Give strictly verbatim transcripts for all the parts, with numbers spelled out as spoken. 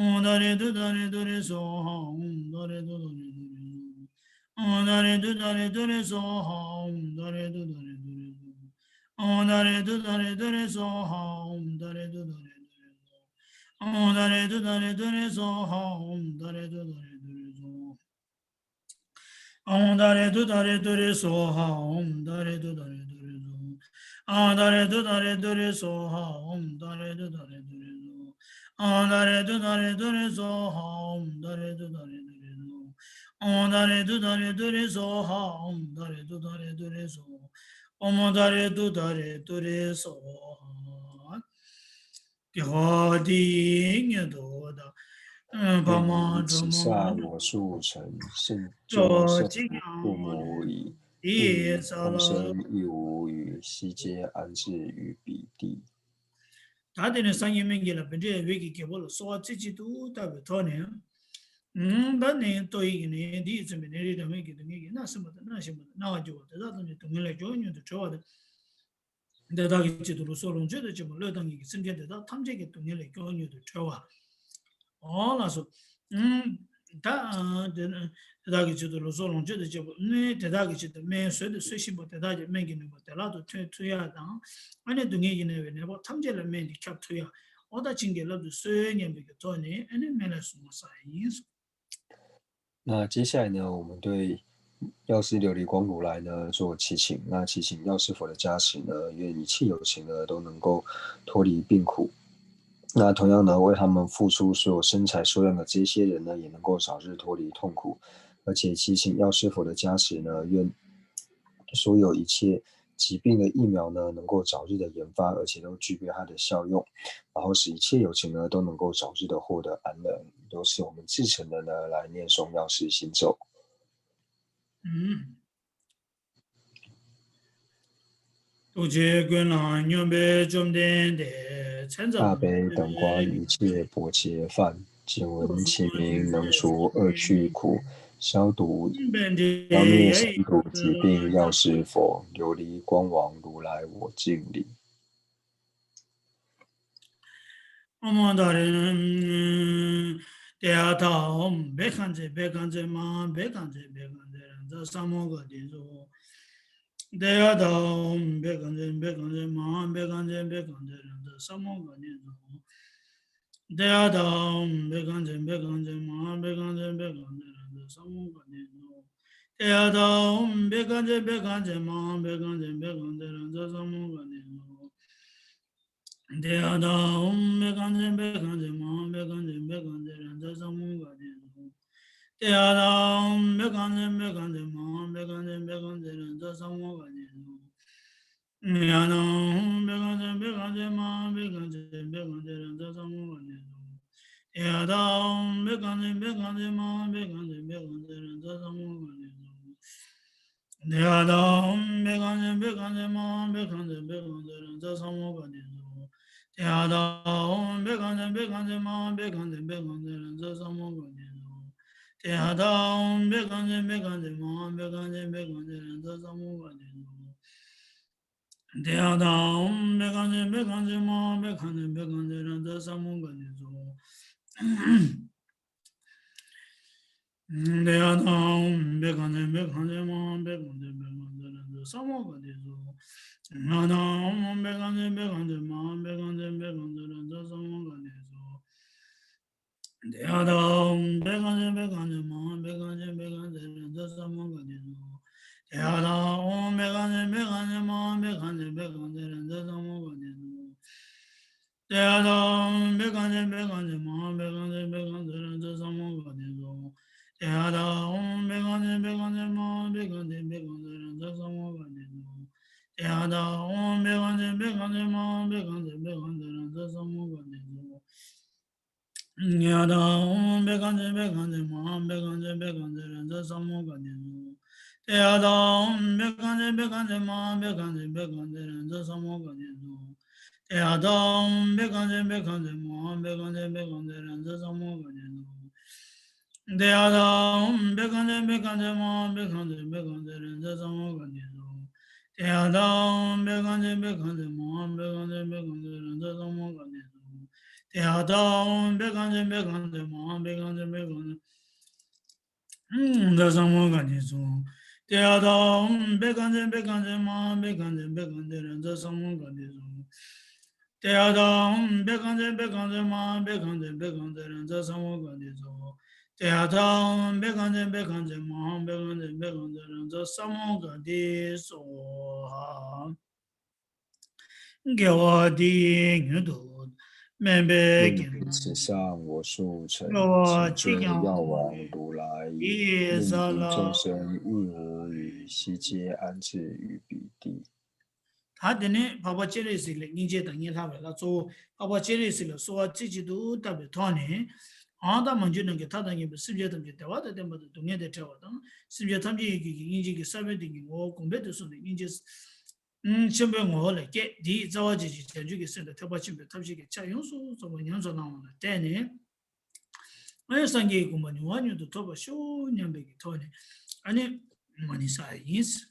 ཨོཾ་ཏཱ་རེ་ཏུཏྟཱ་རེ་ཏུ་རེ་སྭཱ་ཧཱ། ཨོཾ་ཏཱ་རེ་ཏུཏྟཱ་རེ་ཏུ་རེ་སྭཱ་ཧཱ། ཨོཾ་ཏཱ་རེ་ཏུཏྟཱ་རེ་ཏུ་རེ་སྭཱ་ཧཱ། ཨོཾ་ཏཱ་རེ་ཏུཏྟཱ་རེ་ཏུ་རེ་སྭཱ་ཧཱ། ཨོཾ་ཏཱ་རེ་ཏུཏྟཱ་རེ་ཏུ་རེ་སྭཱ་ཧཱ། ཨོཾ་ཏཱ་རེ་ཏུཏྟཱ་རེ་ཏུ་རེ་སྭཱ་ཧཱ། ཨོཾ་ཏཱ་རེ་ཏུཏྟཱ་རེ་ཏུ་རེ་སྭཱ་ཧཱ། ཨོཾ་ཏཱ་རེ་ཏུཏྟཱ་རེ་ཏུ་རེ་སྭཱ་ཧཱ། ཨོཾ་ཏཱ་རེ་ཏུཏྟཱ་རེ་ཏུ་རེ་སྭཱ་ཧཱ། ཨོཾ་ཏཱ་རེ་ཏུཏྟཱ་རེ་ཏུ་རེ་སྭཱ་ཧཱ། ཨོཾ་ཏཱ་རེ་ཏུཏྟཱ་རེ་ཏུ་རེ་སྭཱ་ཧཱ། ཨོཾ་ཏཱ་རེ་ཏུཏྟཱ་རེ་ཏུ་རེ་སྭཱ་ཧཱ། ཨོཾ་ཏཱ་རེ་ཏུཏྟཱ་རེ་ཏུ་རེ་སྭཱ་ཧཱ། ཨོཾ་ཏཱ་རེ་ཏུཏྟཱ་རེ་ཏུ་རེ་སྭཱ་ཧཱ། ཨོཾ་ཏཱ་རེ་ཏུཏྟཱ་རེ་ཏུ་རེ་སྭཱ་ཧཱ། ཨོཾ་ཏཱ་རེ་ཏུཏྟཱ་རེ་ཏུ་རེ་སྭཱ་ཧཱ། ཨོཾ་ཏཱ་རེ་ཏུཏྟཱ་རེ་ཏུ་རེ་སྭཱ་ཧཱ། 第一， ད་དེ་ནས་སངས་རྒྱས་སྨན་གྱིས་ལ་བཻ་ཌཱི་ཡི་འོད་ཀྱི་གི་གསོལ་བ་རྩེ་གཅིག་ཏུ་བཏབ་པའི་ཐོག་ནས། ད་ནི་ཏོག་དབྱིབས་ཀྱི་ནད་འདི་ཡིས་མཚོན་པའི་ནད་རིགས་འདྲ་མིན་གྱི་སྡུག་བསྔལ་གྱིས་མནར་སྲིན་པ་དང་མནར་བཞིན་པ་དང་མནར་བར་འགྱུར་བ་དེ་དག་ཐམས་ཅད་སྡུག་བསྔལ་ལས་མགྱོགས་མྱུར་དུ་གྲོལ་བ་དང་། དེ་དག་གི་ཆེད་དུ་ལུས་སྲོག་ལོངས་སྤྱོད་དང་བཅས་པ་བློས་བཏང་མཁན་གྱི་སེམས་ཅན་དེ་དག་ཐམས་ཅད་ཀྱི་སྡུག་བསྔལ་ལས་མགྱོགས་མྱུར་དུ་གྲོལ་བ། ཨོ་ལགས་སོ། ཨུམ། ད་དེ་དེ་དག་གི་ཆེད་དུ་ལུས་སྲོག་ལོངས་སྤྱོད་དང་བཅས་པ་སྨན་དེ་དག་གི་ཆེད་དུ་སྨན་ཟོས་དང་ཟོ་བཞིན་པ་དེ་དག་གི་སྨན་གྱི་ནུས་པ་བདེ་བླག་ཏུ་ཐོན་ཐུབ་ཡག་དང་། ཨ་ནི་སྡུག་བསྔལ་གྱིས་མནར་བའི་ནད་པ་ཐམས་ཅད་ལ་སྨན་དེ་ཁྱབ་ཐུབ་ཡག་ཨོ་ད་བྱིན་གྱིས་བརླབ་ཏུ་གསོལ་སྙམ་པའི་གི་ཐོག་ནས་ཨ་ནི་སྨན་བླའི་གཟུངས་མ་བསགས་ཡིན། 那接下来呢，我们对药师琉璃光如来呢做祈请。那祈请药师佛的加持呢，愿一切有情呢都能够脱离病苦。那同样呢，为他们付出所有身财所养的这些人呢，也能够早日脱离痛苦。而且祈请药师佛的加持呢，愿所有一切疾病的疫苗呢，能够早日的研发，而且都具备它的效用，然后使一切有情呢都能够早日的获得安乐。都是我们至诚的呢来念诵药师心咒。嗯。 ཐུགས་རྗེ་ཀུན་ལ་སྙོམས་པའི་བཅོམ་ལྡན་འདས། མཚན་ཙམ། 大悲等观一切薄伽梵，只闻其名能除恶趣苦，消除妖孽三毒疾病药师佛，琉璃光王如来我敬礼。 ཨོཾ་ཏཱ་རེ། ཏདྱ་ཐཱ། ཨོཾ་བཻ་ཥ་ཛྱེ་བཻ་ཥ་ཛྱེ་མ་ཧཱ་བཻ་ཥ་ཛྱེ་བཻ་ཥ་ཛྱེ་རཱ་ཛ་ས་མུདྒ་ཏེ་སྭཱ་ཧཱ། ཏདྱ་ཐཱ། ཨོཾ་བཻ་ཥ་ཛྱེ་བཻ་ཥ་ཛྱེ་མ་ཧཱ་བཻ་ཥ་ཛྱེ་བཻ་ཥ་ཛྱེ་རཱ་ཛ་ས་མུདྒ་ཏེ་སྭཱ་ཧཱ། ཏདྱ་ཐཱ། ཨོཾ་བཻ་ཥ་ཛྱེ་བཻ་ཥ་ཛྱེ་མ་ཧཱ་བཻ་ཥ་ཛྱེ་བཻ་ཥ་ཛྱེ་རཱ་ཛ་ས་མུདྒ་ཏེ་སྭཱ་ཧཱ། ཏདྱ་ཐཱ། ཨོཾ་བཻ་ཥ་ཛྱེ་བཻ་ཥ་ཛྱེ་མ་ཧཱ་བཻ་ཥ་ཛྱེ་བཻ་ཥ་ཛྱེ་རཱ་ཛ་ས་མུདྒ་ཏེ་སྭཱ་ཧཱ། ཏདྱ་ཐཱ། ཨོཾ་བཻ་ཥ་ཛྱེ་བཻ་ཥ་ཛྱེ་མ་ཧཱ་བཻ་ཥ་ཛྱེ་བཻ་ཥ་ཛྱེ་རཱ་ཛ་ས་མུདྒ་ཏེ་སྭཱ་ཧཱ། ཏདྱ་ཐཱ། ཨོཾ་བཻ་ཥ་ཛྱེ་བཻ་ཥ་ཛྱེ་མ་ཧཱ་བཻ་ཥ་ཛྱེ་བཻ་ཥ་ཛྱེ་རཱ་ཛ་ས་མུདྒ་ཏེ་སྭཱ་ཧཱ། ཏདྱ་ཐཱ། ཨོཾ་བཻ་ཥ་ཛྱེ་བཻ་ཥ་ཛྱེ་མ་ཧཱ་བཻ་ཥ་ཛྱེ་བཻ་ཥ་ཛྱེ་རཱ་ཛ་ས་མུདྒ་ཏེ་སྭཱ་ཧཱ། ཏདྱ་ཐཱ། ཨོཾ་བཻ་ཥ་ཛྱེ་བཻ་ཥ་ཛྱེ་མ་ཧཱ་བཻ་ཥ་ཛྱེ་བཻ་ཥ་ཛྱེ་རཱ་ཛ་ས་མུདྒ་ཏེ་སྭཱ་ཧཱ། ཏདྱ་ཐཱ། ཨོཾ་བཻ་ཥ་ཛྱེ་བཻ་ཥ་ཛྱེ་མ་ཧཱ་བཻ་ཥ་ཛྱེ་བཻ་ཥ་ཛྱེ་རཱ་ཛ་ས་མུདྒ་ཏེ་སྭཱ་ཧཱ། ཏདྱ་ཐཱ། ཨོཾ་བཻ་ཥ་ཛྱེ་བཻ་ཥ་ཛྱེ་མ་ཧཱ་བཻ་ཥ་ཛྱེ་བཻ་ཥ་ཛྱེ་རཱ་ཛ་ས་མུདྒ་ཏེ་སྭཱ་ཧཱ། ཏདྱ་ཐཱ། ཨོཾ་བཻ་ཥ་ཛྱེ་བཻ་ཥ་ཛྱེ་མ་ཧཱ་བཻ་ཥ་ཛྱེ་བཻ་ཥ་ཛྱེ་རཱ་ཛ་ས་མུདྒ་ཏེ་སྭཱ་ཧཱ། ཏདྱ་ཐཱ། ཨོཾ་བཻ་ཥ་ཛྱེ་བཻ་ཥ་ཛྱེ་མ་ཧཱ་བཻ་ཥ་ཛྱེ་བཻ་ཥ་ཛྱེ་རཱ་ཛ་ས་མུདྒ་ཏེ་སྭཱ་ཧཱ། ཏདྱ་ཐཱ། ཨོཾ་བཻ་ཥ་ཛྱེ་བཻ་ཥ་ཛྱེ་མ་ཧཱ་བཻ་ཥ་ཛྱེ་བཻ་ཥ་ཛྱེ་རཱ་ཛ་ས་མུདྒ་ཏེ་སྭཱ་ཧཱ། ཏདྱ་ཐཱ། ཨོཾ་བཻ་ཥ་ཛྱེ་བཻ་ཥ་ཛྱེ་མ་ཧཱ་བཻ་ཥ་ཛྱེ་བཻ་ཥ་ཛྱེ་རཱ་ཛ་ས་མུདྒ་ཏེ་སྭཱ་ཧཱ། ཏདྱ་ཐཱ། ཨོཾ་བཻ་ཥ་ཛྱེ་བཻ་ཥ་ཛྱེ་མ་ཧཱ་བཻ་ཥ་ཛྱེ་བཻ་ཥ་ཛྱེ་རཱ་ཛ་ས་མུདྒ་ཏེ་སྭཱ་ཧཱ། ཏདྱ་ཐཱ། ཨོཾ་བཻ་ཥ་ཛྱེ་བཻ་ཥ་ཛྱེ་མ་ཧཱ་བཻ་ཥ་ཛྱེ་བཻ་ཥ་ཛྱེ་རཱ་ཛ་ས་མུདྒ་ཏེ་སྭཱ་ཧཱ། ཏདྱ་ཐཱ། ཨོཾ་བཻ་ཥ་ཛྱེ་བཻ་ཥ་ཛྱེ་མ་ཧཱ་བཻ་ཥ་ཛྱེ་བཻ་ཥ་ཛྱེ་རཱ་ཛ་ས་མུདྒ་ཏེ་སྭཱ་ཧཱ། ཏདྱ་ཐཱ། ཨོཾ་བཻ་ཥ་ཛྱེ་བཻ་ཥ་ཛྱེ་མ་ཧཱ་བཻ་ཥ་ཛྱེ་བཻ་ཥ་ཛྱེ་རཱ་ཛ་ས་མུདྒ་ཏེ་སྭཱ་ཧཱ། ཏདྱ་ཐཱ། ཨོཾ་བཻ་ཥ་ཛྱེ་བཻ་ཥ་ཛྱེ་མ་ཧཱ་བཻ་ཥ་ཛྱེ་བཻ་ཥ་ཛྱེ་རཱ་ཛ་ས་མུདྒ་ཏེ་སྭཱ་ཧཱ། ཏདྱ་ཐཱ། ཨོཾ་བཻ་ཥ་ཛྱེ་བཻ་ཥ་ཛྱེ་མ་ཧཱ་བཻ་ཥ་ཛྱེ་བཻ་ཥ་ཛྱེ་རཱ་ཛ་ས་མུདྒ་ཏེ་སྭཱ་ཧཱ། ཏདྱ་ཐཱ། ཨོཾ་བཻ་ཥ་ཛྱེ་བཻ་ཥ་ཛྱེ་མ་ཧཱ་བཻ་ཥ་ཛྱེ་བཻ་ཥ་ཛྱེ་རཱ་ཛ་ས་མུདྒ་ཏེ་སྭཱ་ཧཱ། ཏདྱ་ཐཱ། ཨོཾ་བཻ་ཥ་ཛྱེ་བཻ་ཥ་ཛྱེ་མ་ཧཱ་བཻ་ཥ་ཛྱེ་བཻ་ཥ་ཛྱེ་རཱ་ཛ་ས་མུདྒ་ཏེ་སྭཱ་ཧཱ། ཏདྱ་ཐཱ། ཨོཾ་བཻ་ཥ་ཛྱེ་བཻ་ཥ་ཛྱེ་མ་ཧཱ་བཻ་ཥ་ཛྱེ་བཻ་ཥ་ཛྱེ་རཱ་ཛ་ས་མུདྒ་ཏེ་སྭཱ་ཧཱ། ཏདྱ་ཐཱ། ཨོཾ་བཻ་ཥ་ཛྱེ་བཻ་ཥ་ཛྱེ་མ་ཧཱ་བཻ་ཥ་ཛྱེ་བཻ་ཥ་ཛྱེ་རཱ་ཛ་ས་མུདྒ་ཏེ་སྭཱ་ཧཱ། ཏདྱ་ཐཱ། ཨོཾ་བྷཻ་ཥ་ཛྱེ་བྷཻ་ཥ་ཛྱེ་མ་ཧཱ་བྷཻ་ཥ་ཛྱེ་བྷཻ་ཥ་ཛྱེ་ཨུམ་ཏདྱ་ཐཱ། ཨོཾ་བྷཻ་ཥ་ཛྱེ་བྷཻ་ཥ་ཛྱེ་མ་ཧཱ་བྷཻ་ཥ་ཛྱེ་བྷཻ་ཥ་ཛྱེ་རཱ་ཛ་ས་མུདྒ་ཏེ་སྭཱ་ཧཱ། ཏདྱ་ཐཱ། ཨོཾ་བྷཻ་ཥ་ཛྱེ་བྷཻ་ཥ་ཛྱེ་མ་ཧཱ་བྷཻ་ཥ་ཛྱེ་བྷཻ་ཥ་ཛྱེ་རཱ་ཛ་ས་མུདྒ་ཏེ་སྭཱ་ཧཱ། ཏདྱ་ཐཱ། ཨོཾ་བྷཻ་ཥ་ཛྱེ་བྷཻ་ཥ་ཛྱེ་མ་ཧཱ་བྷཻ་ཥ་ཛྱེ་བྷཻ་ཥ་ཛྱེ་རཱ་ཛ་ས་མུདྒ་ཏེ་སྭཱ་ཧཱ། དགེ་བ་འདི་ཡིས་མྱུར་དུ་དམན་པའི་དགེ་སློང་ཚིག་གསལ་ངོ་སོ་ཕྱིར། སྐྱེ་བ་གཅིག་ཀྱང་མ་ལུས་པ་ཡི། དེའི་ས་ལ་ཕྱིན་ཅི་མ་ལོག་པར་སྐྱེ་བར་འགྱུར་བ་ཡི། ཤེས་བྱའི་ཨ་ཙི་ཡོད་པའི་དེ། ད་དེ་ནས་འཕགས་པ་སྤྱན་རས་གཟིགས་ལ་སྙིང་རྗེ་དང་སྙིང་ཐག་པའི་ལ་གཙོ་བོ་འཕགས་པ་སྤྱན་རས་གཟིགས་ལ་གསོལ་བ་རྩེ་གཅིག་ཏུ་བཏབ་པའི་ཐོག་ནས། འང་དང་མ་གྱུར་ནམ་མཁའི་མཐའ་དང་མཉམ་པའི་སེམས་ཅན་ཐམས་ཅད་བདེ་བ་དང་ལྡན་པ་དང་སྡུག་བསྔལ་དང་བྲལ་བ་དང་སེམས་ཅན་ཐམས་ཅད་ཡིད་ཀྱི་སྙིང་རྗེ་གི་ས་བོན་དེ་ཉིད་ངོ་བོ་གོང་འཕེལ་དུ་སོང་སྟེ་སྙིང་རྗེ་ཆེན་པོའི་ངོ་བོ་ལ་སྐྱེས། དེའི་རྩ་བ་བྱས་ཤིང་བྱང་ཆུབ་ཀྱི་སེམས་དང་ཐེག་པ་ཆེན་པོའི་ཐབས་ཤེས་ཀྱི་ཆ་ཡོངས་སུ་རྫོགས་པ་ཉམས་སུ་བླང་བ་ལ་བརྟེན་ནས། ཨ་ནི་སངས་རྒྱས་ཀྱི་གོ་འཕང་མྱུར་བ་མྱུར་དུ་ཐོབ་པར་ཤོག་སྙམ་པའི་གི་ཐོག་ནས་ཨ་ནི་མ་ཎི་བསགས་ཡིན།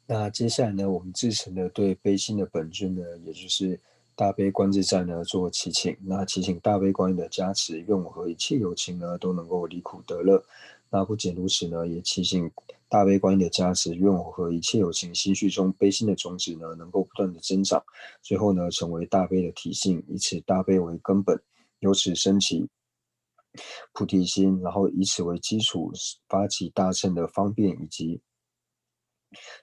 那接下来呢，我们至诚的对悲心的本尊呢，也就是大悲观自在呢，做祈请。那祈请大悲观音的加持，愿我和一切有情呢，都能够离苦得乐。那不仅如此呢，也祈请大悲观音的加持，愿我和一切有情心绪中悲心的种子呢，能够不断的增长，最后呢，成为大悲的体性，以此大悲为根本，由此升起 菩提心，然后以此为基础，发起大乘的方便以及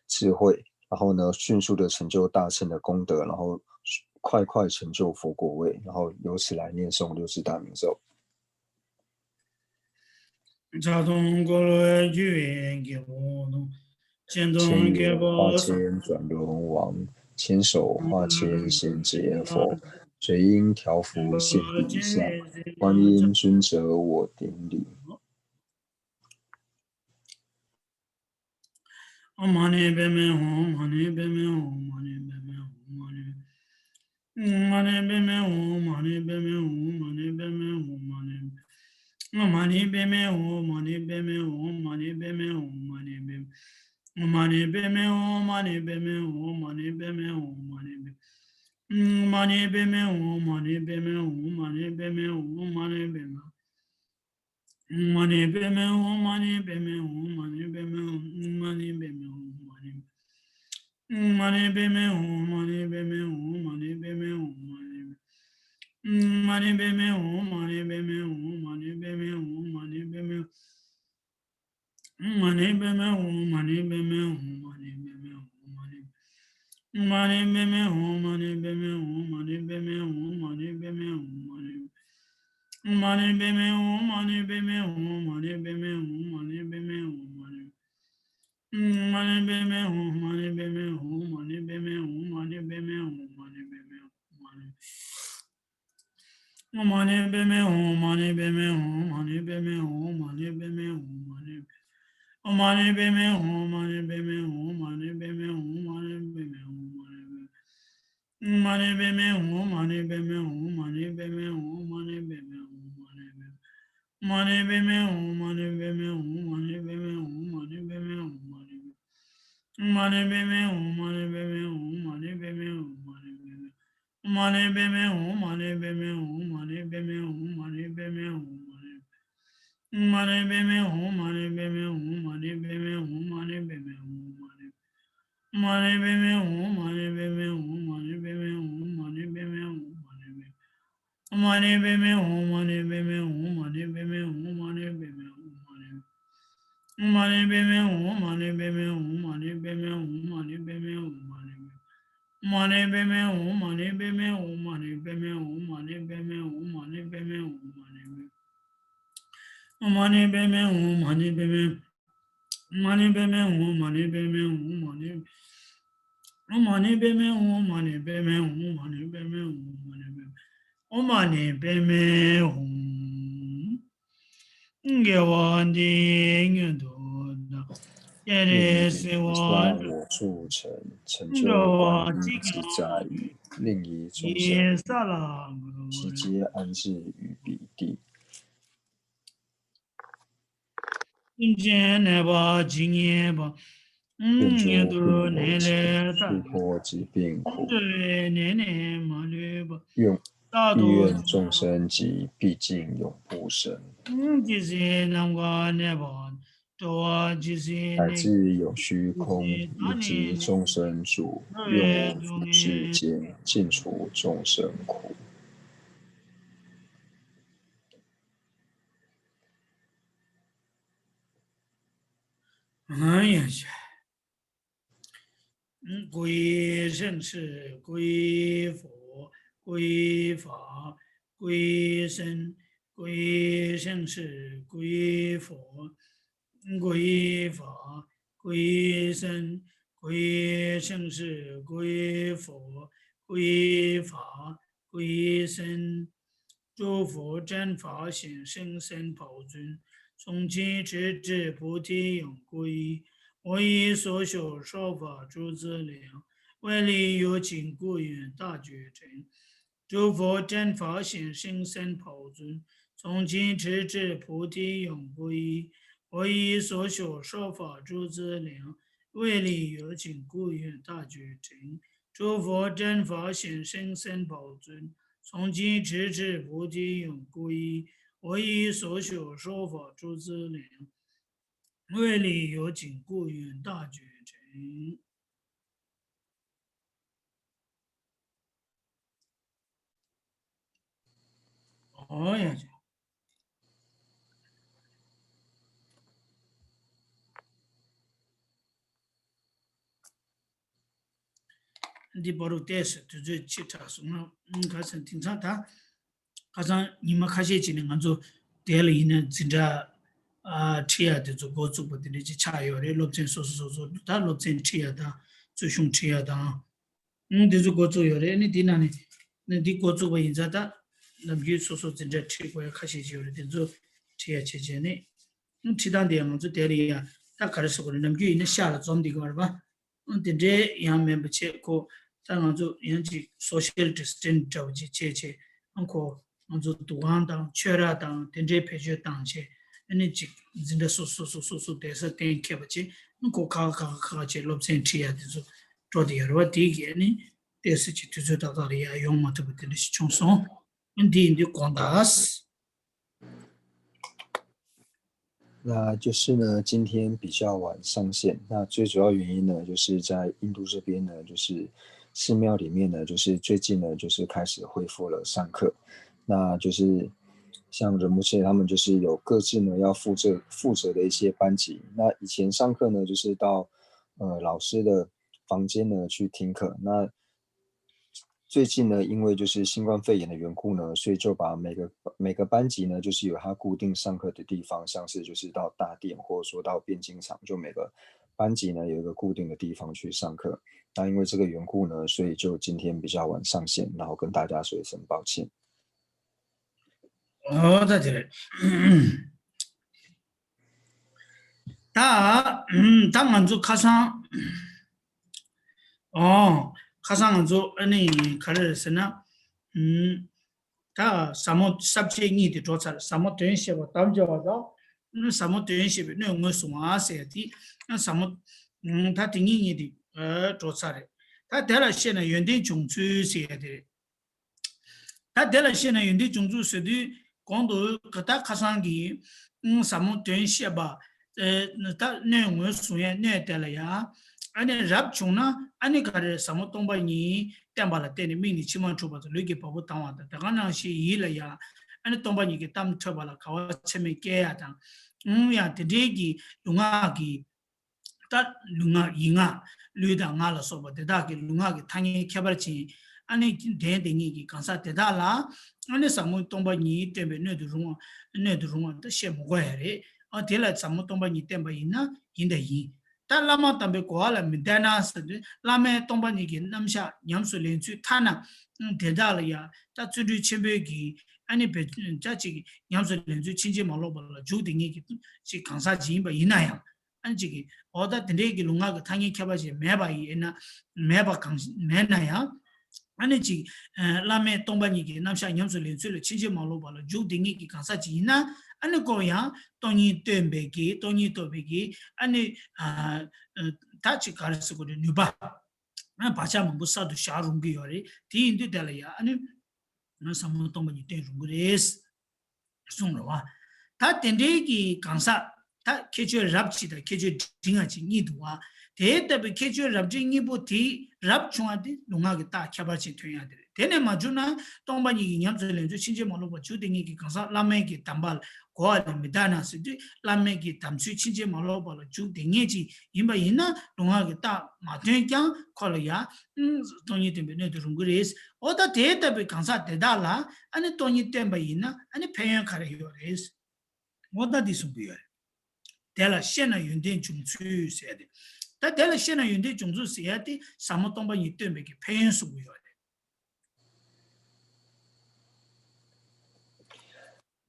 智慧，然后呢，迅速的成就大乘的功德，然后快快成就佛果位，然后由此来念诵六字大明咒。 ཕྱག་དང་འཁོར་ལོས་སྒྱུར་བའི་རྒྱལ་པོ་དང་། སྤྱན་དང་སྤྱན་ཡོད་ཕ་ཆེན་བྱོན་ལུང་དབང་། མཁྱེན་བརྩེ་ཕ་ཆེན་གཤེན་རྗེ་ཧོར། 水映调伏现地下，观音尊者我顶礼。 ཨོཾ་མ་ཎི་པདྨེ་ཧཱུྃ། མ་ཎི་པདྨེ་ཧཱུྃ། མ་ཎི་པདྨེ་ཧཱུྃ། མ་ཎི། ཨོཾ་མ་ཎི་པདྨེ་ཧཱུྃ། མ་ཎི་པདྨེ་ཧཱུྃ། མ་ཎི་པདྨེ་ཧཱུྃ། མ་ཎི། ཨོཾ་མ་ཎི་པདྨེ་ཧཱུྃ། མ་ཎི་པདྨེ་ཧཱུྃ། མ་ཎི་པདྨེ་ཧཱུྃ། མ་ཎི་པདྨེ། ཨོཾ་མ་ཎི་པདྨེ་ཧཱུྃ། མ་ཎི་པདྨེ་ཧཱུྃ། མ་ཎི་པདྨེ་ཧཱུྃ། མ་ཎི་པདྨེ། ཨོཾ་མ་ཎི་པདྨེ་ཧཱུྃ། མ་ཎི་པདྨེ་ཧཱུྃ། མ་ཎི་པདྨེ་ཧཱུྃ། མ་ཎི་པདྨེ། ཨོཾ་མ་ཎི་པདྨེ་ཧཱུྃ། མ་ཎི་པདྨེ་ཧཱུྃ། མ་ཎི་པདྨེ་ཧཱུྃ། མ་ཎི་པདྨེ་ཧཱུྃ། མ་ཎི། ཨོཾ་མ་ཎི་པདྨེ་ཧཱུྃ། མ་ཎི་པདྨེ་ཧཱུྃ། མ་ཎི་པདྨེ་ཧཱུྃ། མ་ཎི་པདྨེ། ཨོཾ་མ་ཎི་པདྨེ་ཧཱུྃ། མ་ཎི་པདྨེ་ཧཱུྃ། མ་ཎི་པདྨེ་ཧཱུྃ། མ་ཎི་པདྨེ། ཨོཾ་མ་ཎི་པདྨེ་ཧཱུྃ། མ་ཎི་པདྨེ་ཧཱུྃ། མ་ཎི་པདྨེ་ཧཱུྃ། མ་ཎི། ཨོཾ་མ་ཎི་པདྨེ་ཧཱུྃ། མ་ཎི་པདྨེ་ཧཱུྃ། མ་ཎི་པདྨེ་ཧཱུྃ། མ་ཎི་པདྨེ་ཧཱུྃ། མ་ཎི། ཨོཾ་མ་ཎི་པདྨེ་ཧཱུྃ། མ་ཎི་པདྨེ་ཧཱུྃ། མ་ཎི་པདྨེ་ཧཱུྃ། མ་ཎི་པདྨེ་ཧཱུྃ། མ་ཎི། ཨོཾ་མ་ཎི་པདྨེ་ཧཱུྃ། མ་ཎི་པདྨེ་ཧཱུྃ། མ་ཎི་པདྨེ་ཧཱུྃ། མ་ཎི་པདྨེ་ཧཱུྃ། མ་ཎི་པདྨེ་ཧཱུྃ། མ་ཎི། ཨོཾ་མ་ཎི་པདྨེ་ཧཱུྃ། མ་ཎི་པདྨེ་ཧཱུྃ། མ་ཎི་པདྨེ་ཧཱུྃ། མ་ཎི་པདྨེ་ཧཱུྃ། མ་ཎི་པདྨེ། ཨོཾ་མ་ཎི་པདྨེ་ཧཱུྃ། མ་ཎི་པདྨེ་ཧཱུྃ། མ་ཎི་པདྨེ་ཧཱུྃ། མ་ཎི་པདྨེ་ཧཱུྃ། མ་ཎི་པདྨེ། ཨོཾ་མ་ཎི་པདྨེ་ཧཱུྃ། མ་ཎི་པདྨེ་ཧཱུྃ། མ་ཎི་པདྨེ་ཧཱུྃ། མ་ཎི་པདྨེ་ཧཱུྃ། མ་ཎི་པདྨེ། ཨོཾ་མ་ཎི་པདྨེ་ཧཱུྃ། མ་ཎི་པདྨེ་ཧཱུྃ། མ་ཎི་པདྨེ་ཧཱུྃ། མ་ཎི་པདྨེ། ཨོཾ་མ་ཎི་པདྨེ་ཧཱུྃ། མ་ཎི་པདྨེ་ཧཱུྃ། མ་ཎི་པདྨེ་ཧཱུྃ། མ་ཎི་པདྨེ། ཨོཾ་མ་ཎི་པདྨེ་ཧཱུྃ། མ་ཎི་པདྨེ་ཧཱུྃ། མ་ཎི་པདྨེ་ཧཱུྃ། མ་ཎི་པདྨེ་ཧཱུྃ། མ་ཎི་པདྨེ། ཨོཾ་མ་ཎི་པདྨེ་ཧཱུྃ། མ་ཎི་པདྨེ་ཧཱུྃ། མ་ཎི་པདྨེ་ཧཱུྃ། མ་ཎི་པདྨེ་ཧཱུྃ། མ་ཎི་པདྨེ། ཨོཾ་མ་ཎི་པདྨེ་ཧཱུྃ། མ་ཎི་པདྨེ་ཧཱུྃ། མ་ཎི་པདྨེ་ཧཱུྃ། མ་ཎི་པདྨེ། ཨོཾ་མ་ཎི་པདྨེ་ཧཱུྃ། མ་ཎི་པདྨེ་ཧཱུྃ། མ་ཎི་པདྨེ་ཧཱུྃ། མ་ཎི་པདྨེ། ཨོཾ་མ་ཎི་པདྨེ་ཧཱུྃ། མ་ཎི་པདྨེ་ཧཱུྃ། མ་ཎི་པདྨེ་ཧཱུྃ། མ་ཎི་པདྨེ་ཧཱུྃ། མ་ཎི་པདྨེ། ཨོཾ་མ་ཎི་པདྨེ་ཧཱུྃ། མ་ཎི་པདྨེ་ཧཱུྃ། མ་ཎི་པདྨེ་ཧཱུྃ། མ་ཎི་པདྨེ་ཧཱུྃ། མ་ཎི་པདྨེ། ཨོཾ་མ་ཎི་པདྨེ་ཧཱུྃ། མ་ཎི་པདྨེ། མ་ཎི་པདྨེ་ཧཱུྃ། མ་ཎི་པདྨེ་ཧཱུྃ། མ་ཎི། ཨོཾ་མ་ཎི་པདྨེ་ཧཱུྃ། མ་ཎི་པདྨེ་ཧཱུྃ། མ་ཎི་པདྨེ་ཧཱུྃ། མ་ཎི་པདྨེ། ཨོཾ་མ་ཎི་པདྨེ་ཧཱུྃ། དགེ་བ་འདི་ཡིས་མྱུར་དུ་བདག་སྤྱན་རས་གཟིགས་དབང་ཕྱུག་འགྲོ་བ་གཅིག་ཀྱང་མ་ལུས་པའི་ས་ལ་འགོད་པར་ཤོག་སེམས་ཅན་ནད་པ་ཇི་སྙེད་པ། ངན་འགྲོའི་ནད་ལས་ཐར། ཁོང་ཁྲོ་བའི་ནད་ནི་མ་ལུས། 愿愿众生及毕竟永不生。 ཇི་སྲིད་ནམ་མཁའ་གནས་པ་འགྲོ་བ་ཇི་སྲིད་来自有虚空，以及众生主，愿我于世间尽除众生苦。 ཡ་ཤ། 归生是归佛，归法，归僧，归生是归佛，归法，归僧，归生是归佛，归法，归僧。诸佛正法显，圣僧宝尊，从今直至菩提永不移。我以所学说法诸资粮，为利有情故愿大觉成。诸佛正法显，圣僧宝尊，从今直至菩提永不移。我以所学说法诸资粮，为利有情故愿大觉成。诸佛正法显，圣僧宝尊，从今直至菩提永不移。我以所学说法诸资粮，为利有情故愿大觉成。 ཨོ་ཡ། འདི་བར་དུ་ཏོག་ཙམ་དུས་ཚོད་ཕྱིས་དྲགས་སོང་ན། ཁ་སང་དེང་སང་ད། ཁ་སང་ཉི་མ་ཁ་ཤས་ཅིག་ནས་ང་ཚོ་དེ་ལ་ཡིན་ན་འཛིན་གྲྭ་ཨ་ཁྲིད་ཡ་དེ་ཚོ་འགོ་བཙུགས་པ་དེ་འདྲ་ཅིག་ཆགས་ཡོད་རེད། སློབ་ཚན་སོ་སོ་སོ་སོ་ད་སློབ་ཚན་ཁྲིད་ཡ་དང་། རྩོད་གཞུང་ཁྲིད་ཡ་དང་། ཨང་། དེ་ཚོ་འགོ་བཙུགས་ཡོད་རེད། ཨ་ནི་དེ་ནང་ནས་ནི་འདི་འགོ་བཙུགས་པ་ཡིན་ཙང་ད། ནམ་རྒྱུན་སོ་སོ་འཛིན་གྲྭ་ཁྲིད་དགོས་ཡ་ཁ་ཤས་ཅིག་ཡོད་རེད། དེ་ཚོ་ཁྲིད་ཡ་བྱས་བྱས་ནས། ཨང་། ཁྲིད་སྟངས་དེ་ཡང་ང་ཚོ་དེ་ལ་ཡ་ད་ག་རེ་ཟེར་དགོས་རེད། ནམ་རྒྱུན་ཡིན་ན་ཤག་ལ་འཛོམས་བསྡད་ཀྱི་ཡོད་རེད་པ། ཨང་། དེ་འདྲའི་ཡང་མིན་པ་བྱས། ཁོ་ད་ང་ཚོ་ཡང་ཅིག་social distance འདྲ་བོ་ཅིག་བྱས་བྱས། ཨང་། ཁོ་ང་ཚོ་འདུ་ཁང་དང་ཆོས་ར་དང་དེ་འདྲའི་བེད་སྤྱོད་བཏང་བྱས། ཨ་ནི་ཅིག་འཛིན་གྲྭ་སོ་སོ་སོ་སོ་སོ་བསྡད་ས་གཏན་འཁེལ་བ་བྱས། ཨང་། ཁོ་ཁ་ཁ་ཁ་ཁ་ཁ་བྱས་སློབ་ཚན་ཁྲིད་ཡ་དེ་ཚོ་འགྲོ་བསྡད་ཡོད་རེད་པ། དེ་གིས་ཨ་ནི་ཏོག་ཙམ་ཅིག་དུས་ཚོད་ཏག་ཏག་ལ་ཡ་ཡོང་མ་ཐུབ་པ་དེ་འདྲ་ཞིག་བྱུང་སོང་། ཨང་། འདི་ཡིན་དུས་དགོངས་དག། 那就是呢，今天比较晚上线。那最主要原因呢，就是在印度这边呢，就是寺庙里面呢，就是最近呢，就是开始恢复了上课。那就是像仁波切他们，就是有各自呢要负责负责的一些班级。那以前上课呢，就是到呃老师的房间呢去听课。那最近呢，因为就是新冠肺炎的缘故呢，所以就把每个每个班级呢，就是有它固定上课的地方，像是就是到大殿或者说到辩经场，就每个班级呢有一个固定的地方去上课。那因为这个缘故呢，所以就今天比较晚上线，然后跟大家说一声抱歉。 ཨོ་ད་དེ་རེད། ད་ད་ང་ཚོ་ཁ་སང་། ཨོ། ཁ་སང་ང་ཚོ་ཨ་ནི་ག་རེ་རེད་ཟེར་ན། ཨུམ། ད་ཟབ་མོ་ས་བཅད་གཉིས་དེ་འགྲོ་ཚར། ཟབ་མོ་དོན་བཤད་པ་དམ་བཅའ་བ་དང་། ཟབ་མོ་དོན་བཤད་པའི་སྣོད་ངོས་བཟུང་བ་ཟེར་ཡ་དེ། ཟབ་མོ། ཨུམ། ད་དེ་གཉིས་གཉིས་དེ་འགྲོ་ཚར་རེད། ད་དེ་ལ་བཤད་ན་ཡོན་ཏན་བྱུང་ཚུལ་ཟེར་ཡ་དེ་རེད། ད་དེ་ལ་བཤད་ན་ཡོན་ཏན་བྱུང་ཚུལ་ཟེར་དུས་གོང་དུ་ད་ཁ་སང་གི་ཨང་། ཟབ་མོ་དོན་བཤད་པ། ཨེ། ད་སྣོད་ངོས་བཟུང་ཡས་སྣོད་དེ་ལ་ཡ། ཨ་ནི་རབ་བྱུང་ན་ཨ་ནི་ག་རེ། ཟབ་མོ་སྟོང་པ་ཉིད་བསྟན་པ་ལ་བརྟེན་ནས་མིག་ནི་མཆི་མ་འཁྲུགས་པ་དང་ལུས་ཀྱི་བ་སྤུ་ལྡང་བ་དང་། དེ་ག་ནང་བཞིན་ཡིད་ལ་ཡ། ཨ་ནི་སྟོང་པ་ཉིད་ཀྱི་གཏམ་ཐོས་པ་ལ་དགའ་བ་ཚད་མེད་སྐྱེ་ཡ་དང་། ཨང་། ཡང་དེ་འདྲའི་གི་ལུས་ངག་གི། ད་ལུས་ངག་ཡིད་ངག་ལུས་དང་ངག་ལ་སོགས་པ་དེ་དག་གི་ལུས་ངག་གི་ཐ་སྙད་ཁྱད་པར་ཅན། ཨ་ནི་གདན་དེ་ཉིད་ཀྱི་གང་ཟག་དེ་དག་ལ། ཨ་ནི་ཟབ་མོ་སྟོང་པ་ཉིད་བསྟན་པའི་སྣོད་དུ་རུང་བ། སྣོད་དུ་རུང་བ་ད་བཤད་མི་དགོས་ཡ་རེད། ཨ། དེ་ལ་ཟབ་མོ་སྟོང་པ་ཉིད་བསྟན་པ་ཡིན་ན་ཡིན་དང་ཡིན། ད་བླ་མ་དམ་པའི་གོ་བ་ལ་མི་བསྟན་ན་ཟེར་དུས། བླ་མའི་སྟོང་པ་ཉིད་ཀྱི་རྣམ་གཞག་ཉམས་སུ་ལེན་ཚུལ་ཐ་ན། ཨ། དེ་དག་ལ་ཡ་ད་བརྩོན་འགྲུས་ཆེན་པོའི་གི། ཨ་ནི་བེད་སྤྱོད་ཅིག་ཉམས་སུ་ལེན་ཚུལ་ཕྱིན་ཅི་མ་ལོག་པ་ལ་འཇུག་དེ་ཉིད་ཀྱི་ཅིག་གང་ཟག་ཅིག་ཡིན་པ་ཡིན་ན་ཡང་། ཨ་ནི་ཅིག་གིས་འོ་ད་དེ་འདྲའི་གི་ལུས་ངག་གི་ཐ་སྙད་ཁྱད་པར་ཅན་མེད་པ་ཡིན་ན། མེད་པ་གང་མེད་ན་ཡང་། ཨ་ནི་ཅིག་ཨ། བླ་མའི་སྟོང་པ་ཉིད་ཀྱི་རྣམ་གཞག་ཉམས་སུ་ལེན་ཚུལ་ལ་ཕྱིན་ཅི་མ་ལོག་པ་ལ་འཇུག་དེ་ཉིད་ཀྱི་གང་ཟག་ཅིག་ཡིན་ན། ཨ་ནི་ཁོ་ཡང་སྟོང་ཉིད་སྟོན་པའི་གི། སྟོང་ཉིད་རྟོགས་པའི་གི། ཨ་ནི། ཨ། ད་ཅིག་ག་རེ་ཟེར་དགོས་རེད། ནུས་པ། ཨ། བག་ཆགས་མང་པོ་གསར་དུ་བཞག་རུང་གི་ཡོད་རེད། དེ་ཡིན་དུས་དེ་ལ་ཡ། ཨ་ནི། ན་ཟབ་མོ་སྟོང་པ་ཉིད་སྟོན་རུང་གི་རེད། གསུངས་རེད་བ། ད་དེ་འདྲའི་གི་གང་ཟག་ད་ཁྱད་ཆོས་རབ་གཅིག་དང་ཁྱད་ཆོས་འབྲིང་བ་གཅིག་གཉིས་འདུག་བ། དེ་ལྟ་བུའི་ཁྱད་ཆོས་རབ་འབྲིང་གཉིས་པོ་དེ་རབ་བྱུང་བ་དེ་ལུས་ངག་གི་རྟགས་ཁྱད་པར་ཅན་ཐོན་ཡ་དེ་རེད། དེ་ནས་མ་བྱུང་ན་སྟོང་པ་ཉིད་ཀྱི་ཉམས་སུ་ལེན་ཚུལ་ཕྱིན་ཅི་མ་ལོག་པར་འཇུག་བདེ་ངེས་ཀྱི་གང་ཟག་བླ་མེད་ཀྱི་གདམས་པ་ལ་གོ་བ་ལས་མི་འདའ་ན་ཟེར་དུས་བླ་མེད་ཀྱི་གདམས་ཚུལ་ཕྱིན་ཅི་མ་ལོག་པ་ལ་འཇུག་བདེ་ངེས་ཅིག་ཡིན་པ་ཡིན་ན་ལུས་ངག་གི་རྟགས་མ་ཐོན་ཀྱང་ཁོ་ལ་ཡ་སྟོང་ཉིད་སྟོན་པའི་སྣོད་དུ་རུང་གི་རེད། འོ་ད་དེ་ལྟ་བུའི་གང་ཟག་དེ་དག་ལ་ཨ་ནི་སྟོང་ཉིད་བསྟན་པ་ཡིན་ན་ཨ་ནི་ཕན་ཡོན་ག་རེ་ཡོད་རེད། འོ་ད་འདི་གསུང་གི་ཡོད་རེད། དེ་ལ་ཤེས་ན་ཡོན་ཏན་འབྱུང་ཚུལ་ཟེར་ཏེ། ད་དེ་ལ་ཤེས་ན་ཡོན་ཏན་འབྱུང་ཚུལ་ཟེར་ཡ་དེ་ཟབ་མོ་སྟོང་པ་ཉིད་སྟོན་པའི་གི་ཕན་ཡོན་གསུང་གི་ཡོད་རེད།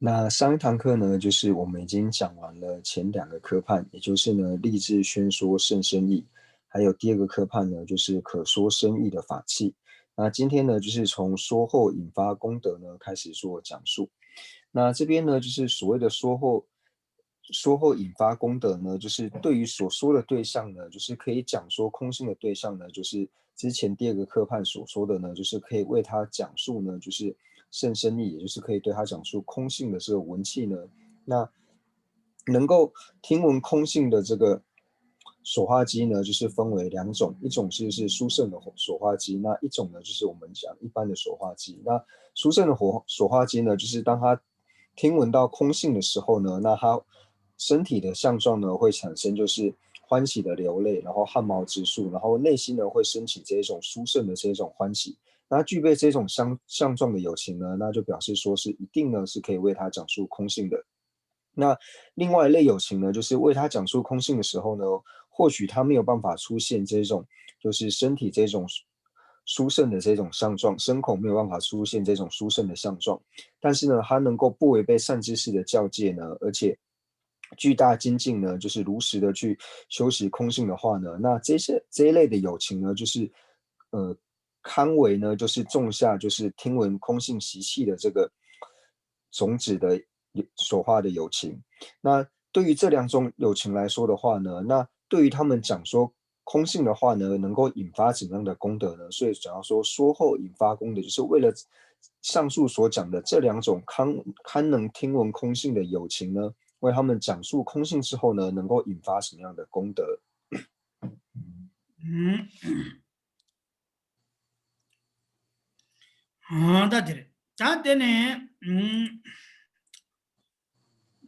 那上一堂课呢，就是我们已经讲完了前两个科判，也就是呢，立志宣说甚深义，还有第二个科判呢，就是可说深义的法器。那今天呢，就是从说后引发功德呢开始做讲述。那这边呢，就是所谓的说后说后引发功德呢，就是对于所说的对象呢，就是可以讲说空性的对象呢，就是之前第二个科判所说的呢，就是可以为他讲述呢，就是甚深义，也就是可以对他讲述空性的这个文气呢。那能够听闻空性的这个说话机呢，就是分为两种，一种就是殊胜的说话机，那一种呢就是我们讲一般的说话机。那殊胜的说话机呢，就是当他听闻到空性的时候呢，那他身体的相状呢会产生就是欢喜的流泪，然后汗毛直竖，然后内心呢会升起这种殊胜的这种欢喜。那具备这种相相状的友情呢，那就表示说是一定呢是可以为他讲述空性的。那另外一类友情呢，就是为他讲述空性的时候呢，或许他没有办法出现这种就是身体这种殊胜的这种相状，牲口没有办法出现这种殊胜的相状，但是呢，他能够不违背善知识的教诫呢，而且巨大精进呢，就是如实的去修习空性的话呢，那这些这一类的友情呢，就是呃，堪为呢，就是种下就是听闻空性习气的这个种子的所化的友情。那对于这两种友情来说的话呢，那对于他们讲说空性的话呢，能够引发怎样的功德呢？所以讲到说说后引发功德，就是为了上述所讲的这两种堪堪能听闻空性的友情呢，为他们讲述空性之后呢，能够引发什么样的功德？嗯。ཨང་ད་དེ་རེད། ད་དེ་ནས་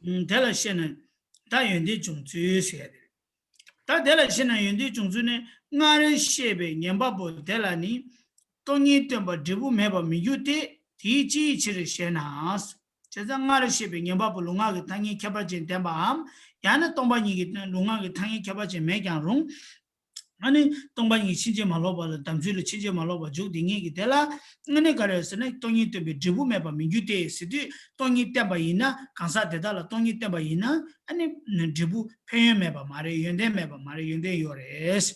ཨང་དེ་ལ་ཤེས་ན་ད་ཡོན་ཏན་བྱུང་ཚུལ་ཟེར་ཡ་དེ་རེད། ད་དེ་ལ་ཤེས་ན་ཡོན་ཏན་བྱུང་ཚུལ་ནི། སྔར་བཤད་པའི་ཉན་པ་པོ་དེ་ལ་ནི་སྟོང་ཉིད་སྟོན་པ་འབྲས་བུ་མེད་པར་མི་འགྱུར་ཏེ། དེའི་ཅིའི་ཕྱིར་ཞེ་ན། བྱས་ཙང་སྔར་བཤད་པའི་ཉན་པ་པོ་ལུས་ངག་གི་ཐ་སྙད་ཁྱད་པར་ཅན་ལྡན་པའམ། ཡང་ན་སྟོང་པ་ཉིད་ཀྱི་ལུས་ངག་གི་ཐ་སྙད་ཁྱད་པར་ཅན་མེད་ཀྱང་རུང་། ཨ་ནི་སྟོང་པ་ཉིད་ཕྱིན་ཅི་མ་ལོག་པ་ལ་དམ་ཚུལ་ལ་ཕྱིན་ཅི་མ་ལོག་པར་འཇུག་བདེ་ངེས་ཀྱི་དེ་ལ། ཨ་ནི་ག་རེ་ཟེར་ན་སྟོང་ཉིད་སྟོན་པའི་འབྲས་བུ་མེད་པར་མི་འགྱུར་ཏེ་ཟེར་དུས། སྟོང་ཉིད་བསྟན་པ་ཡིན་ན། གང་ཟག་དེ་དག་ལ་སྟོང་ཉིད་བསྟན་པ་ཡིན་ན། ཨ་ནི་འབྲས་བུ་ཕན་ཡོན་མེད་པ་མ་རེད། ཡོན་ཏན་མེད་པ་མ་རེད། ཡོན་ཏན་ཡོད་རེད།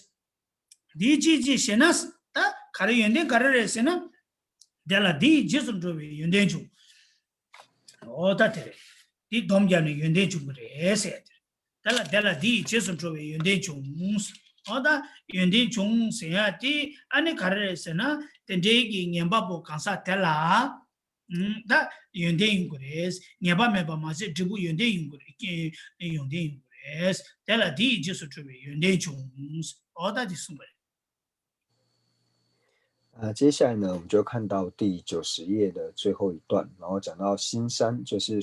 འདིའི་ཅིའི་ཕྱིར་ཞེ་ན། ད་ག་རེ་ཡོན་ཏན་ག་རེ་རེད་ཟེར་ན། དེ་ལ་འདི་ཡི་རྗེས་སུ་འགྲོ་བའི་ཡོན་ཏན་འབྱུང་། འོ་ད་དེ་རེད། འདི་སྡོམ་རྒྱབ་ནས་ཡོན་ཏན་འབྱུང་གི་རེད་ཟེར་ཡ་དེ་རེད། དེ་ལ་དེ་ལ་འདི་ཡི་རྗེས་སུ་འགྲོ་བའི་ཡོན་ཏན་འབྱུང་། འོ་ད་ཡོན་ཏན་འབྱུང་ཟེར་ཡ་དེ་ཨ་ནི་ག་རེ་རེད་ཟེར་ན། དེ་འདྲའི་གི་ཉན་པ་པོ་གང་ཟག་དེ་ལ། ཨུམ། ད་ཡོན་ཏན་ཡོང་གི་རེད། ཉེས་པ་མེད་པ་མ་ཟད་འབྲས་བུ་ཡོན་ཏན་ཡོང་གི་རེད། ཡོན་ཏན་ཡོང་གི་རེད། དེ་ལ་འདི་ཡི་རྗེས་སུ་འགྲོ་བའི་ཡོན་ཏན་འབྱུང་། འོ་ད་འདི་གསུངས་པ་རེད། 啊，接下来呢，我们就看到第九十页的最后一段，然后讲到心三，就是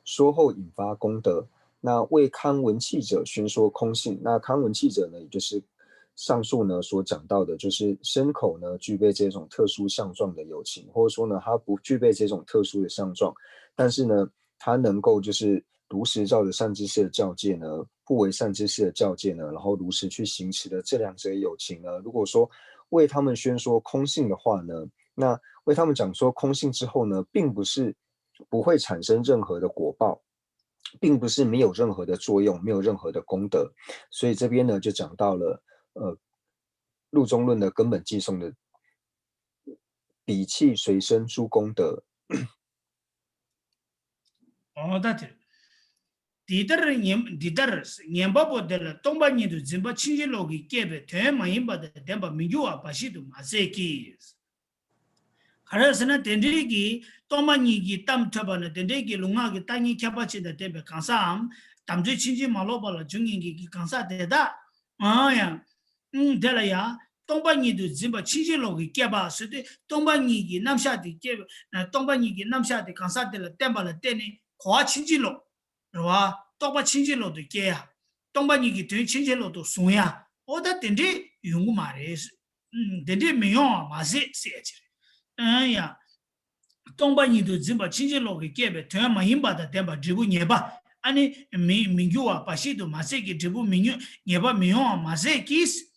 说后引发功德。那为堪闻器者宣说空性。那堪闻器者呢，也就是上述呢所讲到的，就是牲口呢具备这种特殊相状的友情，或者说呢它不具备这种特殊的相状，但是呢它能够就是如实照着善知识的教诫呢，不违善知识的教诫呢，然后如实去行持的这两者友情呢，如果说为他们宣说空性的话呢，那为他们讲说空性之后呢，并不是不会产生任何的果报，并不是没有任何的作用，没有任何的功德。所以这边呢，就讲到了呃，入中论的根本偈颂的彼器随生诸功德。 འོ་ད་དེ། འདི་ལྟར་ཉན་འདི་ལྟར་ཉན་པ་པོ་དེ་ལ་སྟོང་པ་ཉིད་དུ་འཛིན་པ་ཕྱིན་ཅི་ལོག་གིས་བསྐྱེད་པའི་དོན་མ་ཡིན་པ་དང་ལྡན་པ་མི་འགྱུར་བ་འབའ་ཞིག་ཏུ་མ་ཟད་ཀྱི། ག་རེ་ཟེར་ན་དེ་འདྲའི་གི་སྟོང་པ་ཉིད་ཀྱི་གཏམ་ཐོས་པ་ན་དེ་འདྲའི་གི་ལུས་ངག་གི་ལྟ་ངན་ཁྱད་པར་ཅན་དང་ལྡན་པའི་གང་ཟག་འམ། དམ་ཚིག་ཕྱིན་ཅི་མ་ལོག་པ་ལ་འཇུག་ཉན་གྱི་གི་གང་ཟག་དེ་དག་ཨང་ཡང་། ཨང་དེ་ལ་ཡང་སྟོང་པ་ཉིད་དུ་འཛིན་པ་ཕྱིན་ཅི་ལོག་གི་སྐྱེས་པ་ཟེར་དུས་སྟོང་པ་ཉིད་ཀྱི་རྣམ་གཞག་དེ་སྐྱེས་པ། སྟོང་པ་ཉིད་ཀྱི་རྣམ་གཞག་དེ་གང་ཟག་དེ་ལ་བསྟན་པ་ལ་བརྟེན་ནས་གོ་བ་ཕྱིན་ཅི་ལོག་རེད་བ། རྟོག་པ་ཕྱིན་ཅི་ལོག་ཏུ་སྐྱེ་ཡ། སྟོང་པ་ཉིད་ཀྱི་དོན་ཕྱིན་ཅི་ལོག་ཏུ་བཟུང་ཡ། ཨོ་ད་དེ་འདྲས་ཡོང་གི་མ་རེད། ཨུམ། དེ་འདྲས་མི་ཡོང་བ་མ་ཟད་ཟེར་ཡ་ཅིག་རེད། ཨང་ཡ། སྟོང་པ་ཉིད་དུ་འཛིན་པ་ཕྱིན་ཅི་ལོག་གི་སྐྱེས་པའི་དོན་མ་ཡིན་པ་དང་ལྡན་པ་འབྲས་བུ་ངེས་པ། ཨ་ནི་མི་མི་འགྱུར་བ་འབའ་ཞིག་ཏུ་མ་ཟད་ཀྱི་འབྲས་བུ་མི་ཉུ་ངེས་པ་མི་ཡོང་བ་མ་ཟད་ཀྱིས།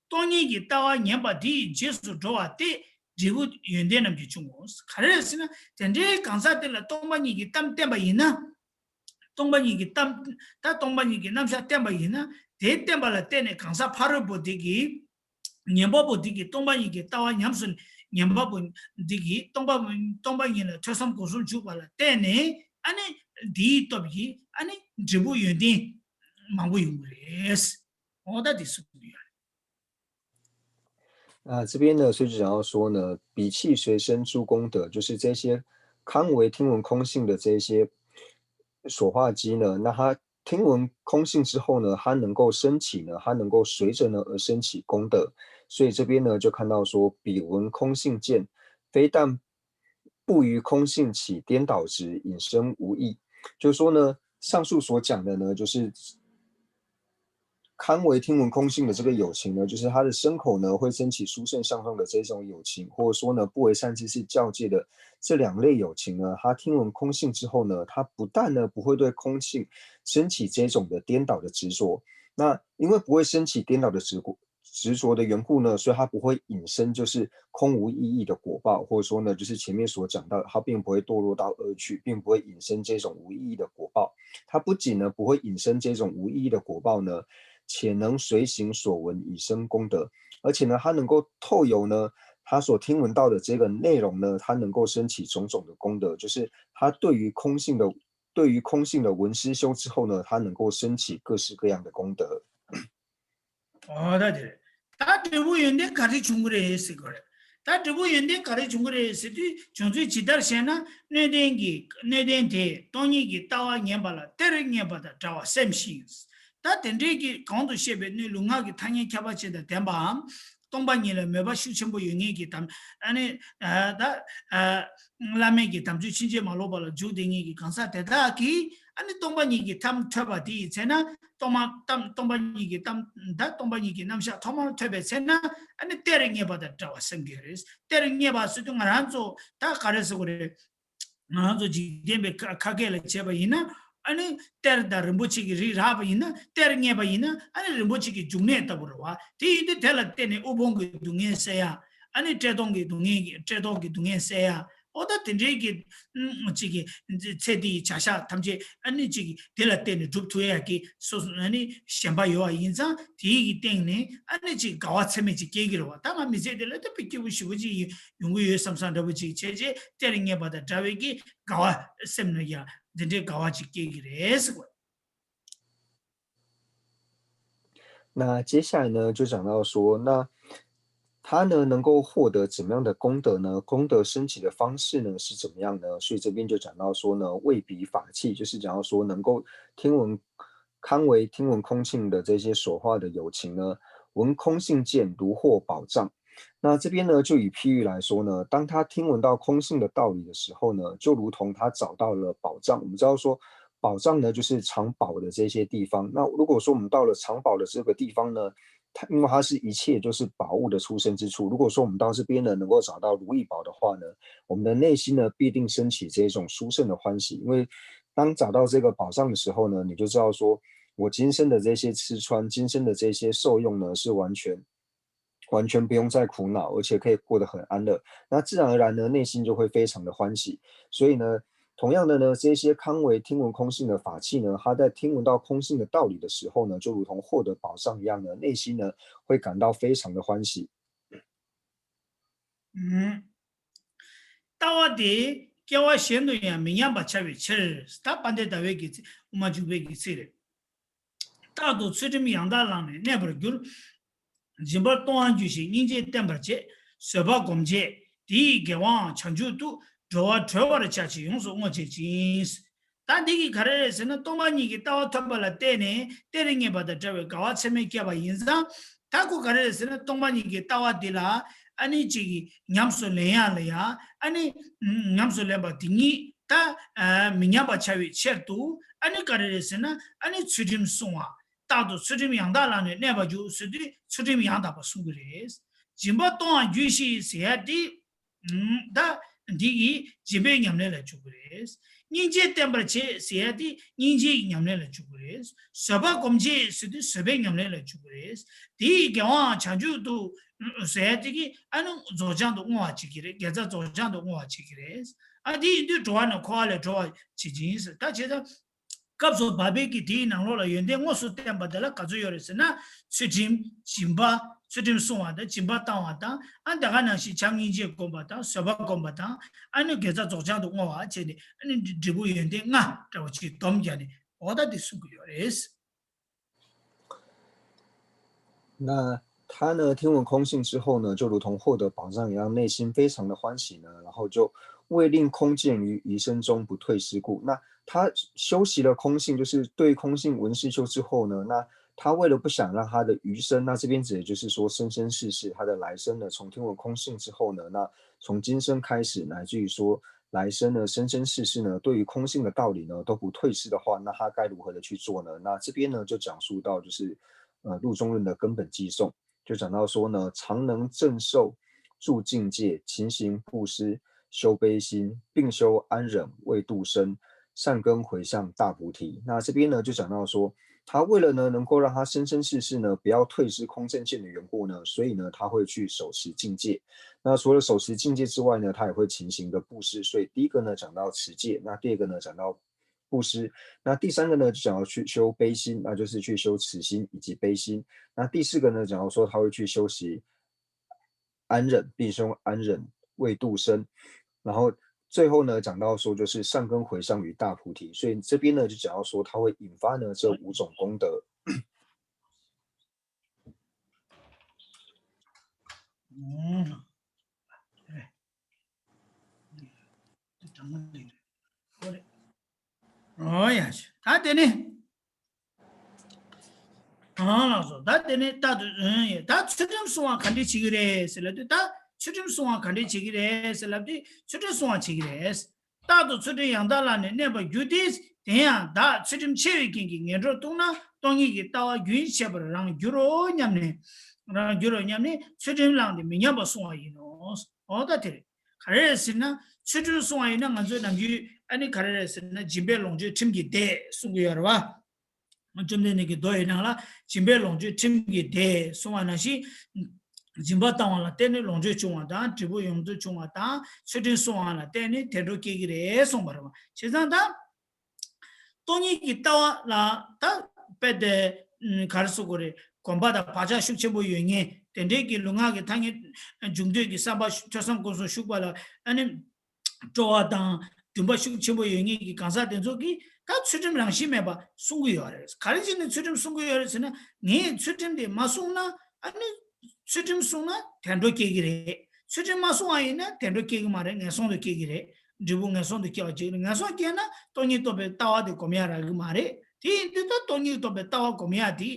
སྟོང་ཉིད་ཀྱི་ལྟ་བ་ཉན་པ་དེ་ཡི་རྗེས་སུ་འགྲོ་བ་སྟེ་འབྲས་བུ་ཡོན་ཏན་རྣམས་ཀྱིས་འབྱུང་ངོ་། ག་རེ་ཟེར་ན་དེ་འདྲའི་གང་ཟག་དེ་ལ་སྟོང་པ་ཉིད་ཀྱི་གཏམ་བསྟན་པ་ཡིན་ན། སྟོང་པ་ཉིད་ཀྱི་གཏམ། ད་སྟོང་པ་ཉིད་ཀྱི་རྣམ་གཞག་བསྟན་པ་ཡིན་ན། དེ་བསྟན་པ་ལ་བརྟེན་ནས་གང་ཟག་ཕ་རོལ་པོ་དེ་གིས། ཉན་པ་པོ་དེ་གིས་སྟོང་པ་ཉིད་ཀྱི་ལྟ་བ་ཉམས་སུ་ཉན་པ་པོ་དེ་གིས་སྟོང་པ་སྟོང་པ་ཉིད་ལ་ཐོས་བསམ་སྒོམ་གསུམ་འཇུག་པ་ལ་བརྟེན་ནས་ཨ་ནི་དེའི་སྟོབས་ཀྱིས་ཨ་ནི་འབྲས་བུ་ཡོན་ཏན་མང་པོ་ཡོང་གི་རེད། འོ་ད་དེ་གསུངས་ཡོད།啊，这边呢，所以就讲到说呢，彼气随生诸功德，就是这些堪为听闻空性的这些所化机呢，那他听闻空性之后呢，他能够升起呢，他能够随着呢而升起功德。所以这边呢，就看到说，彼闻空性见，非但不于空性起颠倒执，引生无益。就是说呢，上述所讲的呢，就是堪为听闻空性的这个有情呢，就是他的身口呢会升起殊胜相状的这种有情，或者说呢不为善知识教诫的这两类有情呢，他听闻空性之后呢，他不但呢不会对空性升起这种的颠倒的执着，那因为不会升起颠倒的执着，执着的缘故呢，所以它不会引生就是空无意义的果报，或者说呢，就是前面所讲到，它并不会堕落到恶趣，并不会引生这种无意义的果报。它不仅呢不会引生这种无意义的果报呢，且能随行所闻以生功德，而且呢，它能够透由呢他所听闻到的这个内容呢，它能够升起种种的功德，就是他对于空性的对于空性的闻思修之后呢，他能够升起各式各样的功德。 ཨོ་ད་དེ་རེད། ད་འབྲས་བུ་ཡོན་ཏན་ག་རེ་བྱུང་གི་རེད་ཟེར་གི་རེད། ད་འབྲས་བུ་ཡོན་ཏན་ག་རེ་བྱུང་གི་རེད་ཟེར་དུས་བྱུང་ཚུལ་ཇི་ལྟར་ཞེ་ན། སྣོད་ལྡན་གྱི་སྣོད་ལྡན་དེས་སྟོང་ཉིད་ཀྱི་ལྟ་བ་ཉན་པ་ལ་གཏེར་རྙེད་པ་དང་འདྲ་བར་སེམས་ཤིང་། ད་དེ་འདྲའི་གི་གོང་དུ་བཤད་པའི་སྣོད་ལུས་ངག་གི་ཐ་སྙད་ཁྱད་པར་ཅན་དང་ལྡན་པའམ། སྟོང་པ་ཉིད་ལ་མོས་པ་ཤུགས་ཆེན་པོ་ཡོད་ངེས་ཀྱི་དམ། ཨ་ནི་ད་བླ་མེད་ཀྱི་དམ་ཚིག་ཕྱིན་ཅི་མ་ལོག་པ་ལ་འཇུག་བསྡད་ངེས་ཀྱི་གང་ཟག་དེ་དག་གིས་ཨ་ནི་སྟོང་པ་ཉིད་ཀྱི་གཏམ་ཐོས་པ་དེ་ཡི་ཚེ་ན། སྟོང་མ་གཏམ་སྟོང་པ་ཉིད་ཀྱི་གཏམ། ད་སྟོང་པ་ཉིད་ཀྱི་རྣམ་གཞག་ཐོག་མར་ཐོས་པའི་ཚེ་ན་ཨ་ནི་གཏེར་རྙེད་པ་དང་འདྲ་བར་སེམས་ཀྱི་རེད། གཏེར་རྙེད་པ་ཟེར་དུས་ང་རང་ཚོ་ད་ག་རེ་ཟེར་དགོས་རེད། ང་རང་ཚོ་འཇིག་རྟེན་པའི་ཁ་ཁ་སྐད་ལ་བྱས་པ་ཡིན་ན། ཨ་ནི་གཏེར་དང་རིན་པོ་ཆེ་གི་རིགས་རག་པ་ཡིན་ན། གཏེར་རྙེད་པ་ཡིན་ན་ཨ་ནི་རིན་པོ་ཆེ་གི་འབྱུང་གནས་ལྟ་བུ་རེད་བ། དེ་ཡིན་དུས་དེ་ལ་བརྟེན་ནས་དབུལ་ཕོངས་ཀྱི་སྡུག་བསྔལ་སེལ་ཡ། ཨ་ནི་བཀྲེས་ལྟོགས་ཀྱི་སྡུག་བསྔལ་གྱི་བཀྲེས་ལྟོགས་ཀྱི་སྡུག་བསྔལ་སེལ་ཡ། ཨོ་ད་དེ་འདྲའི་གི་ཨུམ་ཅིག་གི་ཚེ་འདི་ཡི་བྱ་གཞག་ཐམས་ཅད་ཨ་ནི་ཅིག་གི་དེ་ལ་བརྟེན་ནས་འགྲུབ་ཐུབ་ཡ་གི་སོ་སོ་ཨ་ནི་ཞེན་པ་ཡོད་པ་ཡིན་ཙང་དེའི་གི་སྟེང་ནས་ཨ་ནི་ཅིག་དགའ་བ་ཚད་མེད་ཅིག་སྐྱེ་གི་རེད་བ། ད་ང་མི་ཚེ་འདི་ལ་ད་དཔེ་སྐྱིད་པོ་ཞེ་པོ་ཅིག་ཡིན། ཡོང་གི་ཡོད་བསམ་བསམ་འདྲ་པོ་ཅིག་བྱས་རྗེས་གཏེར་རྙེད་པ་དང་འདྲ་བའི་གི་དགའ་བ་སེམས་ནང་ཡང་འདི་འདྲའི་དགའ་བ་ཅིག་སྐྱེ་གི་རེད་ཟེར་བ། 那接下来呢，就讲到说，那他呢能够获得怎么样的功德呢？功德升起的方式呢是怎么样呢？所以这边就讲到说呢，为彼法器，就是讲到说能够听闻堪为听闻空性的这些所化的有情呢，闻空性见如获宝藏。那这边呢，就以譬喻来说呢，当他听闻到空性的道理的时候呢，就如同他找到了宝藏。我们知道说，宝藏呢就是藏宝的这些地方。那如果说我们到了藏宝的这个地方呢，它因为它是一切就是宝物的出生之处。如果说我们到这边呢能够找到如意宝的话呢，我们的内心呢必定升起这种殊胜的欢喜，因为当找到这个宝藏的时候呢，你就知道说我今生的这些吃穿，今生的这些受用呢是完全完全不用再苦恼，而且可以过得很安乐。那自然而然呢，内心就会非常的欢喜。所以呢，同样的呢，这些堪为听闻空性的法器呢，他在听闻到空性的道理的时候呢，就如同获得宝藏一样呢，内心呢会感到非常的欢喜。 ལྟ་བ་དེ་སྐྱེ་བ་གཞན་དུ་ཡང་མི་ཉམས་པར་བྱ་བའི་ཕྱིར། ད་དཔལ་ལྡན་ཟླ་བའི་དགེ་ཚིག་དབུ་མ་འཇུག་པའི་དགེ་ཚིག་རེད། རྟག་ཏུ་ཚུལ་ཁྲིམས་ཡང་དག་བླངས་ནས་གནས་པར་འགྱུར། སྦྱིན་པར་ལྟུང་བར་འགྱུར་ཞིང་སྙིང་རྗེ་བསྟེན་པར་བྱེད། བཟོད་པ་སྒོམ་བྱེད། དེ་ཡི་དགེ་བའང་བྱང་ཆུབ་ཏུ། འགྲོ་བ་གྲོལ་བར་བྱ་ཕྱིར་ཡོངས་སུ་བསྔོ་བྱེད་ཅིང་། ད་འདི་གིས་ག་རེ་རེད་ཟེར་ན། སྟོང་པ་ཉིད་ཀྱི་ལྟ་བ་ཐོབ་པ་ལ་བརྟེན་ནས་གཏེར་རྙེད་པ་དང་འདྲ་བའི་དགའ་བ་ཚད་མེད་སྐྱེས་པ་ཡིན་ཙང་། ད་ཁོ་ག་རེ་རེད་ཟེར་ན། སྟོང་པ་ཉིད་ཀྱི་ལྟ་བ་འདི་ལ་ཨ་ནི་གཅིག་གིས་ཉམས་སུ་ལེན་ཡ་ལ་ཡ། ཨ་ནི་ཉམས་སུ་ལེན་པ་དེ་ཉིད་ད་མི་ཉམས་པར་བྱ་བའི་ཕྱིར་དུ། ཨ་ནི་ག་རེ་རེད་ཟེར་ན། ཨ་ནི་ཚུལ་ཁྲིམས་བསྲུང་བ། རྟག་ཏུ་ཚུལ་ཁྲིམས་ཡང་དག་བླངས་ནས་གནས་པར་འགྱུར་ཟེར་དུས། ཚུལ་ཁྲིམས་ཡང་དག་པ་བསྲུང་གི་རེད། སྦྱིན་པ་གཏོང་བར་འགྱུར་ཞིང་ཟེར་ཡ་དེ། ད་འདི་ཡིས་སྦྱིན་པའི་ཉམས་ལེན་ལ་འཇུག་གི་རེད། སྙིང་རྗེ་བསྟེན་པར་བྱེད་ཟེར་ཡ་དེ་སྙིང་རྗེའི་ཉམས་ལེན་ལ་འཇུག་གི་རེད། བཟོད་པ་སྒོམ་བྱེད་ཟེར་དུས་བཟོད་པའི་ཉམས་ལེན་ལ་འཇུག་གི་རེད། དེ་ཡི་དགེ་བའང་བྱང་ཆུབ་ཏུ་ཟེར་ཡ་དེ་གིས་ཨ་ནི་རྫོགས་བྱང་དུ་བསྔོ་བ་བྱེད་ཀྱི་རེད། དགེ་རྩ་རྫོགས་བྱང་དུ་བསྔོ་བ་བྱེད་ཀྱི་རེད། ཨ་དེ་ཡིན་དུས་འགྲོ་བ་ནི་འཁོར་བ་ལས་སྒྲོལ་བར་བྱེད་ཅིང་ཟེར། ད་བྱས་ཙང་། སྐབས་སུ་བབ་པའི་གི་དེའི་ནང་ལོགས་ལ་ཡོན་ཏན་དངོས་སུ་བསྟན་པ་དེ་ལ་ག་ཚོད་ཡོད་རེད་ཟེར་ན། ཚུལ་ཁྲིམས། སྦྱིན་པ། ཚུལ་ཁྲིམས་བསྲུང་བ་དང་སྦྱིན་པ་བཏང་བ་དང་། ཨ་དེ་ག་ནང་བཞིན་བྱམས་སྙིང་རྗེ་བསྒོམ་པ་དང་། བཟོད་པ་བསྒོམ་པ་དང་། ཨ་ནི་དགེ་རྩ་རྫོགས་བྱང་དུ་བསྔོ་བ་བྱས་ནས། ཨ་ནི་འབྲས་བུ་ཡོན་ཏན་ལྔ་འདྲ་བོ་ཅིག་སྡོམ་བརྒྱབ་ནས་འོ་ད་དེ་གསུང་གི་ཡོད་རེད། 那他呢，听闻空性之后呢，就如同获得宝藏一样，内心非常的欢喜呢，然后就为令空见于余生中不退失故。那他修习了空性，就是对空性闻是修之后呢，那他为了不想让他的余生，那这边指的就是说生生世世，他的来生呢，从听闻空性之后呢，那从今生开始，乃至于说来生呢，生生世世呢，对于空性的道理呢都不退失的话，那他该如何的去做呢？那这边呢就讲述到就是呃入中论的根本偈颂。 就讲到说呢，常能正受住境界，勤行布施，修悲心，并修安忍为度生，善根回向大菩提。那这边呢，就讲到说，他为了呢能够让他生生世世呢不要退失空正见的缘故呢，所以呢他会去守持境界。那除了守持境界之外呢，他也会勤行的布施。所以第一个呢讲到持戒，那第二个呢讲到布施。那第三个呢，就讲要去修悲心，那就是去修慈心以及悲心。那第四个呢，讲到说他会去修习安忍，并修安忍为度生。然后最后呢，讲到说就是善根回向于大菩提。所以这边呢，就讲到说他会引发呢这五种功德。 ཨོ་ཡ། ད་དེ་ནི། ཨང་ལགས་སོ། ད་དེ་ནི་རྟག་ཏུ་ཨང་ཡ། ད་ཚུལ་ཁྲིམས་བསྲུང་བ་ག་འདྲས་བྱེད་ཀྱི་རེད་ཟེར་ལབ་དུས། ད་ཚུལ་ཁྲིམས་བསྲུང་བ་ག་འདྲས་བྱེད་ཀྱི་རེད་ཟེར་ལབ་དུས། ཚུལ་ཁྲིམས་བསྲུང་བ་བྱེད་ཀྱི་རེད། རྟག་ཏུ་ཚུལ་ཁྲིམས་ཡང་དག་བླངས་ནས་གནས་པར་འགྱུར་ཏེ། དེ་ཡང་བདག་ཚུལ་ཁྲིམས་ཆེ་བའི་རྐྱེན་གྱིས་ངན་འགྲོར་ལྟུང་ན། སྟོང་ཉིད་ཀྱི་ལྟ་བ་རྒྱུན་ཆད་པར་རང་འགྱུར་རོ་སྙམ་ནས། རང་འགྱུར་རོ་སྙམ་ནས་ཚུལ་ཁྲིམས་བླངས་ཏེ་མི་ཉམས་པར་བསྲུང་བ་ཡིན་ནོ། འོ་ད་དེ་རེད། ག་རེ་རེད་ཟེར་ན། ཚུལ་ཁྲིམས་བསྲུང་བ་ཡིན་ན་ང་ཚོའི་ནམ་རྒྱུན་ཨ་ནི་ག་རེ་རེད་ཟེར་ན། སྦྱིན་པས་ལོངས་སྤྱོད་ཁྲིམས་ཀྱིས་བདེ་གསུང་གི་ཡོད་རེད་བ། བཅོམ་ལྡན་འདས་ཀྱི་མདོ་ཡི་ནང་ལ། སྦྱིན་པས་ལོངས་སྤྱོད་ཁྲིམས་ཀྱིས་བདེ་གསུང་བ་ནང་བཞིན། སྦྱིན་པ་བཏང་བ་ལ་བརྟེན་ནས་ལོངས་སྤྱོད་འབྱུང་བ་དང་། འབྲས་བུ་ཡོངས་སུ་འབྱུང་བ་དང་། ཚུལ་ཁྲིམས་བསྲུང་བ་ལ་བརྟེན་ནས་བདེ་འགྲོ་སྐྱེ་གི་རེད་གསུངས་པ་རེད་བ། བྱས་ཙང་ད། སྟོང་ཉིད་ཀྱི་ལྟ་བ་ལ་ད་དཔེ་དེ་ག་རེ་ཟེར་དགོས་རེད། གོམས་པ་དང་བག་ཆགས་ཤུགས་ཆེན་པོ་ཡོད་མཁན། དེ་འདྲའི་གི་ལུས་ངག་གི་ཐ་སྙད་འཇུག་འདོད་ཀྱི་བསམ་པ་ཐོས་བསམ་སྒོམ་གསུམ་ཞུགས་པ་ལ་ཨ་ནི། སྤྲོ་བ་དང་འདུན་པ་ཤུགས་ཆེན་པོ་ཡོད་མཁན་གྱི་གང་ཟག་དེ་ཚོ་གིས་ད་ཚུལ་ཁྲིམས་རང་བཞིན་མེད་པ་བསྲུང་གི་ཡོད་རེད། ག་རེ་བྱས་ནས་ཚུལ་ཁྲིམས་བསྲུང་གི་ཡོད་རེད་ཟེར་ན། ངས་ཚུལ་ཁྲིམས་དེ་མ་བསྲུངས་ན། ཨ་ནི་ཚུལ་ཁྲིམས་བསྲུངས་ན་བདེ་འགྲོ་སྐྱེ་གི་རེད། ཚུལ་ཁྲིམས་མ་བསྲུངས་པ་ཡིན་ན་བདེ་འགྲོ་སྐྱེ་གི་མ་རེད། ངན་སོང་དུ་སྐྱེ་གི་རེད། འབྲས་བུ་ངན་སོང་དུ་སྐྱེ་བ་བྱེད་ཀྱི་རེད། ངན་སོང་སྐྱེས་ན་སྟོང་ཉིད་རྟོགས་པའི་ལྟ་བ་དེ་སྒོམ་ཡ་རག་གི་མ་རེད། དེ་ཡིན་དུས་ད་སྟོང་ཉིད་རྟོགས་པའི་ལྟ་བ་སྒོམ་ཡ་དེ་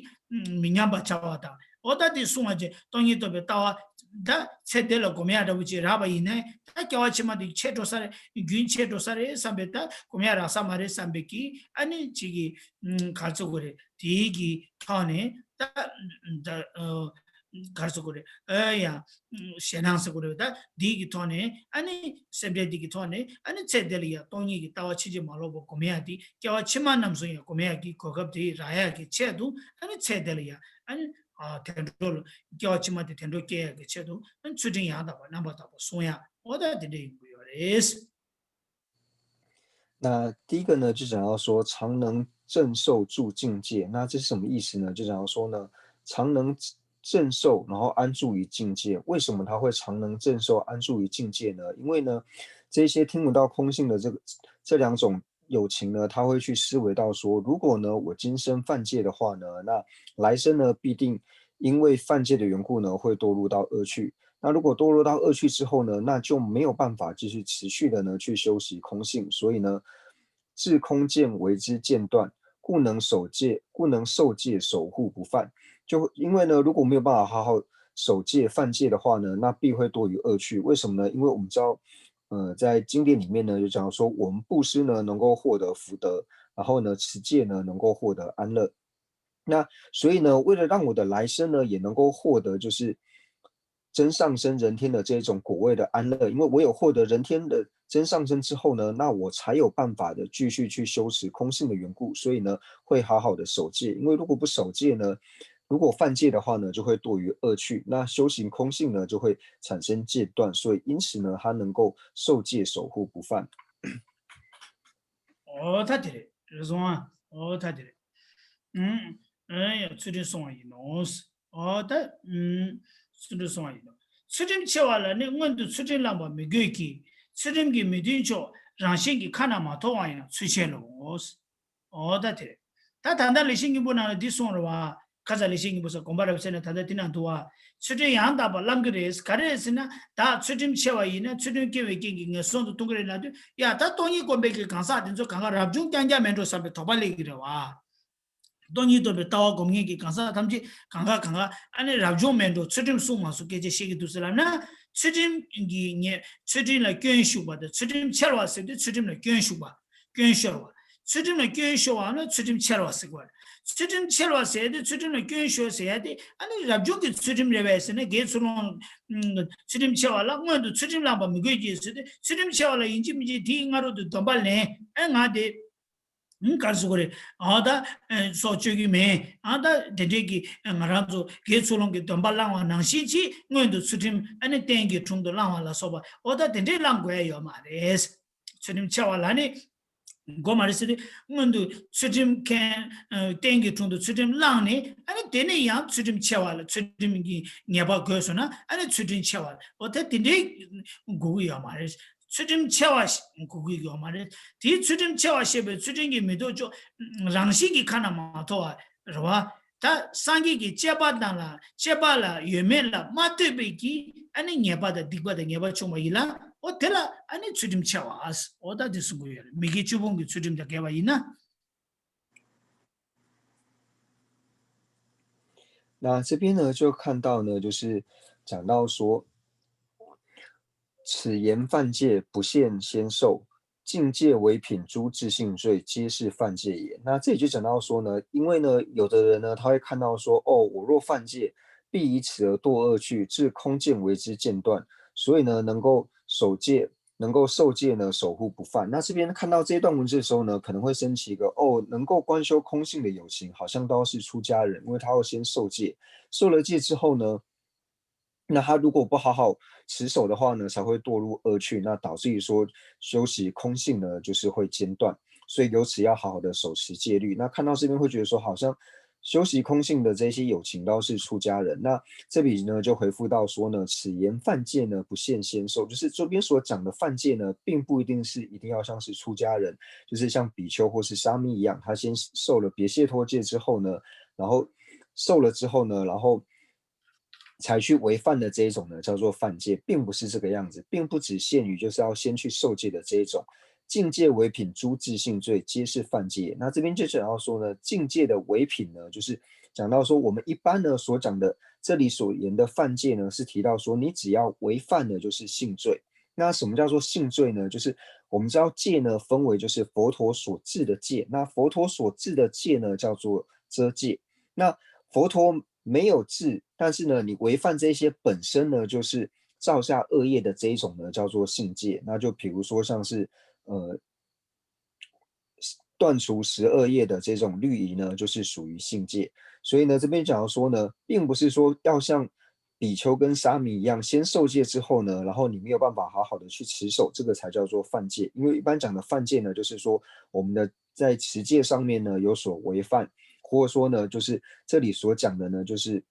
མི་ཉམས་པ་ཆགས་པ་དང་། འོ་ད་དེ་བསྲུང་བ་བྱས། སྟོང་ཉིད་རྟོགས་པའི་ལྟ་བ་ད་ཚེ་འདི་ལ་སྒོམ་ཡ་འདྲ་བོ་ཅིག་རག་པ་ཡིན་ན། ད་སྐྱེ་བ་ཕྱི་མ་དེ་ཆད་འགྲོ་ས་རེད། རྒྱུན་ཆད་འགྲོ་ས་རེད་བསམ་པའི། ད་སྒོམ་ཡ་རག་ས་མ་རེད་བསམ་པའི་གི་ཨ་ནི་ཅིག་གི་ག་རེ་ཟེར་དགོས་རེད། དེའི་གི་ཐོག་ནས་ད་ད་ག་རེ་ཟེར་དགོས་རེད། ཨེ་ཡ། ཞེད་སྣང་ཟེར་དགོས་རེད། ད་འདི་གི་ཐོག་ནས་ཨ་ནི་སེམས་ཁྲལ་འདི་གི་ཐོག་ནས་ཨ་ནི་ཚེ་འདི་ལ་ཡ་སྟོང་ཉིད་ཀྱི་ལྟ་བ་ཕྱིན་ཅི་མ་ལོག་པ་སྒོམ་ཡ་དེ། སྐྱེ་བ་ཕྱི་མ་རྣམས་སུ་ཡང་སྒོམ་ཡ་གི་གོ་སྐབས་དེ་རག་ཡ་གི་ཆེད་དུ། ཨ་ནི་ཚེ་འདི་ལ་ཡ་ཨ་ནི་བདེ་འགྲོ་ལ། སྐྱེ་བ་ཕྱི་མ་དེ་བདེ་འགྲོ་སྐྱེ་ཡ་གི་ཆེད་དུ། ཨ་ནི་ཚུལ་ཁྲིམས་ཡང་དག་པ་རྣམ་པར་དག་པ་བསྲུང་ཡ། འོ་ད་དེ་འདྲ་ཡིན་དགོས་ཡོད་རེད། 那第一个呢，就讲到说常能正受住境界，那这是什么意思呢？就讲到说呢，常能正受，然后安住于境界。为什么他会常能正受、安住于境界呢？因为呢，这些听不到空性的这个这两种有情呢，他会去思维到说，如果呢我今生犯戒的话呢，那来生呢必定因为犯戒的缘故呢会堕入到恶趣。那如果堕落到恶趣之后呢，那就没有办法继续持续的呢去修习空性，所以呢，至空见为之间断，故能守戒，故能受戒守护不犯。就因为呢，如果没有办法好好守戒犯戒的话呢，那必会堕于恶趣。为什么呢？因为我们知道，呃，在经典里面呢，就讲说，我们布施呢能够获得福德，然后呢，持戒呢能够获得安乐。那所以呢，为了让我的来生呢也能够获得就是真上生人天的这一种果位的安乐，因为我有获得人天的真上生之后呢，那我才有办法的继续去修持空性的缘故，所以呢，会好好的守戒。因为如果不守戒呢，如果犯戒的话呢，就会堕于恶趣。那修行空性呢，就会产生戒断，所以因此呢，他能够受戒守护不犯。ཨོ་ད་དེ་རེད། རེད་སོང་ཨ། ཨོ་ད་དེ་རེད། ཨུམ། ཨེ་ཡ་ཚུལ་ཁྲིམས་སྲུང་བ་ཡིན་ནོ། ཨོ་ད། ཨུམ། ཚུལ་ཁྲིམས་སྲུང་བ་ཡིན་ནོ། ཚུལ་ཁྲིམས་ཆེ་བ་ལ་ནི་སྔོན་དུ་ཚུལ་ཁྲིམས་བླངས་པ་མི་དགོས་ཀྱི། ཚུལ་ཁྲིམས་ཀྱི་མི་མཐུན་ཕྱོགས་རང་བཞིན་གྱིས་ཁ་ན་མ་ཐོ་བ་ཡང་ཚུལ་ཆེ་ལོ། ཨོ་ད་དེ་རེད། ད་ད་ལྟ་ལེགས་བཤད་སྙིང་པོ་ནང་ལ་འདི་གསུངས་རེད་བ། ཁ་ས་ལེགས་བཤད་སྙིང་པོ་ས་དགོངས་པ་རབ་གསལ་ནས་ད་ལྟ་འདི་ནང་འདུག་བ། ཚུལ་ཁྲིམས་ཡང་དག་པར་བླང་གི་རེད། ག་རེ་རེད་ཟེར་ན། བདག་ཚུལ་ཁྲིམས་ཆེ་བ་ཡིན་ན་ཚུལ་ཁྲིམས་སྐྱེ་བའི་རྐྱེན་གྱིས་ངན་སོང་དུ་ལྟུང་གི་རེད་ལབ་དུས། ཡ་ད་སྟོང་ཉིད་སྒོམ་པའི་གི་གང་ཟག་དེ་ཚོ་གང་ག་རབ་བྱུང་རྐྱང་རྐྱང་མེད་འགྲོ་བསམ་པའི་དོགས་པ་སླེབས་ཀྱི་རེད་བ། སྟོང་ཉིད་རྟོགས་པའི་ལྟ་བ་སྒོམ་མཁན་གྱི་གང་ཟག་ཐམས་ཅད་གང་ག་གང་ག་ཨ་ནི་རབ་བྱུང་མེད་འགྲོ། ཚུལ་ཁྲིམས་སྲུང་མ་སྲུང་སྐད་ཆ་བཤད་ཀྱི་འདུག་ཟེར་ལབ་ན། ཚུལ་ཁྲིམས་ཀྱི་ཉེ་ཚུལ་ཁྲིམས་ལ་སྐྱོན་ཞུགས་པ་དང་། ཚུལ་ཁྲིམས་འཆལ་བ་ཟེར་དུས་ཚུལ་ཁྲིམས་ལ་སྐྱོན་ཞུགས་པ། སྐྱོན་ཤོར་བ། ཚུལ་ཁྲིམས་ལ་སྐྱོན་ཤོར་བ་ལ་ཚུལ་ཁྲིམས་འཆལ་བ་ཟེར་བ་རེད། ཚུལ་ཁྲིམས་འཆལ་བ་ཟེར་ཏེ་ཚུལ་ཁྲིམས་ལ་སྐྱོན་ཤོར་ཟེར་ཡ་དེ་ཨ་ནི་རབ་བྱུང་གི་ཚུལ་ཁྲིམས་རེད་པས་ཟེར་ན། དགེ་ཚུལ་སློང་། ཚུལ་ཁྲིམས་ཆེ་བ་ལ་སྔོན་དུ་ཚུལ་ཁྲིམས་བླངས་པ་མི་དགོས་ཀྱི་ཟེར་ཏེ། ཚུལ་ཁྲིམས་ཆེ་བ་ལ་ཡིན་གཅིག་མིན་གཅིག་དེའི་སྔ་རོལ་དུ་སྡོམ་པ་ལེན། ཨེ་ང་དེ་ཨང་གར་སུ་གོ་རེད། ཨ་ད་སྲོག་གཅོད་ཀྱི་མེད། ཨ་ད་དེ་འདྲས་ཀྱི་ང་རང་ཚོ་དགེ་ཚུལ་སློང་གི་སྡོམ་པ་བླངས་པ་ནང་བཞིན་གྱིས་སྔོན་དུ་ཚུལ་ཁྲིམས་ཨ་ནི་རྟེན་གྱི་དྲུང་དུ་བླང་བ་ལ་སོགས་པ། ཨོ་ད་དེ་འདྲས་བླང་དགོས་ཡ་ཡོད་མ་རེད། ཚུལ་ཁྲིམས་ཆེ་བ་ལ་ནི་དགོས་མ་རེད་ཟེར་ཏེ། སྔོན་དུ་ཚུལ་ཁྲིམས་མཁན་རྟེན་གྱི་དྲུང་དུ་ཚུལ་ཁྲིམས་བླངས་ནས། ཨ་ནི་དེ་ནས་ཡང་ཚུལ་ཁྲིམས་ཆེ་བ་ལ་ཚུལ་ཁྲིམས་ཀྱི་ངེས་པ་དགོས་སོང་ན། ཨ་ནི་ཚུལ་ཁྲིམས་ཆེ་བ་ལ་ཨོ་ད་དེ་འདྲའི་དགོས་ཀྱི་ཡོད་མ་རེད། ཚུལ་ཁྲིམས་ཆེ་བ་ཞིག་དགོས་ཀྱི་ཡོད་མ་རེད། དེའི་ཚུལ་ཁྲིམས་ཆེ་བ་ཞེས་པའི་ཚུལ་ཁྲིམས་ཀྱི་མི་ལྡོག་ཕྱོགས་རང་བཞིན་གྱིས་ཁ་ན་མ་ཐོ་བ་རེད་བ། ད་སངས་རྒྱས་ཀྱི་བཅས་པ་དང་ལ་བཅས་པ་ལ་ཡོད་མེད་ལ་མ་ལྟོས་པའི་གི་ཨ་ནི་ཉེས་པ་དང་སྡིག་པ་དང་ཉེས་པ་བྱུང་བ་ཡིན་ལ། ཨོ་དེ་ལ་ཨ་ནི་ཚུལ་ཁྲིམས་ཆེ་བ། ཨོ་ད་དེ་གསུང་གི་ཡོད་རེད། མི་དགེ་བཅུ་སྤོང་གི་ཚུལ་ཁྲིམས་དང་འགལ་བ་ཡིན་ན། 那这边呢，就看到呢，就是讲到说，此言犯戒不现先受，境界唯品诸自性罪，皆是犯戒也。那这里就讲到说呢，因为呢，有的人呢，他会看到说，哦，我若犯戒，必以此而堕恶趣，至空见为之间断。所以呢，能够守戒，能够受戒呢，守护不犯。那这边看到这一段文字的时候呢，可能会升起一个，哦，能够观修空性的有情，好像都是出家人，因为他要先受戒，受了戒之后呢，那他如果不好好持守的话呢，才会堕入恶趣，那导致于说修习空性呢，就是会间断。所以由此要好好的守持戒律。那看到这边会觉得说，好像修习空性的这些有情都是出家人。那这里呢，就回复到说呢，此言犯戒呢，不现先受，就是这边所讲的犯戒呢，并不一定是一定要像是出家人，就是像比丘或是沙弥一样，他先受了别解脱戒之后呢，然后受了之后呢，然后才去违犯的这一种呢，叫做犯戒，并不是这个样子，并不只限于就是要先去受戒的这一种。境界唯品诸自性罪，皆是犯戒。那这边就想要说呢，境界的唯品呢，就是讲到说我们一般呢所讲的这里所言的犯戒呢，是提到说你只要违犯的就是性罪。那什么叫做性罪呢？就是我们知道戒呢分为就是佛陀所制的戒，那佛陀所制的戒呢叫做遮戒。那佛陀没有制，但是呢，你违犯这些本身呢，就是造下恶业的这一种呢，叫做性戒。那就比如说像是呃断除十二业的这种律仪呢，就是属于性戒。所以呢，这边讲到说呢，并不是说要像比丘跟沙弥一样，先受戒之后呢，然后你没有办法好好的去持守，这个才叫做犯戒。因为一般讲的犯戒呢，就是说我们的在持戒上面呢有所违犯，或者说呢，就是这里所讲的呢，就是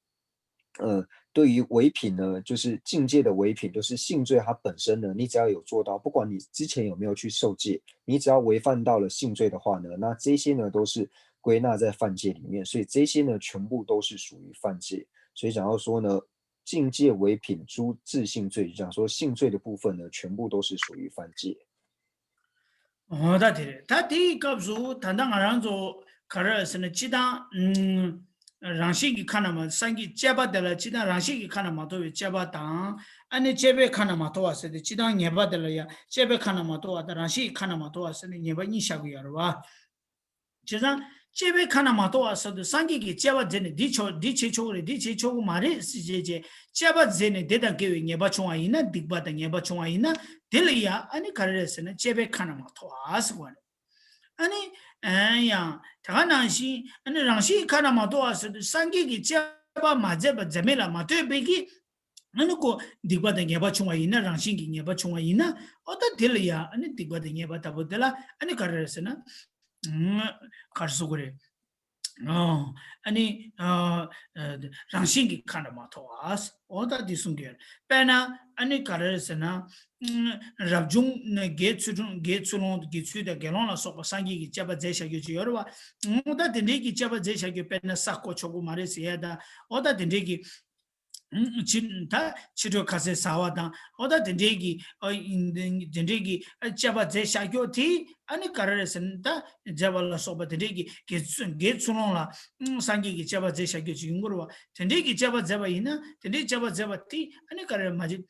呃，对于唯品呢，就是境界的唯品，就是性罪它本身呢，你只要有做到，不管你之前有没有去受戒，你只要违犯到了性罪的话呢，那这些呢都是归纳在犯戒里面，所以这些呢全部都是属于犯戒。所以讲到说呢，境界为品诸自性罪，讲说性罪的部分呢，全部都是属于犯戒。 འོ་ད་དེ་རེད། ད་དེའི་སྐབས་སུ་ད་ལྟ་ང་རང་ཚོ་ག་རེ་ཟེར་ན། སྤྱིར་བཏང་ཨུམ། རང་བཞིན་གྱི་ཁ་ན་མ། སངས་རྒྱས་སྤྱད་པ་དེ་ལ་སྤྱིར་བཏང་རང་བཞིན་གྱི་ཁ་ན་མ་ཐོ་བའི་སྤྱད་པ་དང་། ཨ་ནི་སྤྱད་པའི་ཁ་ན་མ་ཐོ་བ་ཟེར་ཏེ། སྤྱིར་བཏང་ཉེས་པ་དེ་ལ་ཡང་སྤྱད་པའི་ཁ་ན་མ་ཐོ་བ་དང་རང་བཞིན་གྱི་ཁ་ན་མ་ཐོ་བ་ཟེར་ནས་ཉེས་པ་གཉིས་བཞག་གི་ཡོད་རེད་བ། བྱས་ཙང་སྤྱད་པའི་ཁ་ན་མ་ཐོ་བ་ཟེར་དུས་སངས་རྒྱས་ཀྱིས་སྤྱད་པ་མཛད་ནས་འདི་ཆོག་འདི་བྱེད་ཆོག་གི་རེད། འདི་བྱེད་ཆོག་གི་མ་རེད་ཟེར་བྱས་བྱས་སྤྱད་པ་མཛད་ནས་དེ་དང་འགལ་བའི་ཉེས་པ་བྱུང་བ་ཡིན་ན། སྡིག་པ་དང་ཉེས་པ་བྱུང་བ་ཡིན་ན། དེ་ལ་ཡང་ཨ་ནི་ག་རེ་རེད་ཟེར་ན། སྤྱད་པའི་ཁ་ན་མ་ཐོ་བ་ཟེར་བ་རེད། ཨ་ནི་ཨ་ཡང་དེ་ག་ནང་བཞིན་ཨ་ནི་རང་བཞིན་ཁ་ན་མ་ཐོ་བ་ཟེར་དུས་སངས་རྒྱས་ཀྱིས་སྤྱད་པ་མ་མཛད་པ་མཛད་མེད་ལ་མ་ལྟོས་པའི་གི་ཨ་ནི་ཁོ་སྡིག་པ་དང་ཉེས་པ་བྱུང་བ་ཡིན་ན། རང་བཞིན་གྱི་ཉེས་པ་བྱུང་བ་ཡིན་ན། ཨོ་ད་དེ་ལ་ཡང་ཨ་ནི་སྡིག་པ་དང་ཉེས་པ་ལྟ་བུ་དེ་ལ་ཨ་ནི་ག་རེ་རེད་ཟེར་ན། ཨ་ག་རེ་ཟེར་དགོས་རེད། ཨ་ནི་ཨ་རང་བཞིན་གྱི་ཁ་ན་མ་ཐོ་བ། ཨོ་ད་དེ་གསུང་གི་ཡོད། དཔེར་ན་ཨ་ནི་ག་རེ་རེད་ཟེར་ན། རབ་བྱུང་ནི་དགེ་ཚུལ་ཁྲིམས། དགེ་ཚུལ་སློང་། དགེ་ཚུལ་དང་དགེ་སློང་ལ་སོགས་པ་སངས་རྒྱས་ཀྱིས་སྤྱད་པ་མཛད་བཞག་རྒྱུ་ཅིག་ཡོད་རེད་བ། ཨོ་ད་དེ་འདྲའི་གི་སྤྱད་པ་མཛད་བཞག་རྒྱུ། དཔེར་ན་ས་བརྐོ་ཆོག་གི་མ་རེད་ཟེར་ཡ་དང་། ཨོ་ད་དེ་འདྲའི་གི་ཕྱི་ད་ཕྱི་དྲོ་ཁ་ཟས་ཟ་བ་དང་། ཨོ་ད་དེ་འདྲའི་གི་ཨ་དེ་འདྲའི་གི་ཨ་སྤྱད་པ་མཛད་བཞག་རྒྱུ་དེ་ཨ་ནི་ག་རེ་རེད་ཟེར་ན། ད་མཛད་པ་ལ་སོགས་པ་དེ་འདྲའི་གི་དགེ་ཚུལ་དགེ་ཚུལ་སློང་ལ་སངས་རྒྱས་ཀྱིས་སྤྱད་པ་མཛད་བཞག་རྒྱུ་ཅིག་ཡོང་གི་རེད་བ། དེ་འདྲའི་གི་སྤྱད་པ་མཛད་པ་ཡིན་ན། དེ་འདྲའི་སྤྱད་པ་མཛད་པ་དེ་ཨ་ནི་ག་རེ་མ་བྱེད།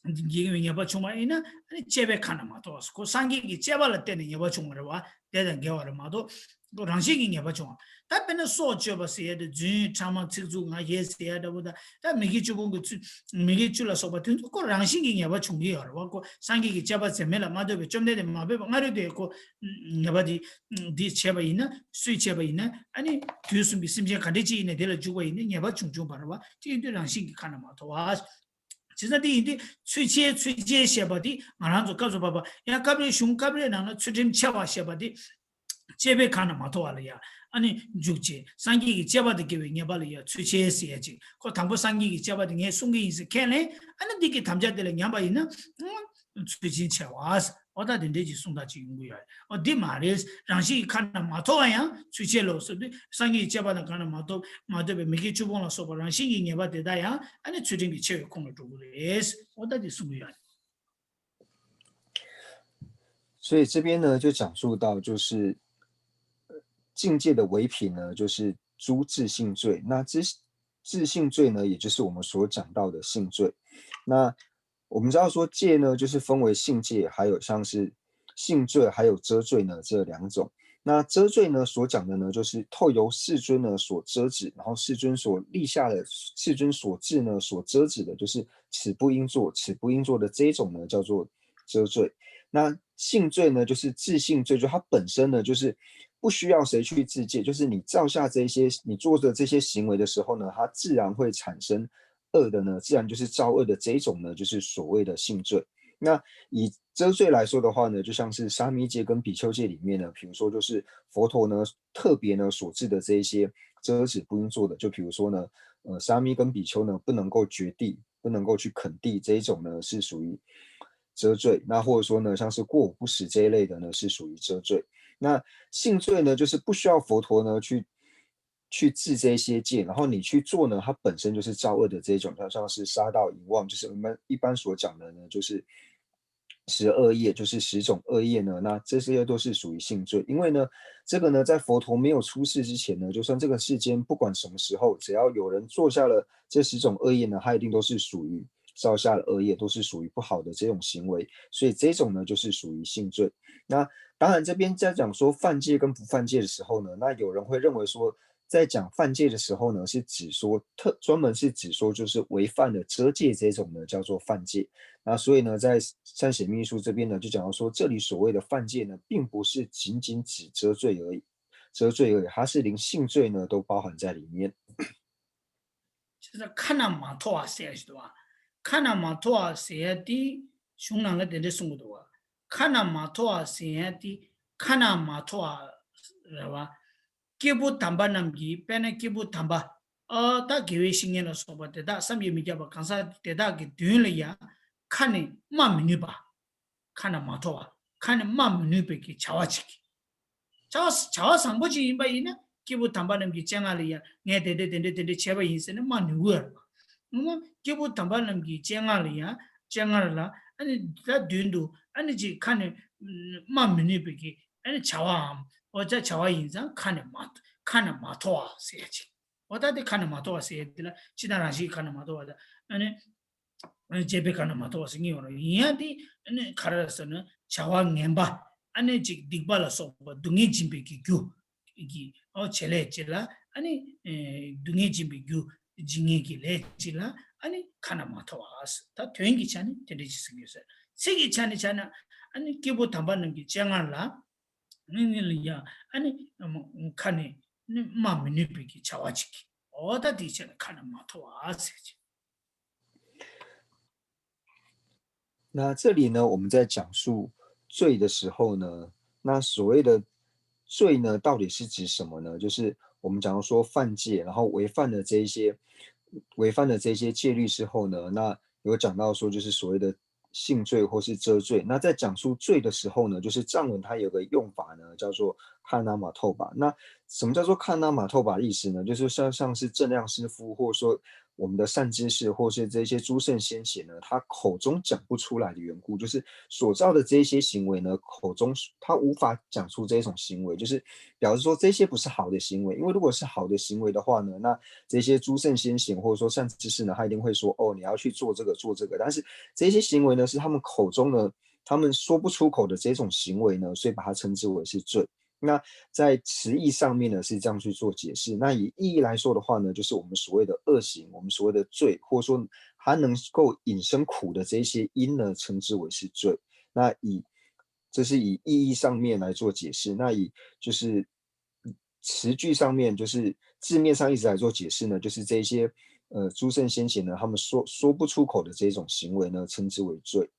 འགལ་བའི་ཉེས་པ་བྱུང་བ་ཡིན་ན། ཨ་ནི་སྤྱད་པའི་ཁ་ན་མ་ཐོ་བ། ཁོ་སངས་རྒྱས་ཀྱིས་སྤྱད་པ་ལ་བརྟེན་ནས་ཉེས་པ་བྱུང་བ་རེད་བ། དེ་དང་འགལ་བ་རེད་མ་གཏོགས་ཁོ་རང་བཞིན་གྱིས་ཉེས་པ་བྱུང་བ། ད་དཔེར་ན་སྲོག་གཅོད་པ་ཟེར་ཡ་དེ། རྫུན། ཕྲ་མ། ཚིག་རྩུབ། ངག་འཁྱལ་ཟེར་ཡ་འདྲ་བོ་དང་། ད་མི་དགེ་བཅུ་སྤོང་གི་ཚུལ། མི་དགེ་བཅུ་ལ་སོགས་པ་དེ་ཚོ་ཁོ་རང་བཞིན་གྱིས་ཉེས་པ་བྱུང་གི་ཡོད་རེད་བ། ཁོ་སངས་རྒྱས་ཀྱིས་སྤྱད་པ་མཛད་མེད་ལ་མ་ལྟོས་པའི་བཅོམ་ལྡན་འདས་མ་ཕེབས་པ་སྔ་རོལ་དུ་ཁོ་ཉེས་པ་དེ་འདི་བྱས་པ་ཡིན་ན། སུས་བྱས་པ་ཡིན་ན། ཨ་ནི་དུས་གསུམ་གྱི་སེམས་ཅན་ག་འདྲ་ཅིག་ཡིན་ན་དེ་ལ་འཇུག་པ་ཡིན་ན་ཉེས་པ་བྱུང་བྱུང་བ་རེད་བ། དེ་ཡིན་དུས་རང་བཞིན་གྱིས་ཁ་ན་མ་ཐོ་བ། བྱས་ཙང་དེ་ཡིན་དུས་ཚུལ་འཆལ། ཚུལ་འཆལ་ཞེས་པ་དེ་ང་རང་ཚོ་སྐབས་སུ་བབ་པ་ཡང་སྐབས་རེ་གཞུང་སྐབས་རེ་ནང་ན་ཚུལ་ཁྲིམས་འཆལ་བ་ཞེས་པ་དེ་སྤྱད་པའི་ཁ་ན་མ་ཐོ་བ་ལ་ཡང་ཨ་ནི་འཇུག་བྱེད། སངས་རྒྱས་ཀྱི་སྤྱད་པ་དང་འགལ་བའི་ཉེས་པ་ལ་ཡང་ཚུལ་འཆལ་ཟེར་ཡ་ཅིག་ཁོ་དང་པོ་སངས་རྒྱས་ཀྱི་སྤྱད་པ་དེ་ངས་གསུང་གི་ཡིན་ཟེར་ཁས་ལེན། ཨ་ནི་འདི་གི་དམ་བཅའ་དེ་ལ་ཉམས་པ་ཡིན་ན་ཚུལ་ཁྲིམས་འཆལ་བ། ཨོ་ད་དེ་འདྲའི་ཅིག་གསུང་སྟངས་ཅིག་ཡོང་གི་ཡོད་རེད། ཨོ་འདི་མ་རེད། རང་བཞིན་གྱི་ཁ་ན་མ་ཐོ་བ་ཡང་ཚུལ་འཆལ་ལོ་ཟེར་དུས་སངས་རྒྱས་ཀྱི་སྤྱད་པ་དང་ཁ་ན་མ་ཐོ་མ་ཐོ་བའི་མི་དགེ་བཅུ་སྤོང་ལ་སོགས་པ་རང་བཞིན་གྱི་ཉེས་པ་དེ་དག་ཡང་ཨ་ནི་ཚུལ་ཁྲིམས་ཀྱི་འཆལ་བའི་ཁོངས་ལ་འགྲོ་གི་རེད། ཨོ་ད་དེ་གསུང་གི་ཡོད་རེད། 所以这边呢，就讲述到就是境界的为品呢，就是诸自性罪。那自自性罪呢，也就是我们所讲到的性罪。那我们知道说戒呢，就是分为性戒，还有像是性罪，还有遮罪呢这两种。那遮罪呢所讲的呢，就是透由世尊呢所遮止，然后世尊所立下的世尊所制呢所遮止的，就是此不应做，此不应做的这一种呢，叫做遮罪。那性罪呢，就是自性罪，就它本身呢就是不需要谁去制戒，就是你造下这些，你做的这些行为的时候呢，它自然会产生恶的呢，自然就是造恶的这一种呢，就是所谓的性罪。那以遮罪来说的话呢，就像是沙弥戒跟比丘戒里面呢，比如说就是佛陀呢特别呢所制的这一些遮止不应做的，就比如说呢，呃，沙弥跟比丘呢不能够掘地，不能够去垦地，这一种呢是属于遮罪。那或者说呢，像是过午不食这一类的呢是属于遮罪。那性罪呢，就是不需要佛陀呢去去制这些戒，然后你去做呢，它本身就是造恶的这一种，像像是杀盗淫妄，就是我们一般所讲的呢，就是十恶业，就是十种恶业呢，那这些都是属于性罪。因为呢，这个呢，在佛陀没有出世之前呢，就算这个世间不管什么时候，只要有人做下了这十种恶业呢，他一定都是属于造下了恶业，都是属于不好的这种行为。所以这种呢，就是属于性罪。那当然，这边在讲说犯戒跟不犯戒的时候呢，那有人会认为说，在讲犯戒的时候呢，是指说特专门是指说就是违犯了遮戒这种呢叫做犯戒。那所以呢，在善显密书这边呢，就讲到说，这里所谓的犯戒呢，并不是仅仅指遮罪而已，遮罪而已，它是连性罪呢都包含在里面。 ཁ་ན་མ་ཐོ་བ་ཟེར་ཡ་ཞིག་འདུག་བ། ཁ་ན་མ་ཐོ་བ་ཟེར་ཡ་དེ་གཞུང་ནང་ལ་དེ་འདྲ་གསུང་གི་འདུག་བ། ཁ་ན་མ་ཐོ་བ་ཟེར་ཡ་དེ་ཁ་ན་མ་ཐོ་བ་རེད་བ། སྐྱེས་བུ་དམ་པ་རྣམས་ཀྱིས། དཔེར་ན་སྐྱེས་བུ་དམ་པ། ཨ་ད་དགེ་བའི་བཤེས་གཉེན་ལ་སོགས་པ་དེ་དག་བསམ་གྱིས་མི་ཁྱབ་པ་གང་ཟག་དེ་དག་གི་མདུན་ལ་ཡང་ཁ་ནས་སྨྲ་མི་ནུས་པ། ཁ་ན་མ་ཐོ་བ། ཁ་ནས་སྨྲ་མི་ནུས་པའི་གི་བྱ་བ་ཅིག་བྱ་བ་བྱ་བ་བཟང་པོ་ཅིག་ཡིན་པ་ཡིན་ན་སྐྱེས་བུ་དམ་པ་རྣམས་ཀྱི་སྤྱན་སྔ་ལ་ཡང་ངས་དེ་འདྲ་དེ་འདྲ་དེ་འདྲ་བྱས་པ་ཡིན་ཟེར་ནས་སྨྲ་ནུས་ཀྱི་ཡོད་རེད་པ། ཡང་ན་སྐྱེས་བུ་དམ་པ་རྣམས་ཀྱི་སྤྱན་སྔར་ལ་ཡང་སྤྱན་སྔར་ལ་ཨ་ནི་ད་མདུན་དུ་ཨ་ནི་ཅིག་ཁ་ནས་སྨྲ་མི་ནུས་པའི་གི་ཨ་ནི་བྱ་བའམ་འོ་ཅག་བྱ་བ་ཡིན་ཙང་ཁ་ནས་མ་ཁ་ནས་མ་ཐོ་བ་ཟེར་ཡ་ཅིག་འོ་ད་དེ་ཁ་ནས་མ་ཐོ་བ་ཟེར་ཡ་དེ་ལ་ཅི་ད་རང་བཞིན་ཁ་ནས་མ་ཐོ་བ་ད་ཨ་ནི། བཅས་པའི་ཁ་ན་མ་ཐོ་བ་ཟེར་ངེས་ཡོད་རེད། ཡིན་ཡང་དེ་ནི་ག་རེ་ཟེར་ན་བྱ་བ་ངན་པ་ཨ་ནི་ཅིག་སྡིག་པ་ལ་སོགས་པ་སྡུག་བསྔལ་འབྱིན་པའི་གི་རྒྱུ་གི་ཨོ་བྱེད་ལས་ཅིག་ལ་ཨ་ནི་སྡུག་བསྔལ་འབྱིན་པའི་རྒྱུ་འབྱིན་ངེས་ཀྱི་ལས་ཅིག་ལ་ཨ་ནི་ཁ་ན་མ་ཐོ་བ་ཟེར། ད་དོན་གྱི་ཆ་ནས་དེ་འདྲ་ཅིག་ཟེར་གྱི་ཡོད་ཟེར། ཚིག་གི་ཆ་ནས་ཆ་ན་ཨ་ནི་སྐྱེས་བུ་དམ་པ་རྣམས་ཀྱི་སྤྱན་སྔར་ལ་ཨ་ནི་ལ་ཡ་ཨ་ནི་ཁ་ནས་སྨྲ་མི་ནུས་པའི་གི་བྱ་བ་ཅིག་གི་ཨོ་ད་དེའི་ཆ་ནས་ཁ་ན་མ་ཐོ་བ་ཟེར་གྱི། 那这里呢，我们在讲述罪的时候呢，那所谓的罪呢，到底是指什么呢？就是我们讲到说犯戒，然后违反了这一些，违反了这些戒律之后呢，那有讲到说就是所谓的性罪或是遮罪。那在讲述罪的时候呢，就是藏文它有个用法呢，叫做 Kanama Toba。那什么叫做 Kanama Toba 的意思呢？就是像像是正亮师傅，或者说我们的善知识，或是这些诸圣先贤呢，他口中讲不出来的缘故，就是所造的这些行为呢，口中他无法讲出这种行为，就是表示说这些不是好的行为。因为如果是好的行为的话呢，那这些诸圣先贤或者说善知识呢，他一定会说，哦，你要去做这个做这个。但是这些行为呢，是他们口中呢，他们说不出口的这种行为呢，所以把它称之为是罪。那在词义上面呢是这样去做解释。那以意义来说的话呢，就是我们所谓的恶行，我们所谓的罪，或者说它能够引生苦的这一些因呢，称之为是罪。那以这是以意义上面来做解释。那以就是词句上面，就是字面上意思来做解释呢，就是这一些呃诸圣先贤呢，他们说说不出口的这种行为呢，称之为罪。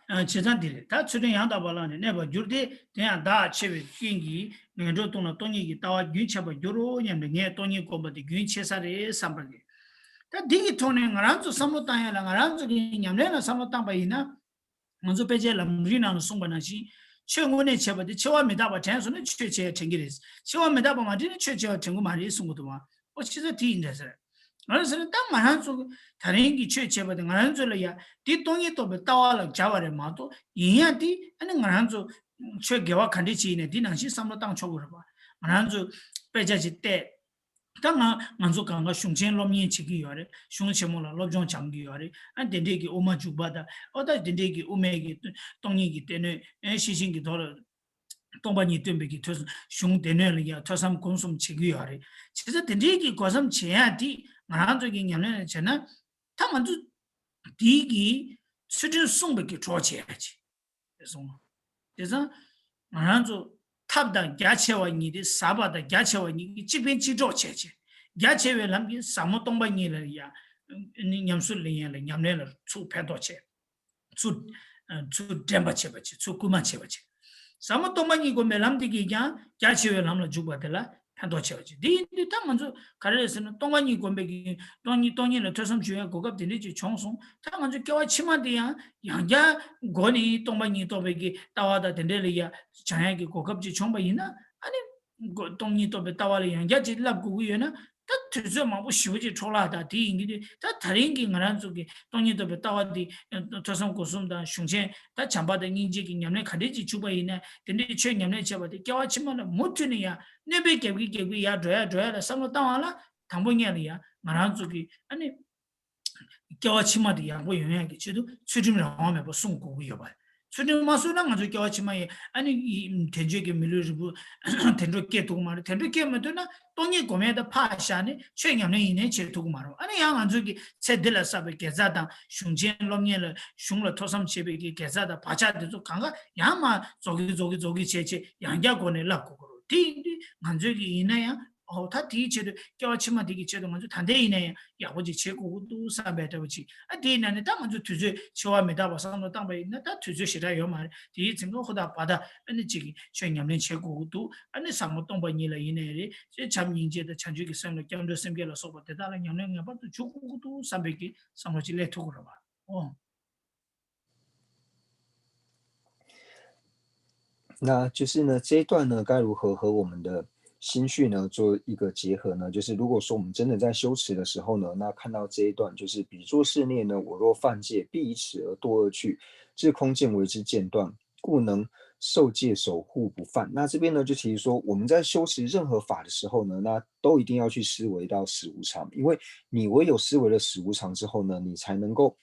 ད་བྱས་ཙང་འདི་རེད། ད་ཚུལ་ཁྲིམས་ཡང་དག་པར་བླངས་ནས་གནས་པར་གྱུར་ཏེ། དེ་ཡང་བདག་ཆེ་བའི་རྐྱེན་གྱིས་ངན་འགྲོར་ལྟུང་ན་སྟོང་ཉིད་ཀྱི་ལྟ་བ་རྒྱུན་ཆད་པར་འགྱུར་རོ་སྙམ་ནས་ངས་སྟོང་ཉིད་བསྒོམ་པ་དེ་རྒྱུན་ཆད་ས་རེད་བསམ་པ་རེད། ད་འདི་གི་ཐོག་ནས་ང་རང་ཚོ་བསམ་བློ་བཏང་ཡ་ལ་ང་རང་ཚོ་གི་ཉམས་ལེན་ལ་བསམ་བློ་བཏང་པ་ཡིན་ན། ང་ཚོ་དཔེ་ཆའི་ལམ་རིམ་ནང་ལ་གསུངས་པ་ནང་བཞིན་ཆོས་དངོས་གནས་བྱས་པ་དེ་འཆི་བ་མི་རྟག་པ་དྲན་སོང་ན་ཆོས་བྱས་ཡ་དྲན་གྱི་རེད། འཆི་བ་མི་རྟག་པ་མ་དྲན་ན་ཆོས་བྱས་པ་དྲན་གྱི་མ་རེད་གསུང་གི་འདུག་བ། ཨོ་ཕྱི་ས་དེ་ཡིན་འདྲ་ཟེར། ང་རང་ཟེར་ན་ད་ང་རང་ཚོ་ད་རིང་གི་ཆོས་བྱས་པ་དེ་ང་རང་ཚོ་ལ་ཡ་དེ་སྟོང་ཉིད་རྟོགས་པའི་ལྟ་བ་ལ་སྦྱར་བ་རེད་མ་གཏོགས་ཡིན་ཡ་དེ་ཨ་ནི་ང་རང་ཚོ་ཆོས་དགེ་བ་ག་འདྲས་བྱས་ཡིན་ནའི་དེ་ནང་བཞིན་བསམ་བློ་བཏང་ཆོག་གི་རེད་བ། ང་རང་ཚོ་དཔེ་ཆ་ཅིག་བལྟས། ད་ང་ང་ཚོ་གང་ག་གཞུང་ཆེན་སློབ་གཉེར་བྱེད་ཀྱི་ཡོད་རེད། གཞུང་ཆེན་མོ་ལ་སློབ་སྦྱོང་སྦྱང་གི་ཡོད་རེད། ཨ་དེ་འདྲས་ཀྱི་དབུ་མ་འཇུག་པ་དང་ཨོ་ད་དེ་འདྲས་ཀྱི་དབུ་མའི་གི་སྟོང་ཉིད་ཀྱི་སྡེ་སྣོད་ཨེ་ཤེས་བཞིན་གྱི་ཐོག་ལ་སྟོང་པ་ཉིད་སྟོན་པའི་གི་ཐོས་བསམ་གཞུང་སྡེ་སྣོད་ལ་ཡང་ཐོས་བསམ་སྒོམ་གསུམ་བྱེད་ཀྱི་ཡོད་རེད། བྱས་ཙང་དེ་འདྲས་ཀྱི་སྒོམ་གསུམ་བྱེད་ཡ་དེ་ང་རང་ཚོ་གི་ཉམས་ལེན་ལ་བྱས་ན་ད་ང་ཚོ་དེའི་གི་ཚུལ་ཁྲིམས་སྲུང་བའི་གི་གྲོགས་བྱེད་ཡ་ཅིག་རེད་སོང་། དེ་ཙང་ང་རང་ཚོ་ཐབས་དང་རྒྱ་ཆེ་བ་གཉིས་དེ་ཟབ་པ་དང་རྒྱ་ཆེ་བ་གཉིས་ཀྱི་གཅིག་ཕན་གཅིག་གྲོགས་བྱས་བྱས། རྒྱ་ཆེ་བའི་ལམ་གྱི་ཟབ་མོ་སྟོང་པ་ཉིད་ལ་ཡང་ཉམས་སུ་ལེན་ཡ་ལ་ཉམས་ལེན་ལ་ཚུར་ཕན་ཐོགས་བྱས། ཚུར་ཚུར་འདྲེན་པ་བྱེད་པ་བྱེད། ཚུར་སྐུལ་མ་བྱེད་པ་བྱེད། ཟབ་མོ་སྟོང་པ་ཉིད་སྒོམ་པའི་ལམ་དེ་གིས་ཀྱང་རྒྱ་ཆེ་བའི་ལམ་ལ་འཇུག་པ་དེ་ལ་ཕན་ཐོགས་ཆེ་བ་བྱེད། དེ་ཡིན་དུས་ད་ང་ཚོ་ག་རེ་རེད་ཟེར་ན་སྟོང་པ་ཉིད་སྒོམ་པའི་གི་སྟོང་ཉིད་སྟོང་ཉིད་ལ་ཐོས་བསམ་བྱེད་ཡ་གོ་སྐབས་དེ་འདྲས་ཅིག་བྱུང་སོང་། ད་ང་ཚོ་སྐྱེ་བ་ཕྱི་མ་དེ་ཡང་ཡང་བསྐྱར་སྒོ་ནས་སྟོང་པ་ཉིད་རྟོགས་པའི་གི་ལྟ་བ་དང་དེ་འདྲས་ལ་ཡ་སྦྱང་ཡ་གི་གོ་སྐབས་ཅིག་བྱུང་པ་ཡིན་ན་ཨ་ནི། སྟོང་ཉིད་རྟོགས་པའི་ལྟ་བ་ལ་ཡང་བསྐྱར་ཅིག་བསླབ་དགོས་ཀྱི་ཡོད་ན་ད་དུས་ཚོད་མང་པོ་ཞེ་པོ་ཅིག་འཕྲོ་བརླག་དང་དེ་ཡིན་གྱི་དུས་ད་ད་རིང་གི་ང་རང་ཚོ་གི་སྟོང་ཉིད་རྟོགས་པའི་ལྟ་བ་འདི་ཐོས་བསམ་སྒོམ་གསུམ་དང་གཞུང་ཆེན་ད་བྱམས་པ་དང་སྙིང་རྗེ་གི་ཉམས་ལེན་ག་འདྲས་ཅིག་བྱུག་པ་ཡིན་ན་དེ་འདྲའི་ཆོས་ཉམས་ལེན་བྱས་པ་དེ་སྐྱེ་བ་ཕྱི་མ་ལ་མུ་མཐུད་ནས་ཡང་གནོད་པའི་རྒྱབ་ཀྱི་རྒྱབ་ཀྱི་ཡར་འགྲོ་ཡ་འགྲོ་ཡ་ལ་བསམ་བློ་བཏང་བ་ལ་དང་པོ་ཉིད་ལ་ཡང་ང་རང་ཚོ་གི་ཨ་ནི། སྐྱེ་བ་ཕྱི་མ་དེ་ཡག་པོ་ཡོང་ཡག་གི་ཆེད་དུ་ཚུལ་ཁྲིམས་རང་དབང་མེད་པར་སྲུང་དགོས་ཀྱི་ཡོད་པ་རེད། ཚུལ་ཁྲིམས་མ་སྲུང་ན་ང་ཚོ་སྐྱེ་བ་ཕྱི་མ་ཡི་ཨ་ནི་དལ་འབྱོར་གྱི་མི་ལུས་རིལ་བུ་དེ་འདྲ་སྐྱེ་ཐུབ་ཀྱི་མ་རེད། དེ་འདྲ་སྐྱེ་མི་ཐུབ་ན་སྟོང་ཉིད་སྒོམ་ཡས་དེ་ཕར་བཞག་ནས་ཆོས་ཉམས་ལེན་ཡིན་ནའི་བྱེད་ཐུབ་ཀྱི་མ་རེད། ཨ་ནི་ཡང་ང་ཚོ་གི་ཚེ་འདི་ལ་བསགས་པའི་དགེ་རྩ་དང་གཞུང་ཆེན་སློབ་གཉེར་ལ་གཞུང་ལ་ཐོས་བསམ་བྱེད་པའི་གི་དགེ་རྩ་དང་བག་ཆགས་དེ་ཚོ་གང་ག་ཡང་མར་རྫོགས་ཀྱི་རྫོགས་ཀྱི་རྫོགས་ཀྱི་བྱས་བྱས་ཡང་བསྐྱར་སྒོ་ནས་བསླབ་དགོས་ཀྱི་རེད། དེ་ཡིན་དུས་ང་ཚོ་གི་ཡིན་ན་ཡང་། ཨོ་ད་དེའི་ཆེད་དུ་སྐྱེ་བ་ཕྱི་མ་དེ་གི་ཆེད་དུ་ང་ཚོ་ད་ལྟ་ཡིན་ན་ཡང་ཡག་པོ་ཅིག་བྱེད་དགོས་ཀྱི་འདུག་བསམ་པའི་འདྲ་པོ་ཅིག་ཨ་དེ་ཡིན་ན་ནི་ད་ང་ཚོ་དུས་ཚོད་འཆི་བ་མི་རྟག་པ་བསམ་བློ་བཏང་པ་ཡིན་ན་ད་དུས་ཚོད་ཞེ་དྲག་ཡོད་མ་རེད། དེའི་ཚེ་སྔ་ཧུར་ཐག་བར་ཐག་ཨ་ནི་ཅིག་གི་ཆོས་ཉམས་ལེན་བྱེད་དགོས་ཀྱི་འདུག་ཨ་ནི་ཟབ་མོ་སྟོང་པ་ཉིད་ལ་ཡིན་ནའི་རེད། ཅེས་བྱམས་སྙིང་རྗེ་དང་བྱང་ཆུབ་ཀྱི་སེམས་ལ་སྐྱབས་འགྲོ་སེམས་བསྐྱེད་ལ་སོགས་པ་དེ་དག་ལ་ཉམས་ལེན་ངེས་པར་དུ་འཇུག་དགོས་ཀྱི་འདུག་བསམ་པའི་གི་བསམ་བློ་ཅིག་སླེབས་ཐུབ་ཀྱི་རེད་བ། ཨོ། 那就是呢，这一段呢，该如何和我们的心绪呢做一个结合呢，就是如果说我们真的在修持的时候呢，那看到这一段就是比作是念呢，我若犯戒，必以此而堕恶趣，至空见为之间断，故能受戒守护不犯。那这边呢，就其实说我们在修持任何法的时候呢，那都一定要去思维到死无常，因为你唯有思维了死无常之后呢，你才能够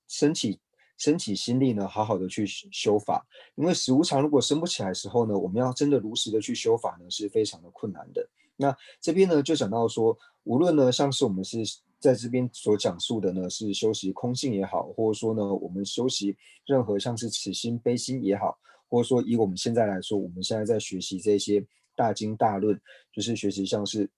升起升起心力呢，好好的去修法。因为死无常如果升不起来的时候呢，我们要真的如实的去修法呢，是非常的困难的。那这边呢，就讲到说，无论呢，像是我们是在这边所讲述的呢，是修习空性也好，或者说呢，我们修习任何像是慈心、悲心也好，或者说以我们现在来说，我们现在在学习这些大经大论，就是学习像是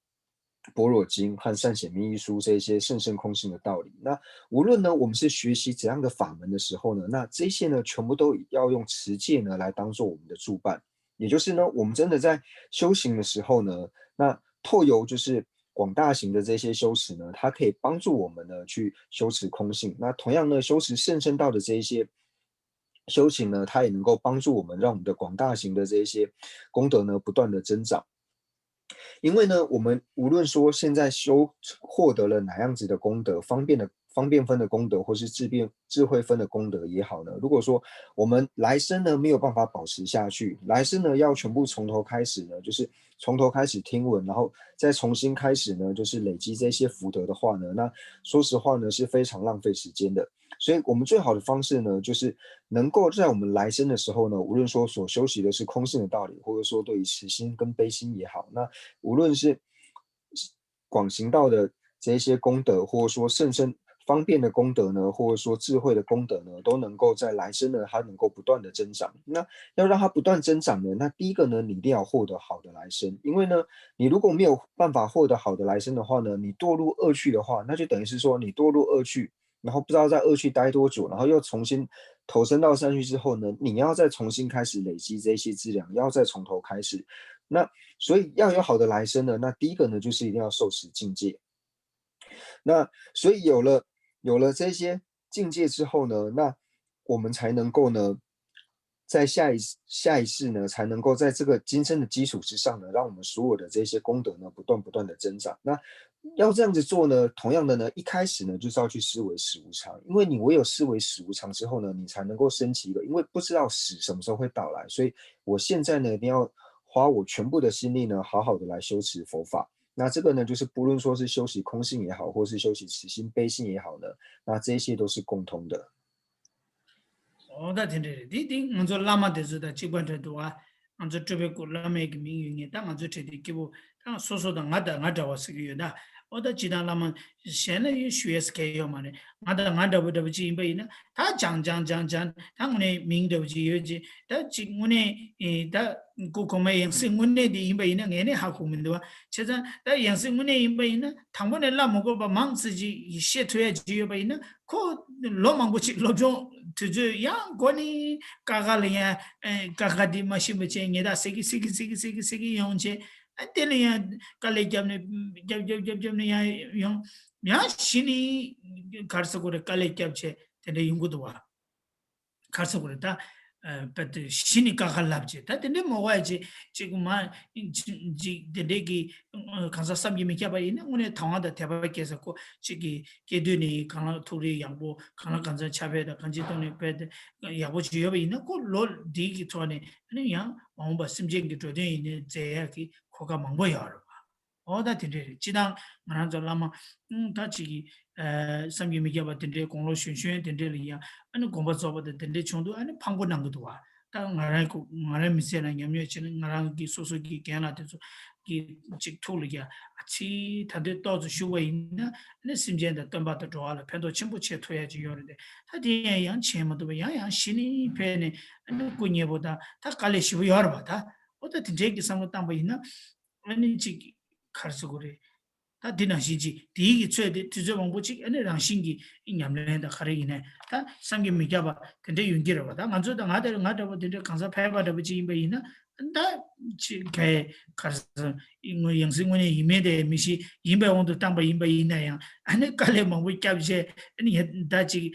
般若经和善显密意疏这些甚深空性的道理。那无论呢，我们是学习怎样的法门的时候呢，那这些呢，全部都要用持戒呢来当做我们的助伴。也就是呢，我们真的在修行的时候呢，那透由就是广大行的这些修持呢，它可以帮助我们呢去修持空性。那同样呢，修持甚深道的这一些修行呢，它也能够帮助我们，让我们的广大行的这一些功德呢不断的增长。因为呢，我们无论说现在修获得了哪样子的功德，方便的方便分的功德，或是智变智慧分的功德也好呢，如果说我们来生呢没有办法保持下去，来生呢要全部从头开始呢，就是从头开始听闻，然后再重新开始呢，就是累积这些福德的话呢，那说实话呢是非常浪费时间的。所以我们最好的方式呢，就是能够在我们来生的时候呢，无论说所修习的是空性的道理，或者说对于慈心跟悲心也好，那无论是广行道的这一些功德，或者说甚深方便的功德呢，或者说智慧的功德呢，都能够在来生呢，它能够不断的增长。那要让它不断增长呢，那第一个呢，你一定要获得好的来生，因为呢，你如果没有办法获得好的来生的话呢，你堕入恶趣的话，那就等于是说你堕入恶趣，然后不知道在恶趣待多久，然后又重新投身到善趣之后呢，你要再重新开始累积这些资粮，要再从头开始。那所以要有好的来生呢，那第一个呢，就是一定要受持境界。那所以有了有了这些境界之后呢，那我们才能够呢，在下一下一世呢，才能够在这个今生的基础之上呢，让我们所有的这些功德呢，不断不断的增长。那要这样子做呢，同样的呢，一开始呢，就是要去思维死无常，因为你唯有思维死无常之后呢，你才能够升起一个，因为不知道死什么时候会到来，所以我现在呢，一定要花我全部的心力呢，好好的来修持佛法。那这个呢，就是不论说是修习空性也好，或是修习慈心悲心也好呢，那这些都是共通的。 འོ་ད་དེ་འདྲ་རེད། དེ་དེ་ང་ཚོ་བླ་མ་དེ་ཚོ་དང་གཅིག་པ་འདྲ་འདུག་ཨ། ང་ཚོ་སྤྲུལ་པའི་སྐུ་བླ་མའི་གི་མིང་ཡོད་ངེས་ད་ང་ཚོ་བྲིས་དེ་སྐྱིད་པོ་ད་སོ་སོ་དང་ང་དང་ང་འདྲ་བ་ཟེར་གི་ཡོད་ད། འོ་ད་སྤྱི་དང་བླ་མ་གཞན་ལ་ཡོད་ཞུ་ཡས་གལ་ཡོད་མ་རེད། ང་དང་ང་འདྲ་པོ་འདྲ་པོ་ཅིག་ཡིན་པ་ཡིན་ན་ད་ཅང་ཅང་ཅང་ཅང་ད་དངོས་གནས་མིང་འདྲ་པོ་ཅིག་ཡོད་ཅེ་ད་ཅིག་དངོས་གནས་ད་སྐུ་གོང་མའི་ཡང་སྲིད་དངོས་གནས་དེ་ཡིན་པ་ཡིན་ན་ངས་ནས་ཧ་གོ་མི་འདུག་བ། བྱས་ཙང་ད་ཡང་སྲིད་དངོས་གནས་ཡིན་པ་ཡིན་ན་དང་པོ་ནས་བླ་མ་དགོས་པ་མང་ཙམ་ཅིག་བཤད་ཐུབ་ཡ་ཅིག་ཡོད་པ་ཡིན་ན། ཁོ་ལོ་མང་པོ་ཅིག་སློབ་སྦྱོང་དུས་ཚོད་ཡང་འགོ་ནས་ཀ་ཁ་ལ་ཡང་ཀ་ཁ་འདི་མ་ཤེས་པ་བྱས་ངེས་ད་སེ་གི་སེ་གི་སེ་གི་སེ་གི་སེ་གི་ཡོང་བྱས། ཨ་དེ་ལ་ཡང་དཀའ་ལས་བརྒྱབ་ནས་བརྒྱབ་བརྒྱབ་བརྒྱབ་བརྒྱབ་ནས་ཡང་ཡོང་། ཡང་གཞི་ནས་ག་རེ་ཟེར་དགོས་རེད། དཀའ་ལས་བརྒྱབ་བྱས་དེ་འདྲ་ཡོང་གི་འདུག་བ། ག་རེ་ཟེར་དགོས་རེད་ད། དཔེ་དེ་གཞི་ནས་ཀ་ཁ་ལབ་བྱས་ད་དེ་འདྲའི་མོ་ག་ཡ་ཅིག་ཅིག་མ་ཅིག་དེ་འདྲའི་གི་གང་ཟག་བསམ་གྱིས་མི་ཁྱབ་པ་ཡིན་ན་དངོས་གནས་དང་བ་དང་དད་པ་སྐྱེ་ས་ཁོ་ཅིག་གི་སྐྱེ་དུས་ནས་གང་ལ་ཐུགས་རིག་ཡག་པོ་གང་ལ་གང་འཚམ་ཕྱག་དཔེ་དང་གང་ཅིའི་ཐོག་ནས་དཔེ་དེ་ཡག་པོ་ཅིག་ཡོད་པ་ཡིན་ན་ཁོ་ལོ་འདི་གི་ཐོག་ནས་ཨ་ནི་ཡང་མ་འོངས་པ་སེམས་ཅན་གྱི་འགྲོ་དོན་ཡིན་ནའི་མཛད་ཡག་གི་གོ་སྐབས་མང་པོ་ཡོད་རེད་བ། འོ་ད་དེ་འདྲས་རེད། སྤྱི་བཏང་ང་རང་ཚོ་བླ་མ་ཨང་ད་ཅིག་གི་བསམ་གྱིས་མི་ཁྱབ་པ་དེ་འདྲའི་དགུང་ལོ་གཞོན་གཞོན་དེ་འདྲས་ལ་ཡང་ཨ་ནི་དགོངས་པ་རྫོགས་པ་དང་དེ་འདྲས་བྱུང་འདུག་ཨ་ནི་ཕངས་པོ་གནང་གི་འདུག་བ། ད་ང་རང་གི་ང་རང་མི་ཚེ་ལ་ཉམས་མྱོང་བྱས་ན་ང་རང་གི་སོ་སོ་གི་རྒན་ལགས་དེ་ཚོ་གི་ཅིག་ཐུགས་ལ་ཡ་ཨ་ཙི་ད་འདོད་ཏོག་ཙམ་ཞུགས་པ་ཡིན་ན་ཨ་ནི་སེམས་ཅན་དང་སྟོན་པ་དང་འགྲོ་བ་ལ་ཕན་ཐོགས་ཆེན་པོ་བྱེད་ཐུབ་ཡ་ཅིག་ཡོད་རེད་དེ། ད་དེ་ཡང་ཡང་བྱེད་མ་ཐུབ་པ་ཡང་ཡང་གཞི་ནས་ཕན་ནས་ཨ་ནི་སྐུ་མཉེལ་པོ་དང་ད་དཀའ་ལས་ཞེ་པོ་ཡོད་རེད་བ། ད་འོ་ད་དེ་འདྲས་ཀྱི་བསམ་བློ་བཏང་པ་ཡིན་ན། ཨ་ནི་གཅིག་ག་རེ་ཟེར་དགོས་རེད། ད་འདི་ནང་བཞིན་གཅིག་དེའི་གི་ཚོད་དེ་དུས་ཚོད་མང་པོ་གཅིག་ཨ་ནི་རང་བཞིན་གྱི་ཉམས་ལེན་དང་ག་རེ་ཡིན་ནའི་ད་བསམ་གྱིས་མི་ཁྱབ་པ་དེ་འདྲ་ཡོང་གི་རེད་བ། ད་ང་ཚོ་ད་ང་དེར་ང་འདྲ་པོ་དེ་འདྲ་གང་ཟག་ཕལ་པ་འདྲ་པོ་གཅིག་ཡིན་པ་ཡིན་ན་ད་ཅིག་ག་ག་རེ་ཟེར་ཡང་སྲིད་དངོས་གནས་ཡིན་མིན་དེ་མི་ཤེས། ཡིན་པའི་དབང་དུ་བཏང་པ་ཡིན་པ་ཡིན་ན་ཡང་ཨ་ནི་དཀའ་ལས་མང་པོ་བརྒྱབ་བྱས་ཨ་ནི་ད་ཅིག་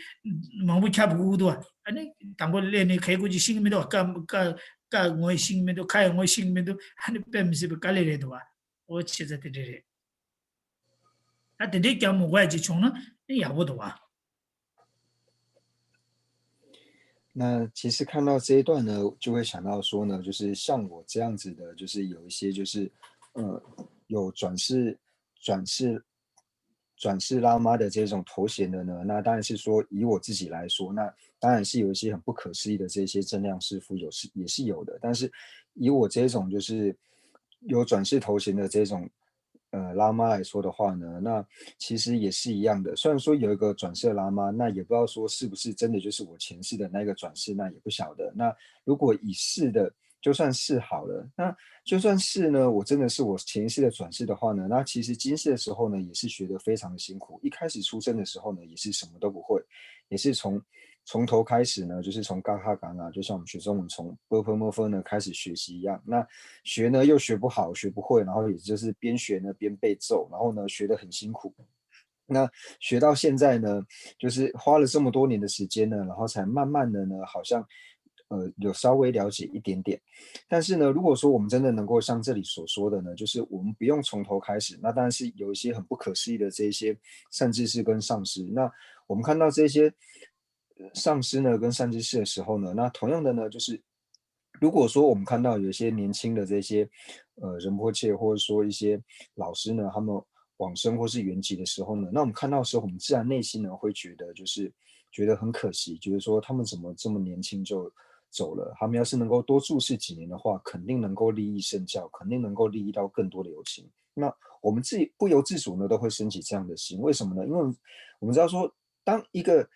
མང་པོ་ཁྱབ་དགོས་འདུག་ཨ་ནི་དང་པོ་སླེབས་ནས་ག་གོ་ཅིག་ཤེས་ཀྱི་མི་འདུག་ཀ་ཀ་ཀ་ངོས་ཤེས་ཀྱི་མི་འདུག་ཁ་ཡང་ངོས་ཤེས་ཀྱི་མི་འདུག་ཨ་ནི་དཔེ་མི་སྲིད་པའི་དཀའ་ལས་རེད་འདུག་བ། འོ་བྱས་ཙང་དེ་འདྲ་རེད། ད་དེ་འདྲའི་རྒྱབ་མི་དགོས་ཡ་ཅིག་བྱུང་ན་ཡག་པོ་འདུག་བ། 那其实看到这一段呢，就会想到说呢，就是像我这样子的，就是有一些就是，呃，有转世、转世、转世拉妈的这种头衔的呢，那当然是说以我自己来说，那当然是有一些很不可思议的这些正量师傅有是也是有的，但是以我这种就是有转世头衔的这种呃拉妈来说的话呢，那其实也是一样的。虽然说有一个转世拉妈，那也不知道说是不是真的就是我前世的那个转世，那也不晓得。那如果以世的，就算是好了，那就算是呢，我真的是我前世的转世的话呢，那其实今世的时候呢，也是学得非常的辛苦。一开始出生的时候呢，也是什么都不会，也是从从头开始呢，就是从嘎嘎嘎啊，就像我们学中文从 b p m f 呢开始学习一样。那学呢又学不好，学不会，然后也就是边学呢边被揍，然后呢学得很辛苦。那学到现在呢，就是花了这么多年的时间呢，然后才慢慢的呢，好像呃有稍微了解一点点。但是呢，如果说我们真的能够像这里所说的呢，就是我们不用从头开始，那当然是有一些很不可思议的这一些善知识跟上师。那我们看到这些上师呢跟善知识的时候呢，那同样的呢，就是如果说我们看到有一些年轻的这些呃仁波切，或者说一些老师呢，他们往生或是圆寂的时候呢，那我们看到的时候，我们自然内心呢会觉得就是觉得很可惜，就是说他们怎么这么年轻就走了？他们要是能够多住世几年的话，肯定能够利益圣教，肯定能够利益到更多的有情。那我们自己不由自主呢都会升起这样的心，为什么呢？因为我们知道说，当一个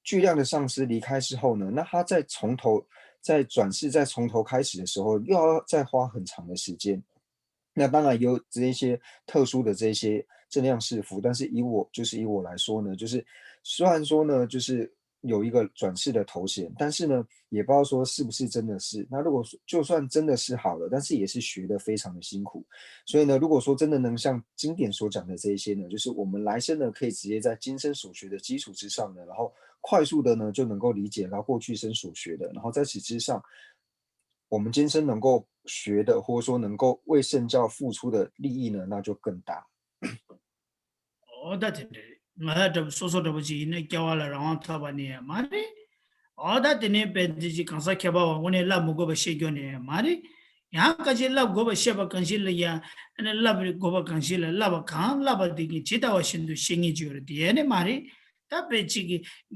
巨量的上师离开之后呢，那他再从头再转世，再从头开始的时候，又要再花很长的时间。那当然有这一些特殊的这些正量师傅，但是以我就是以我来说呢，就是虽然说呢，就是有一个转世的头衔，但是呢，也不知道说是不是真的是。那如果说就算真的是好了，但是也是学得非常的辛苦。所以呢，如果说真的能像经典所讲的这一些呢，就是我们来生呢可以直接在今生所学的基础之上呢，然后快速的呢就能够理解到过去生所学的，然后在此之上，我们今生能够学的，或者说能够为圣教付出的利益呢，那就更大。 འོ་ད་དེ་འདྲ་རེད། ང་ལ་འདྲ་པོ་སོ་སོ་འདྲ་པོ་ཅིག་ཡིན་ན་སྐྱེ་བ་ལ་རང་དབང་ཐོབ་པ་ནི་མ་རེད། འོ་ད་དེ་ནས་དཔེ་འདི་ཅིག་གང་ཟག་ཁྱད་པར་བ་དངོས་གནས་བསླབ་མི་དགོས་པ་བཤད་རྒྱུ་ནི་མ་རེད། ཡང་སྐད་ཆ་བསླབ་དགོས་པ་བཤད་པ་གང་ཞིག་ལ་ཡང་ཨ་ནི་བསླབ་དགོས་པ་གང་ཞིག་ལ་བསླབ་པ་གང་བསླབ་པ་དེ་གིན་ཇི་ལྟ་བ་བཞིན་དུ་བཤད་ངེས་ཅིག་ཡོད་རེད། དེ་ཡང་ནི་མ་རེད། ད་དཔེ་ཅིག་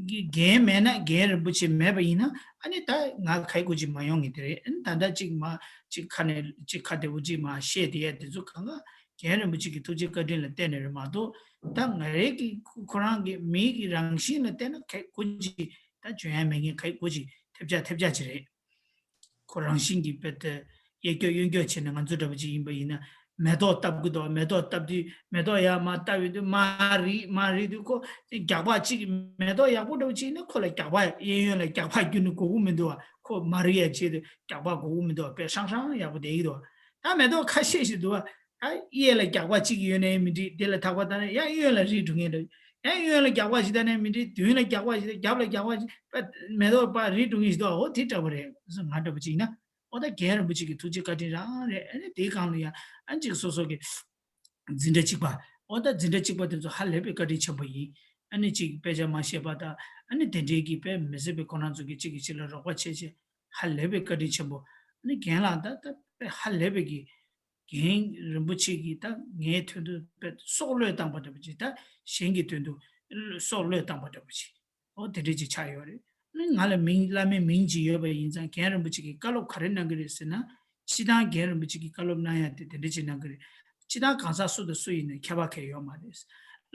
གི་རྒན་མེད་ན་རྒན་རིན་པོ་ཆེ་མེད་པ་ཡིན་ན་ཨ་ནི་ད་ང་ག་ཡི་གུ་ཅིག་མ་ཡོང་ངེས་དེ་རེད། ཨ་ནི་ད་ལྟ་ཅིག་མ་ཅིག་ཁ་ནས་ཅིག་ཁ་བདེ་པོ་ཅིག་མ་བཤད་དེ་ཡ་དེ་ཚོ་གང་ག་རྒན་རིན་པོ་ཆེ་གི་ཐུགས་རྗེ་བཀའ་དྲིན་ལ་བརྟེན་ནས་རེད་མ་གཏོགས། ད་ང་རའི་གི་ཁོ་རང་གི་མི་གི་རང་བཞིན་ལ་བལྟས་ན་ག་ཡི་གུ་ཅིག་ད་འཇོན་ཡ་མེད་མཁན་ག་ཡི་གུ་ཅིག་ཐེབས་ཆག་ཐེབས་ཆག་ཅིག་རེད། ཁོ་རང་བཞིན་གྱིས་དཔེ་དེ་གཡས་སྐྱོད་གཡོན་སྐྱོད་བྱས་ནས་ང་ཚོ་འདྲ་པོ་ཅིག་ཡིན་པ་ཡིན་ན་མེ་ཏོག་བཏབ་གི་འདུག་མེ་ཏོག་བཏབ་དུས་མེ་ཏོག་ཡར་མར་བཏབ་ཡོང་དུས་མར་རིལ་མར་རིལ་དུས་ཁོ་རྒྱག་པ་གཅིག་མེ་ཏོག་ཡག་པོ་འདྲ་པོ་ཅིག་ཡིན་ན་ཁོ་ལ་རྒྱག་པ་གཡས་གཡོན་ལ་རྒྱག་པ་རྒྱུག་ནི་དགོས་ཀྱི་མི་འདུག་བ། ཁོ་མ་རིལ་ཡ་བྱས་ཏེ་རྒྱག་པ་དགོས་ཀྱི་མི་འདུག་བ། དཔེ་ཧྲང་ཧྲང་ཡག་པོ་བསྡད་ཀྱི་འདུག་བ། ད་མེ་ཏོག་ཁ་ཤས་ཤིག་འདུག་བ། ད་གཡས་ལ་རྒྱག་པ་གཅིག་ཡོད་ནའི་མི་འགྲིག་དེ་ལ་ཐག་པ་བཏགས་ན་ཡང་གཡོན་ལ་རིལ་འགྲོ་མཁན་འདྲ། ཡང་གཡོན་ལ་རྒྱག་པ་ཞིག་བཏགས་ནའི་མི་འགྲིག་མདུན་ལ་རྒྱག་པ་ཞིག་དང་རྒྱབ་ལ་རྒྱག་པ་ཞིག་པ་མེ་ཏོག་པ་རིལ་འགྲོ་མཁན་ཞིག་འདུག་འོ་དེ་འདྲ་པོ་རེད། ང་འདྲ་པོ་ཅིག་ཡིན་ན། འོ་ད་རྒན་རིན་པོ་ཆེ་གི་ཐུགས་རྗེ་བཀའ་དྲིན་རང་རེད། ཨ་ནི་དེའི་སྒང་ལ་ཡང་ཨ་ནི་ཅིག་སོ་སོ་གི་འཛིན་གྲྭ་གཅིག་པ། འོ་ད་འཛིན་གྲྭ་གཅིག་པ་དེ་ཚོ་ཧ་ལས་པའི་བཀའ་དྲིན་ཆེན་པོ་ཡིན། ཨ་ནི་ཅིག་དཔེ་ཆ་མ་ཤེས་པ་དང་ཨ་ནི་དེ་འདྲའི་གི་དཔེ་མི་སྲིད་པའི་ཁོ་རང་ཚོ་གི་གཅིག་གིས་གཅིག་ལ་རོགས་པ་བྱས་བྱས་ཧ་ལས་པའི་བཀའ་དྲིན་ཆེན་པོ། ཨ་ནི་རྒན་ལགས་ད་ད་དཔེ་ཧ་ལས་པའི་གི་རྒན་རིན་པོ་ཆེ་གིས་ད་ངའི་དོན་དུ་དཔེ་སྲོག་བློས་བཏང་པ་འདྲ་པོ་ཅིག་ད་གཞན་གྱི་དོན་དུ་སྲོག་བློས་བཏང་པ་འདྲ་པོ་ཅིག་འོ་དེ་འདྲ་ཅིག་ཆགས་ཡོད་རེད། ཨ་ནི་ང་ལ་མིང་བླ་མའི་མིང་ཅིག་ཡོད་པ་ཡིན་ཙང་རྒན་རིན་པོ་ཆེ་གིས་བཀའ་སློབ་ག་རེ་གནང་གི་རེད་ཟེར་ན། སྤྱིར་བཏང་རྒན་རིན་པོ་ཆེ་གིས་བཀའ་སློབ་གནང་ཡ་དེ་དེ་འདྲ་ཅིག་གནང་གི་རེད། སྤྱིར་བཏང་གང་ཟག་སུ་དང་སུ་ཡིན་ན་ཁྱད་པར་གང་ཡོད་མ་རེད།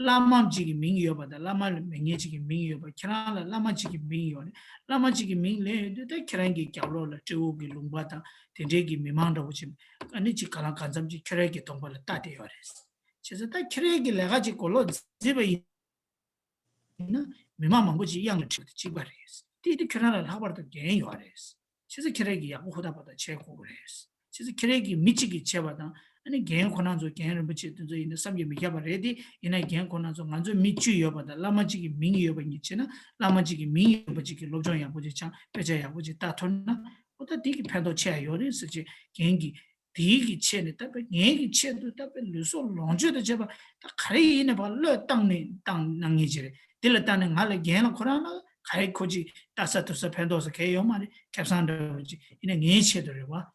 བླ་མ་ཅིག་གི་མིང་ཡོད་པ་དང་བླ་མ་ལ་མེད་མཁན་ཅིག་གི་མིང་ཡོད་པ། ཁྱེད་རང་ལ་བླ་མ་ཅིག་གི་མིང་ཡོད་རེད། བླ་མ་ཅིག་གི་མིང་ལེན་ཡོང་དུས་ད་ཁྱེད་རང་གི་རྒྱབ་ལོགས་ལ་སྤྲེའུ་གི་ལུང་པ་དང་དེ་འདྲའི་གི་མི་མང་འདྲ་བོ་ཅིག་ཨ་ནི་ཅིག་ག་ལ་གང་འཚམ་ཅིག་ཁྱེད་རང་གི་གདོང་པ་ལ་ལྟ་བསྡད་ཡོད་རེད། བྱས་ཙང་ད་ཁྱེད་རང་གི་ལས་ཀ་ཅིག་གོ་ལོག་བརྫིས་པ་ཡིན་ན་མི་མང་མང་པོ་ཅིག་གཡང་ལ་ཁྲིད་པ་དང་གཅིག་པ་རེད། དེ་དུས་ཁྱོད་རང་ལ་ལྷག་པར་དུ་འགན་ཡོད་རེད། བྱས་ཙང་ཁྱེད་རང་གིས་ཡག་པོ་ཧུར་ཐག་པ་ཐག་བྱེད་དགོས་ཀྱི་རེད། བྱས་ཙང་ཁྱེད་རང་གིས་མི་གཅིག་གིས་བྱས་པ་དང་ཨ་ནི་རྒན་ཁོ་རང་ཚོ་རྒན་རིན་པོ་ཆེ་དེ་ཚོ་ཡིན་ན་བསམ་གྱིས་མི་ཁྱབ་པ་རེད་དེ། ཡིན་ན་རྒན་ཁོ་རང་ཚོ་ང་ཚོ་མི་བཅུ་ཡོད་པ་དང་བླ་མ་གཅིག་གི་མིང་ཡོད་པ་གཉིས་བྱས་ན་བླ་མ་གཅིག་གི་མིང་ཡོད་པ་གཅིག་གིས་སློབ་སྦྱོང་ཡག་པོ་ཅིག་སྦྱང་དཔེ་ཆ་ཡག་པོ་ཅིག་ལྟ་ཐུབ་ན་ ཨོ་ད་དེ་གི་ཕན་ཐོགས་ཆེ་ཡ་ཡོད་རེད་ཟེར་བྱས་རྒན་གྱིས་དེའི་གི་ཆེད་ནས་ད་དཔེ་ངའི་གི་ཆེད་དུ་ད་དཔེ་ལུས་སྲོག་ལོངས་སྤྱོད་དང་བཅས་པ་ད་ག་རེ་ཡིན་ནས་ཕར་བློས་བཏང་ནས་བཏང་གནང་ངེས་ཅིག་རེད། དེ་ལ་བལྟས་ནས་ང་ལ་རྒན་ལ་ཁོ་རང་ལ་ག་རེ་ཁོ་ཅིག་ལྟ་ས་ཐུབ་ས་ཕན་ཐོགས་ས་གང་ཡང་ཡོད་མ་རེད། ཁེ་བཟང་འདྲ་བོ་ཅིག་ཡིན་ན་ངའི་ཆེད་དུ་རེད་བ།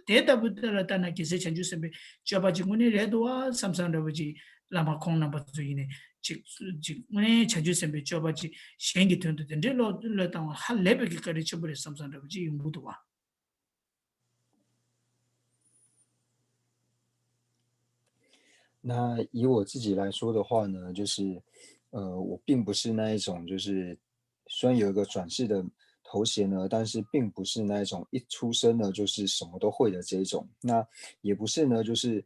དེ་ལྟ་བུ་དེ་ལ་ལྟ་ན་རྒྱལ་སྲས་བྱང་ཆུབ་སེམས་དཔའི་སྤྱོད་པ་ཅིག་དངོས་གནས་རེད་འདུག་བ་བསམ་བསམ་འདྲ་བོ་ཅིག་བླ་མ་ཁོང་རྣམ་པ་ཚོ་ཡིན་ནས་ཅིག་ཅིག་དངོས་གནས་བྱང་ཆུབ་སེམས་དཔའི་སྤྱོད་པ་ཅིག་གཞན་གྱི་དོན་དུ་དེ་འདྲའི་བློ་བློས་བཏང་བ་ཧ་ལས་པའི་གི་བཀའ་དྲིན་ཆེན་པོ་རེད་བསམ་བསམ་འདྲ་བོ་ཅིག་ཡོང་གི་འདུག་བ།那以我自己来说的话呢，就是，呃，我并不是那一种，就是虽然有一个转世的头衔呢，但是并不是那一种一出生呢就是什么都会的这一种。那也不是呢，就是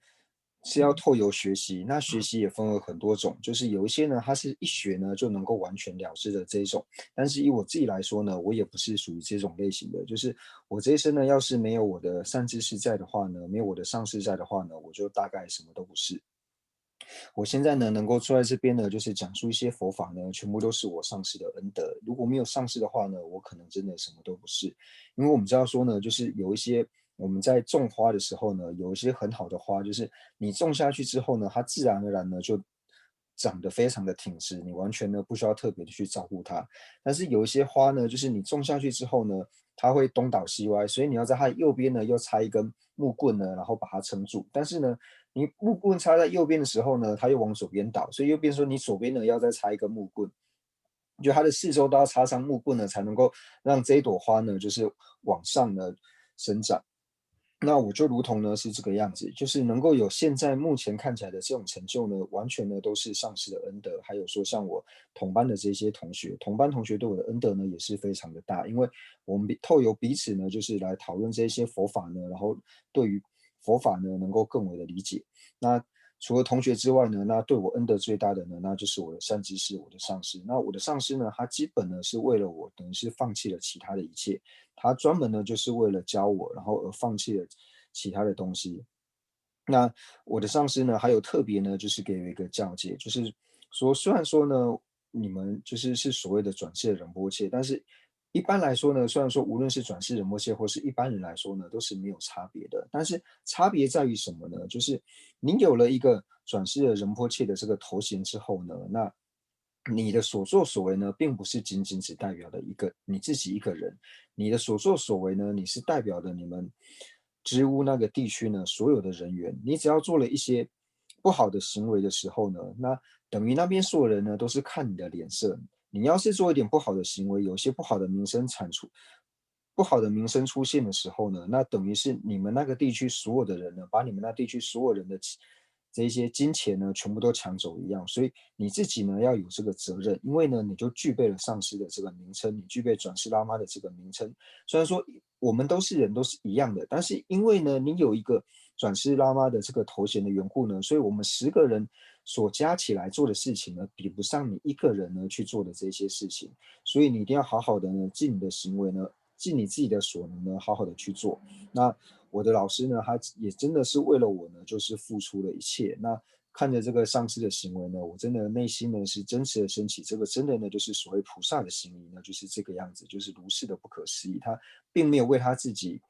是要透由学习。那学习也分为很多种，就是有一些呢，它是一学呢就能够完全了事的这一种。但是以我自己来说呢，我也不是属于这种类型的，就是我这一生呢，要是没有我的善知识在的话呢，没有我的上师在的话呢，我就大概什么都不是。我现在呢，能够坐在这边呢，就是讲述一些佛法呢，全部都是我上师的恩德。如果没有上师的话呢，我可能真的什么都不是。因为我们知道说呢，就是有一些我们在种花的时候呢，有一些很好的花，就是你种下去之后呢，它自然而然呢就长得非常的挺直，你完全呢不需要特别的去照顾它。但是有一些花呢，就是你种下去之后呢，它会东倒西歪，所以你要在它的右边呢又插一根木棍呢，然后把它撑住。但是呢，你木棍插在右边的时候呢，它又往左边倒，所以右边说你左边呢要再插一根木棍，就它的四周都要插上木棍呢，才能够让这一朵花呢就是往上呢生长。那我就如同呢是这个样子，就是能够有现在目前看起来的这种成就呢，完全呢都是上师的恩德，还有说像我同班的这些同学，同班同学对我的恩德呢也是非常的大，因为我们透由彼此呢就是来讨论这些佛法呢，然后对于佛法呢能够更为的理解。那除了同学之外呢，那对我恩德最大的呢，那就是我的善知识，我的上师。那我的上师呢，他基本呢是为了我，等于是放弃了其他的一切，他专门呢就是为了教我，然后而放弃了其他的东西。那我的上师呢，还有特别呢，就是给我一个教诫，就是说，虽然说呢，你们就是是所谓的转世的仁波切，但是一般来说呢，虽然说无论是转世仁波切或是一般人来说呢，都是没有差别的。但是差别在于什么呢？就是您有了一个转世的仁波切的这个头衔之后呢，那你的所作所为呢，并不是仅仅只代表的一个你自己一个人，你的所作所为呢，你是代表的你们支乌那个地区呢所有的人员。你只要做了一些不好的行为的时候呢，那等于那边所有人呢都是看你的脸色。你要是做一点不好的行为，有一些不好的名声产出，不好的名声出现的时候呢，那等于是你们那个地区所有的人呢，把你们那地区所有人的这些金钱呢，全部都抢走一样。所以你自己呢要有这个责任，因为呢你就具备了上师的这个名称，你具备转世拉妈的这个名称。虽然说我们都是人，都是一样的，但是因为呢你有一个转世拉妈的这个头衔的缘故呢，所以我们十个人所加起来做的事情呢，比不上你一个人呢去做的这些事情。所以你一定要好好的呢，尽你的行为呢，尽你自己的所能呢，好好的去做。那我的老师呢，他也真的是为了我呢，就是付出了一切。那看着这个上师的行为呢，我真的内心呢是真实的升起，这个真的呢就是所谓菩萨的行仪呢，就是这个样子，就是如是的不可思议。他并没有为他自己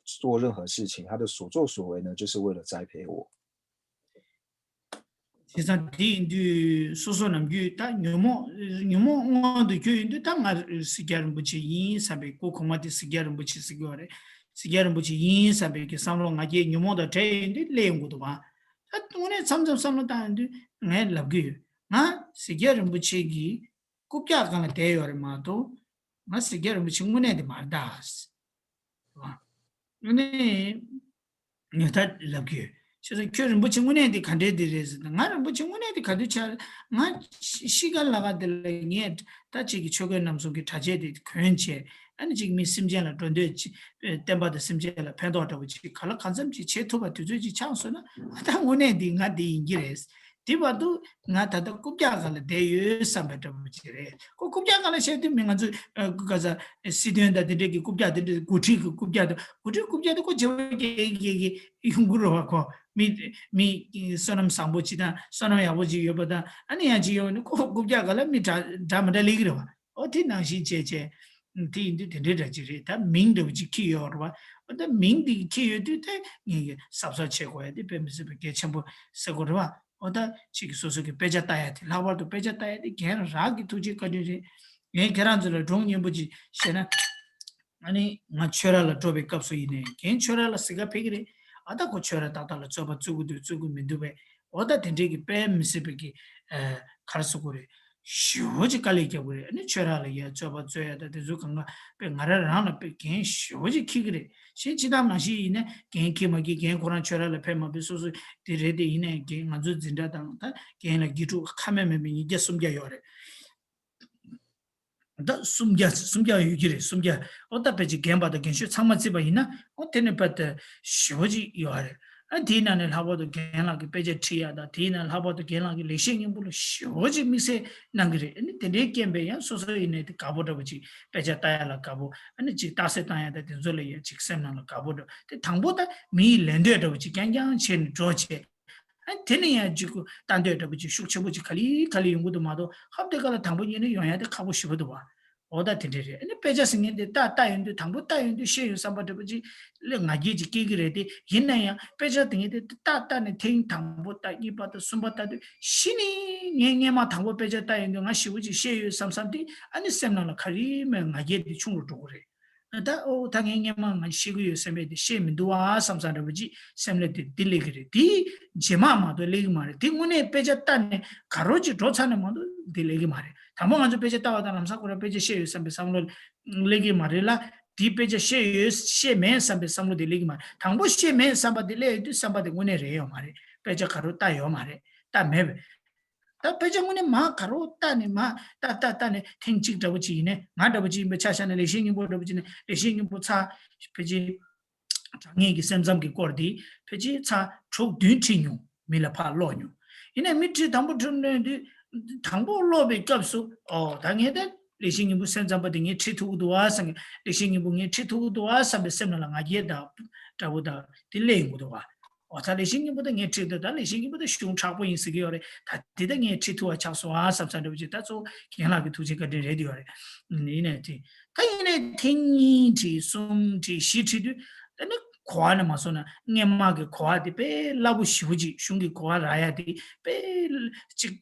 做任何事情，他的所作所为呢，就是为了栽培我。བྱས་ཙང་དེ་ཡིན་དུས་སོ་སོ་ནམ་རྒྱུན་ད་ཉོན་མོངས་ཉོན་མོངས་དབང་དུ་གྱུར་ཡིན་དུས་ད་ང་སྲིད་རྒྱལ་རིན་པོ་ཆེ་ཡིན་བསམ་པའི་སྐུ་གོང་མ་དེ་སྲིད་རྒྱལ་རིན་པོ་ཆེ་ཟེར་གྱི་ཡོད་རེད། སྲིད་རྒྱལ་རིན་པོ་ཆེ་ཡིན་བསམ་པའི་གི་བསམ་བློ་ང་རྒྱལ་ཉོན་མོངས་དང་བྲལ་ཡིན་དུས་སླེབས་ཡོང་གི་འདུག་བ། ད་དངོས་གནས་མཚམས་མཚམས་བསམ་བློ་བཏང་ཡོང་དུས་ངས་ལབ་གི་ཡོད། ང་སྲིད་རྒྱལ་རིན་པོ་ཆེ་གི་རྐུབ་བཀྱག་སྒང་ལ་བསྡད་ཡོད་རེད་མ་གཏོགས་ང་སྲིད་རྒྱལ་རིན་པོ་ཆེ་དངོས་གནས་དེ་མ་རེད་ད། དངོས་གནས་ངས་ད་ལབ་གི་ཡོད། བྱས་ཙང་ཁྱོད་རིན་པོ་ཆེ་དངོས་གནས་དེ་ག་འདྲས་དེ་རེད་ཟེར་ན་ང་རིན་པོ་ཆེ་དངོས་གནས་དེ་ག་དུས་ཆགས་ང་ཤི་ཁ་ལ་ཁ་དེ་ལ་ངས་ད་ཅིག་གི་ཆོས་གོས་རྣམ་གསུམ་གྱི་གྲྭ་ཆས་དེ་གོན་བྱས་ཨ་ནི་ཅིག་མི་སེམས་ཅན་ལ་འགྲོ་འདོད་ཅིག་བསྟན་པ་དང་སེམས་ཅན་ལ་ཕན་ཐོགས་འདྲ་བོ་ཅིག་ག་ལ་གང་འཚམ་ཅིག་བྱེད་ཐུབ་པ་དུས་ཚོད་ཅིག་ཆགས་སོང་ན་ད་དངོས་གནས་དེ་ང་དེ་ཡིན་གྱི་རེད། དེ་བར་དུ་ང་ད་ལྟ་རྐུབ་བཀྱག་སྒང་ལ་བསྡད་ཡོད་བསམ་པའི་འདྲ་པོ་ཅིག་རེད། ཁོ་རྐུབ་བཀྱག་སྒང་ལ་བཤད་དུས་མི་ང་ཚོས་ཨ་ག་ས་སྲིད་དོན་དང་དེ་འདྲས་ཀྱི་རྐུབ་བཀྱག་དེ་འདྲས་འགོ་ཁྲིད་ཀྱི་རྐུབ་བཀྱག་དང་འགོ་ཁྲིད་རྐུབ་བཀྱག་དེ་ཁོ་བྱེད་པ་གེ་གེ་གེ་ཡོང་གི་རེད་བ། ཁོ་མི་མི་བསོད་ནམས་བཟང་པོ་ཅིག་དང་བསོད་ནམས་ཡག་པོ་ཅིག་ཡོད་པ་དང་ཨ་ནི་ཡང་ཅིག་ཡོང་ནས་ཁོ་རྐུབ་བཀྱག་སྒང་ལ་མི་འདྲ་འདྲ་མི་འདྲ་སླེབས་ཀྱི་རེད་བ། ཨོ་དེ་ནང་བཞིན་བྱས་བྱས། དེ་ཡིན་དུས་དེ་འདྲའི་འདྲ་ཅིག་རེད། ད་མིང་འདྲ་བོ་ཅིག་འཁྱེར་ཡོད་རེད་བ། འོ་ད་མིང་འདི་འཁྱེར་ཡོད་དུས་དེ་ངེད་ཀྱིས་གཟབ་གཟབ་བྱེད་དགོས་ཡ་དེ་དཔེ་མི་སྲིད་པའི་གལ་ཆེན་པོ་ཟེར་དགོས་རེད་བ། འོ་ད་ཅིག་གིས་སོ་སོ་གི་དཔེ་ཆ་ལྟ་ཡ་དེ། ལྷག་པར་དུ་དཔེ་ཆ་ལྟ་ཡ་དེ་རྒན་རང་གི་ཐུགས་རྗེ་བཀའ་དྲིན་རེད། ངས་ཁྱེད་རང་ཚོ་ལ་སྒྲུང་སྙན་པོ་ཅིག་བཤད་ན། ཨ་ནི་ང་ཆོས་ར་ལ་འགྲོ་བའི་སྐབས་སུ་ཡིན་ནའི་རྒན་ཆོས་ར་ལ་གཟིགས་ག་ཕེབས་ཀྱི་རེད། ཨ་ད་ཁོ་ཆོས་ར་ཏག་ཏག་ལ་རྩོད་པ་རྩོད་ཀྱི་འདུག་རྩོད་ཀྱི་མི་འདུག་པས། འོ་ད་དེ་འདྲའི་གི་དཔེ་མི་སྲིད་པའི་གི་ཨ་ག་རེ་ཟེར་དགོས་རེད། ཞེ་པོ་ཅིག་དཀའ་ལས་རྒྱག་དགོས་རེད། ཨ་ནི་ཆོས་ར་ལ་ཡ་རྩོད་པ་རྩོད་ཡ་ད་དེ་ཚོ་གང་ག་དཔེ་ང་རང་རང་ལ་དཔེ་འགན་ཞེ་པོ་ཅིག་འཁྱེར་གྱི་རེད། གཞན་སྤྱིར་བཏང་ནང་བཞིན་ཡིན་ན་འགན་འཁྱེར་མ་འཁྱེར། རྒན་ཁོ་རང་ཆོས་ར་ལ་ཕེབས་མ་ཕེབས་སོ་སོ་དེ་རེད། དེ་ཡིན་ནའི་རྒན་ང་ཚོའི་འཛིན་གྲྭ་དང་ད་རྒན་ལགས་དགེ་ཕྲུག་ཁ་མེད་མེད་པའི་ཉིས་བརྒྱ་སུམ་བརྒྱ་ཡོད་རེད། ད་སུམ་བརྒྱ་སུམ་བརྒྱ་ཡོད་ཀྱི་རེད། སུམ་བརྒྱ། ཨོ་ད་ཕལ་ཆེར་རྒན་པ་དང་རྒན་ཤོས་ཚང་མ་བརྩིས་པ་ཡིན་ན། ཨོ་དེ་ནི་དཔེ་དེ་ཞེ་པོ་ཅིག་ཡོད་རེད། ཨ་དེའི་ནང་ནས་ལྷག་པར་དུ་རྒན་ལགས་ཀྱི་དཔེ་ཆ་ཁྲིད་ཡ་དང་། དེའི་ནང་ལྷག་པར་དུ་རྒན་ལགས་ཀྱི་ལེགས་བཤད་སྙིང་པོ་ལ་ཞེ་པོ་ཅིག་དམིགས་བསལ་གནང་གི་རེད། ཨ་ནི་དེ་འདྲའི་རྐྱེན་པས་ཡང་སོ་སོ་ཡིན་ནའི་དེ་དགའ་པོ་འདྲ་པོ་ཅིག་དཔེ་ཆ་ལྟ་ཡ་ལ་དགའ་པོ། ཨ་ནི་ཅིག་རྟགས་གསལ་བཏང་ཡ་དང་དེ་ཚོ་ལ་ཡ་ཅིག་སེམས་ནང་ལ་དགའ་པོ་འདྲ། དེ་དང་པོ་ད་མི་ཡི་ལད་ཟློས་འདྲ་པོ་ཅིག་རྐྱང་རྐྱང་བྱས་ནས་འགྲོ་བྱས། ཨ་དེ་ནས་ཡང་ཅིག་ལྟ་འདོད་འདྲ་པོ་ཅིག་ཤུགས་ཆེན་པོ་ཅིག་ག་ལེ་ག་ལེ་ཡོང་གི་འདུག་མ་གཏོགས། ཧབ་དེ་ག་ལ་དང་པོ་ཉིད་ནས་ཡོང་ཡ་དེ་ཁག་པོ་ཞེ་པོ་འདུག་བ། འོ་ད་དེ་འདྲ་རེད། ཨ་ནི་དཔེ་ཆ་ཟེར་མཁན་དེ་ད་ལྟ་ཡོང་དུས་དང་པོ་ལྟ་ཡོང་དུས་ཤེས་ཡོད་བསམ་པ་འདྲ་པོ་ཅིག་ལ་ང་རྒྱལ་ཅིག་སྐྱེ་གི་རེད་དེ། ཡིན་ན་ཡང་དཔེ་ཆ་དེ་ངས་དེ་ལྟ་ལྟ་ནས་ཐེངས་དང་པོ་ལྟ། གཉིས་པ་ལྟ། གསུམ་པ་ལྟ་དུས་གཞི་ནས་ངས་སྔན་མ་དང་པོ་དཔེ་ཆ་ལྟ་ཡོང་དུས་ང་ཞེ་པོ་ཅིག་ཤེས་ཡོད་བསམ་བསམ་དེ་ཨ་ནི་སེམས་ནང་ལ་ག་རེ་མེད་ང་རྒྱལ་དེ་ཆུང་རུ་འགྲོ་གི་རེད། ད་ཨོ་ད་ངས་སྔན་མ་ང་ཤེས་ཀྱི་ཡོད་བསམ་པའི་དེ་ཤེས་མི་འདུག་ཨ་བསམ་བསམ་འདྲ་པོ་ཅིག་སེམས་ལ་དེ་དེ་སླེབས་ཀྱི་རེད། དེ་རྗེས་མ་མ་གཏོགས་སླེབས་ཀྱི་མ་རེད། དེ་དངོས་གནས་དཔེ་ཆ་ལྟ་ནས་ག་རོ་ཅིག་འགྲོ་ཚར་ནས་མ་གཏོགས་དེ་སླེབས་ཀྱི་མ་རེད། དང་པོ་ང་ཚོ་དཔེ་ཆ་ལྟ་བ་དང་ལམ་སང་ཁོ་རང་དཔེ་ཆ་ཤེས་ཡོད་བསམ་པའི་བསམ་བློ་སླེབས་ཀྱི་མ་རེད་ལ། དེ་དཔེ་ཆ་ཤེས་ཡོད་ཤེས་མེད་བསམ་པའི་བསམ་བློ་དེ་སླེབས་ཀྱི་མ་རེད། དང་པོ་ཤེས་མེད་བསམ་པ་དེ་སླེབས་ཡོང་དུས་བསམ་པ་དེ་དངོས་གནས་རེད་ཡོད་མ་རེད། དཔེ་ཆ་ག་རོ་ལྟ་ཡོད་མ་རེད། ལྟ་མེད་པས། ད་དཔེ་ཆ་དངོས་གནས་མ་ག་རོ་ལྟ་ནས་མ་ལྟ་ལྟ་ལྟ་ནས་ཐེངས་གཅིག་འདྲ་པོ་ཅིག་ཡིན་ནའི། ང་འདྲ་པོ་ཅིག་ཡིན་པའི་ཆ་བཞག་ན། ལེགས་བཤད་སྙིང་པོ་འདྲ་པོ་ཅིག་ནས་ལེགས་བཤད་སྙིང་པོ་ཚར་ཕལ་ཆེར་དྲང་ངེས་ཀྱི་སེམས་ཙམ་གྱི་སྐོར་འདི་ཕལ་ཆེར་ཚར་དྲུག་བདུན་ཁྲིད་མྱོང་། མི་ལ་ཕར་ཀློག་མྱོང་། ཡིན་ནའི་མི་ཁྲིད་དང་པོ་ཁྲིད་ནས་དུས་དང་པོ་ཀློག་པའི་སྐབས་སུ། ཨོ་ད་ངས་ད་ལེགས་བཤད་སྙིང་པོ་སེམས་ཙམ་པ་དེ་ངས་ཁྲིད་ཐུབ་ཀྱི་འདུག་བ་བསམ་གི། ལེགས་བཤད་སྙིང་པོ་ངས་ཁྲིད་ཐུབ་ཀྱི་འདུག་བ་བསམ་པའི་སེམས་ནང་ལ་ང་རྒྱལ་དང་འདྲ་པོ་དང་དེ་སླེབས་ཡོང་གི་འདུག་བ། འོ་ད་ལེགས་བཤད་སྙིང་པོ་ད་ངས་ཁྲིད་འདུག་ད་ལེགས་བཤད་སྙིང་པོ་ད་གཞུང་དྲག་པོ་ཡིན་ཟེར་གྱི་ཡོད་རེད། ད་དེ་ད་ངས་ཁྲིད་ཐུབ་པ་ཆགས་སོང་ཨ་བསམ་བསམ་འདྲ་པོ་ཅིག་ད་གཙོ་བོ་རྒན་ལགས་ཀྱི་ཐུགས་རྗེ་བཀའ་དྲིན་རེད་ཡོད་རེད། ཡིན་ནའི་དེ་ད་ཡིན་ནའི་ཐེངས་གཉིས་ཁྲིད། གསུམ་ཁྲིད། བཞི་ཁྲིད་དུས་ད་ནི་གོ་བ་ནས་མ་སོང་ན་སྔན་མ་གི་གོ་བ་དེ་དཔེ་སླ་པོ་ཞེ་པོ་ཅིག་གཞུང་གི་གོ་བ་རག་ཡ་དེ་དཔེ་ཅིག་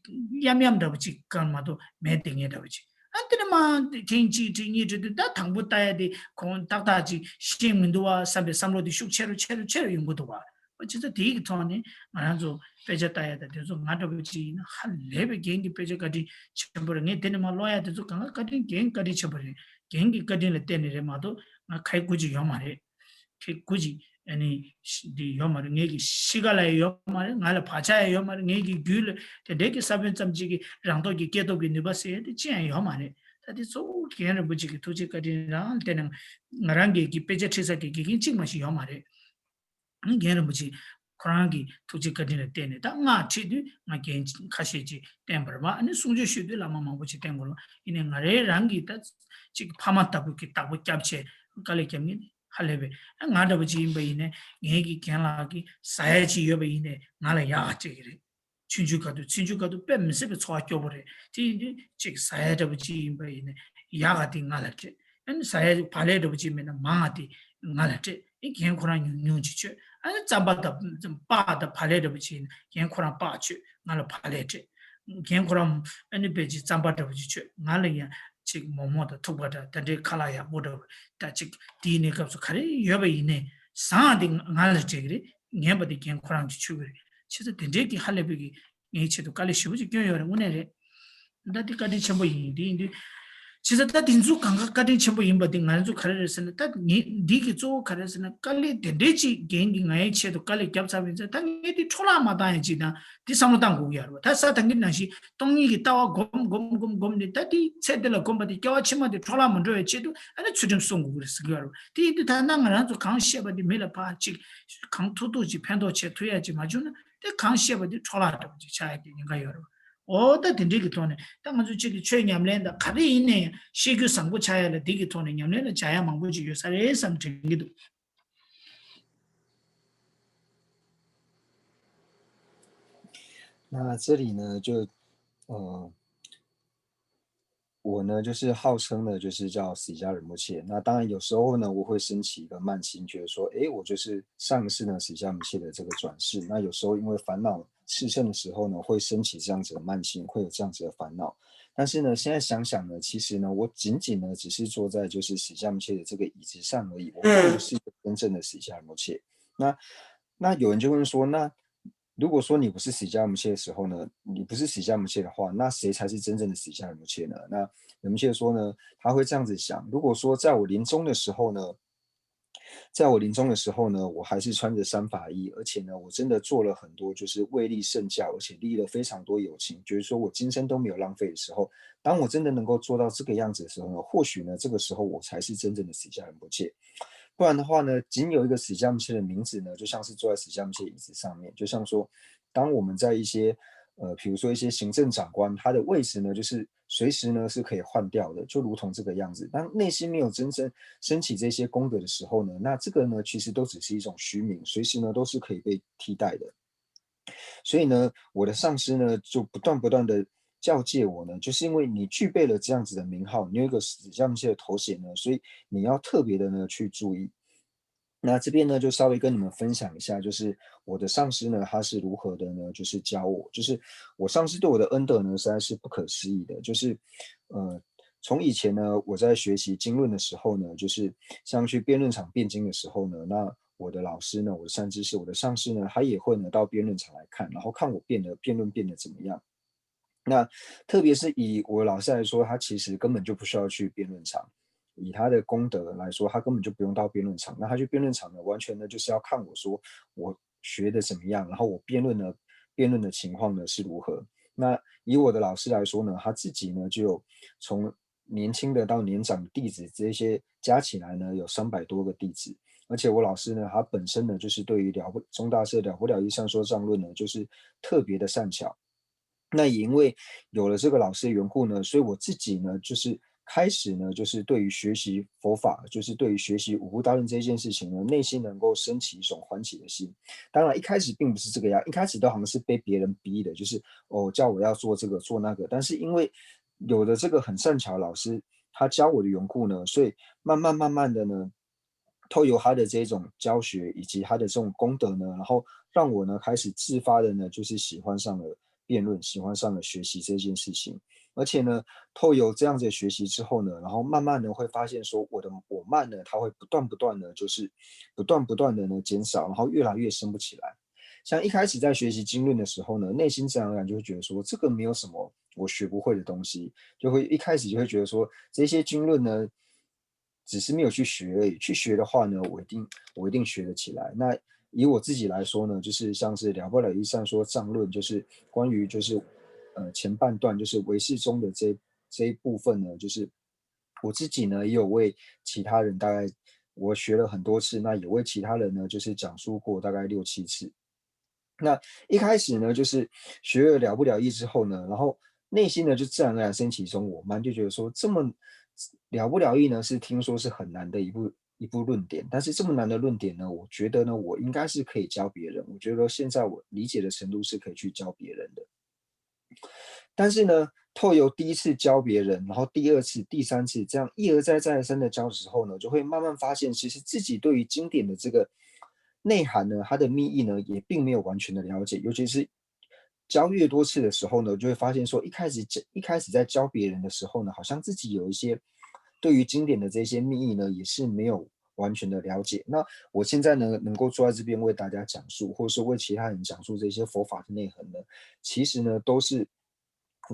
ཡམ་ཡམ་འདྲ་པོ་ཅིག་གང་མ་གཏོགས་མེད་དེ་ངས་འདྲ་པོ་ཅིག་ཨ་དེ་ནས་མ་ཐེངས་གཅིག་ཁྲིད་གཉིས་ཁྲིད་དུས་ད་དང་པོ་ལྟ་ཡ་དེ་གོང་ཏག་ཏག་ཅིག་ཤེས་མི་འདུག་བ་བསམ་པའི་བསམ་བློ་དེ་ཤུགས་ཆེ་རུ་ཆེ་རུ་ཆེ་རུ་ཡོང་གི་འདུག་བ། ཨ་ཅི་ཚོ་དེའི་གི་ཐོག་ནས་ང་རང་ཚོ་དཔེ་ཆ་ལྟ་ཡ་དང་དེ་ཚོ་ང་འདྲ་པོ་ཅིག་ཡིན་ན་ཧ་ལས་པའི་རྒན་གྱི་དཔེ་ཆ་བཀའ་དྲིན་ཆེན་པོ་རེད། ངས་དེ་ནས་མ་ཀློག་ཡ་དེ་ཚོ་གང་ག་བཀའ་དྲིན་རྒན་བཀའ་དྲིན་ཆེན་པོ་རེད། རྒན་གྱི་བཀའ་དྲིན་ལ་བརྟེན་ནས་རེད་མ་གཏོགས་ང་ག་ཡི་སྒུག་ཅིག་ཡོད་མ་རེད། ཁྱེད་སྒུག་ཅིག་ཨ་ནི་འདི་ཡོད་མ་རེད། ངེད་ཀྱི་གཤིས་ཀ་ལ་ཡང་ཡོད་མ་རེད། ང་ལ་བག་ཆགས་ཡང་ཡོད་མ་རེད། ངེད་ཀྱི་རྒྱུད་ལ་དེ་འདྲའི་གི་ས་བོན་ཙམ་ཅིག་གི་རང་རྟོགས་ཀྱི་སྐྱེ་སྟོབས་ཀྱི་ནུས་པ་ཟེར་ཡ་དེ་ཅི་ཡང་ཡོད་མ་རེད། ད་དེ་གཙོ་བོ་རྒན་རིན་པོ་ཆེ་གི་ཐུགས་རྗེ་བཀའ་དྲིན་རང་ལ་བརྟེན་ནས་ང་རང་གི་གི་དཔེ་ཆ་ཁྲིད་ས་གི་དགེ་རྒན་གཅིག་མ་ཞིག་ཡོད་མ་རེད། རྒན་རིན་པོ་ཆེ་ཁོ་རང་གི་ཐུགས་རྗེ་བཀའ་དྲིན་ལ་བརྟེན་ནས་ད་སྔགས་ཁྲིད་དུས་ང་རྒན་ཁ་ཤས་ཅིག་བསྟེན་པ་རེད་བ། ཨ་ནི་གསུང་ཆོས་ཞུ་དུས་བླ་མ་མང་པོ་ཅིག་བསྟེན་དགོས་ལ། ཡིན་ནའི་ང་རའི་རང་གི་ད་ཅིག་ཕ་མ་ལྟ་བུ་གི་བདག་པོ་སྐྱབས་བྱས་དཀའ་ལས་བརྒྱབ་མཁན་ཧ་ལས་པའི། ཨ་ང་འདྲ་པོ་ཅིག་ཡིན་པ་ཡིན་ནའི་ངའི་གི་རྒན་ལགས་ཀྱི་ཟ་ཡ་ཅིག་ཡོད་པ་ཡིན་ནའི་ང་ལ་ཡག་ག་སྤྲད་ཀྱི་རེད། ཆུང་ཆུང་སྐབས་དུས་ཆུང་ཆུང་སྐབས་དུས་དཔེ་མི་སྲིད་པའི་འཚོ་བ་སྐྱོ་པོ་རེད། དེ་ཡིན་དུས་ཅིག་ཟ་ཡ་འདྲ་པོ་ཅིག་ཡིན་པ་ཡིན་ནའི་ཡག་ག་དེ་ང་ལ་སྤྲད། ཨ་ནི་ཟ་ཡ་བག་ལེབ་འདྲ་པོ་ཅིག་མེད་ན་མང་ང་དེ་ང་ལ་སྤྲད། ཨེ་རྒན་ཁོ་རང་ཉུང་ཉུང་ཅིག་མཆོད། ཨ་ནི་རྩམ་པ་དང་སྤགས་དང་བག་ལེབ་འདྲ་པོ་ཅིག་ཡིན་ན་རྒན་ཁོ་རང་སྤགས་མཆོད། ང་ལ་བག་ལེབ་སྤྲད། རྒན་ཁོ་རང་ཨ་ནི་དཔེ་ཅིག་རྩམ་པ་འདྲ་པོ་ཅིག་མཆོད། ང་ལ་ཡང་ཅིག་མོག་མོག་དང་ཐུག་པ་འདྲ་དེ་འདྲའི་ཁ་ལག་ཡག་པོ་འདྲ་པོ་ད་ཅིག་དེའི་གནས་སྐབས་སུ་ག་རེ་ཡོད་པ་ཡིན་ནའི་བཟང་དེ་ང་ལ་སྤྲད་ཀྱི་རེད། ངན་པ་དེ་རྒན་ཁོ་རང་གིས་མཆོད་ཀྱི་རེད། བྱས་ཙང་དེ་འདྲའི་གི་ཧ་ལས་པའི་གི་ངའི་ཆེད་དུ་དཀའ་ལས་ཞེ་པོ་ཅིག་བསྐྱོན་ཡོད་རེད། དངོས་གནས་རེད། ད་འདི་བཀའ་དྲིན་ཆེན་པོ་ཡིན། འདི་ཡིན་དུས་བྱས་ཙང་ད་འདི་ཚོ་གང་ག་བཀའ་དྲིན་ཆེན་པོ་ཡིན་པ་འདི་ང་རང་ཚོ་ག་རེ་རེད་ཟེར་ན། ད་ངས་འདི་གི་གཙོ་བོ་ག་རེ་ཟེར་ན། དཀའ་ལས་དེ་འདྲའི་ཅིག་རྒན་གྱིས་ངའི་ཆེད་དུ་དཀའ་ལས་བརྒྱབ་ཚར་བ་ཡིན་ཙང་། ད་ངས་འདི་འཕྲོ་བརླག་མ་བཏང་ཡ་ཅིག་དང་འདི་བསམ་བློ་བཏང་དགོས་ཀྱི་ཡོད་རེད་བ། ད་ས་དང་གི་ནང་བཞིན་སྟོང་ཉིད་ཀྱི་ལྟ་བ་སྒོམ་སྒོམ་སྒོམ་སྒོམ་ནས། ད་འདི་ཚེ་འདི་ལ་བསྒོམས་པ་དེ་སྐྱེ་བ་ཕྱི་མ་དེ་འཕྲོ་བརླག་མ་འགྲོ་བའི་ཆེད་དུ་ཨ་ནི་ཚུལ་ཁྲིམས་སྲུང་དགོས་ཀྱི་རེད་ཟེར་གྱི་ཡོད་རེད་བ། དེ་ཡིན་དུས་ད་ལྟ་ང་རང་ཚོ་གང་བཤད་པ་དེ་མི་ལ་ཕར་ཅིག་གང་ཐུབ་ཐུབ་ཅིག་ཕན་ཐོགས་བྱེད་ཐུབ་ཡ་ཅིག་མ་བྱུང་ན། དེ་གང་བཤད་པ་དེ་འཕྲོ་བརླག་འདྲ་པོ་ཅིག་ཆགས་ཡ་གི་ཉེན་ཁ་ཡོད་རེད། འོ་ད་དེ་འདྲའི་གི་ཐོག་ནས་ད་ང་ཚོ་གཅིག་གི་ཆོས་ཉམས་ལེན་དང་ག་རེ་ཡིན་ནའི་ཤེས་རྒྱུ་བཟང་པོ་ཆགས་ཡ་ལ་འདི་གི་ཐོག་ནས་ཉམས་ལེན་ལ་བྱ་ཡ་མང་པོ་ཅིག་ཡོད་ས་རེད་བསམ་དྲན་གྱི་འདུག་ང་这里呢，就，呃，我呢，就是号称呢，就是叫 Sijia Rinpoche。那当然有时候呢，我会升起一个慢心，觉得说，诶，我就是上一世呢 Sijia Rinpoche 的这个转世。那有时候因为烦恼炽盛的时候呢，会升起这样子的慢心，会有这样子的烦恼。但是呢，现在想想呢，其实呢，我仅仅呢只是坐在就是 Sijia Rinpoche 的这个椅子上而已，我并不是一个真正的 Sijia Rinpoche。那那有人就问说，那如果说你不是 Sijia Rinpoche 的时候呢，你不是 Sijia Rinpoche 的话，那谁才是真正的 Sijia Rinpoche 呢？那 Rinpoche 说呢，他会这样子想：如果说在我临终的时候呢，在我临终的时候呢，我还是穿着三法衣，而且呢，我真的做了很多就是为利圣教，而且利益了非常多有情，就是说我今生都没有浪费的时候，当我真的能够做到这个样子的时候呢，或许呢，这个时候我才是真正的 Sijia Rinpoche。不然的话呢，仅有一个 Sijia Rinpoche 的名字呢，就像是坐在 Sijia Rinpoche 椅子上面，就像说，当我们在一些呃，比如说一些行政长官，他的位置呢，就是随时呢是可以换掉的，就如同这个样子。当内心没有真正升起这些功德的时候呢，那这个呢，其实都只是一种虚名，随时呢都是可以被替代的。所以呢，我的上司呢就不断不断的教诫我呢，就是因为你具备了这样子的名号，你有一个 Sijia Rinpoche 的头衔呢，所以你要特别的呢去注意。那这边呢，就稍微跟你们分享一下，就是我的上司呢，他是如何的呢，就是教我，就是我上司对我的恩德呢，实在是不可思议的，就是呃，从以前呢，我在学习经论的时候呢，就是像去辩论场辩经的时候呢，那我的老师呢，我的善知识，我的上司呢，他也会呢到辩论场来看，然后看我辩的辩论辩的怎么样。那特别是以我老师来说，他其实根本就不需要去辩论场。以他的功德来说，他根本就不用到辩论场。那他去辩论场呢，完全呢就是要看我说我学的怎么样，然后我辩论呢辩论的情况呢是如何。那以我的老师来说呢，他自己呢就有从年轻的到年长的弟子这些加起来呢有三百多个弟子。而且我老师呢，他本身呢就是对于了不中大师了不了一善说藏论呢，就是特别的善巧。那也因为有了这个老师的缘故呢，所以我自己呢，就是开始呢，就是对于学习佛法，就是对于学习五部大论这件事情呢，内心能够升起一种欢喜的心。当然，一开始并不是这个样，一开始都好像是被别人逼的，就是哦叫我要做这个做那个。但是因为有了这个很善巧的老师，他教我的缘故呢，所以慢慢慢慢的呢，透由他的这种教学以及他的这种功德呢，然后让我呢开始自发的呢，就是喜欢上了辩论，喜欢上了学习这件事情。而且呢，透由这样子的学习之后呢，然后慢慢的会发现说，我的我慢呢，它会不断不断的，就是不断不断的呢减少，然后越来越升不起来。像一开始在学习经论的时候呢，内心自然而然就会觉得说，这个没有什么我学不会的东西，就会一开始就会觉得说，这些经论呢，只是没有去学而已。去学的话呢，我一定我一定学得起来。那以我自己来说呢，就是像是了不了一善说藏论，就是关于就是呃前半段就是唯识宗的这这一部分呢，就是我自己呢也有为其他人大概我学了很多次，那也为其他人呢就是讲述过大概六七次。那一开始呢，就是学了了不了一之后呢，然后内心呢就自然而然升起一种我慢，就觉得说这么了不了一呢，是听说是很难的一部一部论点，但是这么难的论点呢，我觉得呢，我应该是可以教别人。我觉得现在我理解的程度是可以去教别人的。但是呢，透由第一次教别人，然后第二次、第三次这样一而再、再而三的教的时候呢，就会慢慢发现，其实自己对于经典的这个内涵呢，它的密意呢，也并没有完全的了解。尤其是教越多次的时候呢，就会发现说，一开始一开始在教别人的时候呢，好像自己有一些对于经典的这些密意呢，也是没有完全的了解。那我现在呢，能够坐在这边为大家讲述，或者是为其他人讲述这些佛法的内涵呢，其实呢，都是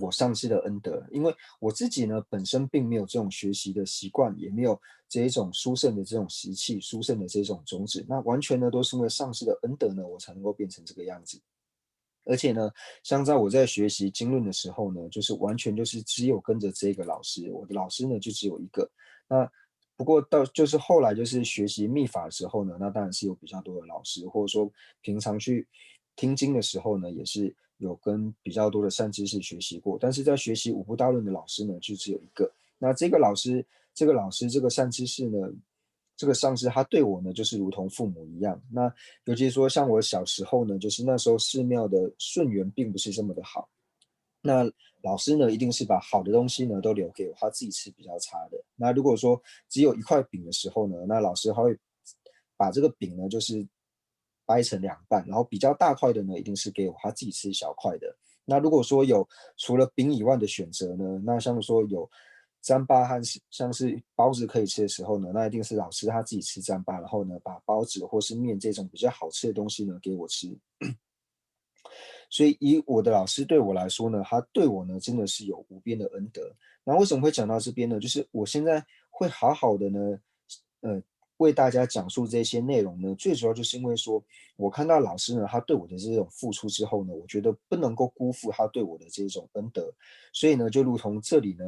我上师的恩德。因为我自己呢，本身并没有这种学习的习惯，也没有这一种殊胜的这种习气、殊胜的这种种子，那完全呢都是因为上师的恩德呢，我才能够变成这个样子。而且呢，像在我在学习经论的时候呢，就是完全就是只有跟着这个老师，我的老师呢就只有一个。那不过到就是后来就是学习密法的时候呢，那当然是有比较多的老师，或者说平常去听经的时候呢，也是有跟比较多的善知识学习过。但是在学习五部大论的老师呢，就只有一个。那这个老师，这个老师这个善知识呢，这个上师他对我呢，就是如同父母一样。那尤其说像我小时候呢，就是那时候寺庙的顺缘并不是这么的好。那老师呢，一定是把好的东西呢都留给他自己吃比较差的。那如果说只有一块饼的时候呢，那老师他会把这个饼呢，就是掰成两半，然后比较大块的呢，一定是给他自己吃小块的。那如果说有除了饼以外的选择呢，那像说有糌粑和像是包子可以吃的时候呢，那一定是老师他自己吃糌粑，然后呢把包子或是面这种比较好吃的东西呢给我吃。所以以我的老师对我来说呢，他对我呢真的是有无边的恩德。那为什么会讲到这边呢？就是我现在会好好的呢，呃，为大家讲述这些内容呢，最主要就是因为说我看到老师呢，他对我的这种付出之后呢，我觉得不能够辜负他对我的这种恩德。所以呢，就如同这里呢，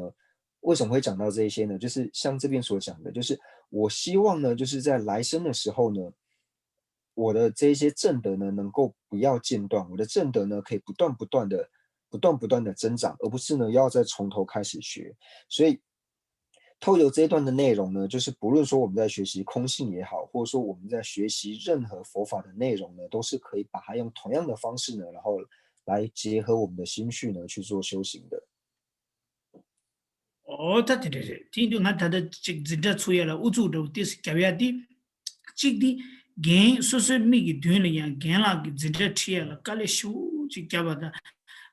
为什么会讲到这一些呢？就是像这边所讲的，就是我希望呢，就是在来生的时候呢，我的这一些正德呢，能够不要间断，我的正德呢，可以不断不断的、不断不断的增长，而不是呢要再从头开始学。所以透由这一段的内容呢，就是不论说我们在学习空性也好，或者说我们在学习任何佛法的内容呢，都是可以把它用同样的方式呢，然后来结合我们的心绪呢去做修行的。ཨོ་ད་དེ་འདྲ་རེད། དེ་ཡིན་དུས་ང་ད་ལྟ་ཅིག་འཛིན་གྲྭ་ཚུགས་ཡ་ལ་ཨུ་ཚུགས་འདྲ་བོ་ཏོག་ཙམ་རྒྱབ་ཡ་དེ། གཅིག་དེ་རྒན་སོ་སོའི་མིག་གི་མདུན་ལ་ཡང་རྒན་ལགས་ཀྱི་འཛིན་གྲྭ་ཁྲིད་ཡ་ལ་དཀའ་ལས་ཞེ་པོ་ཅིག་བརྒྱབ་པ་དང་།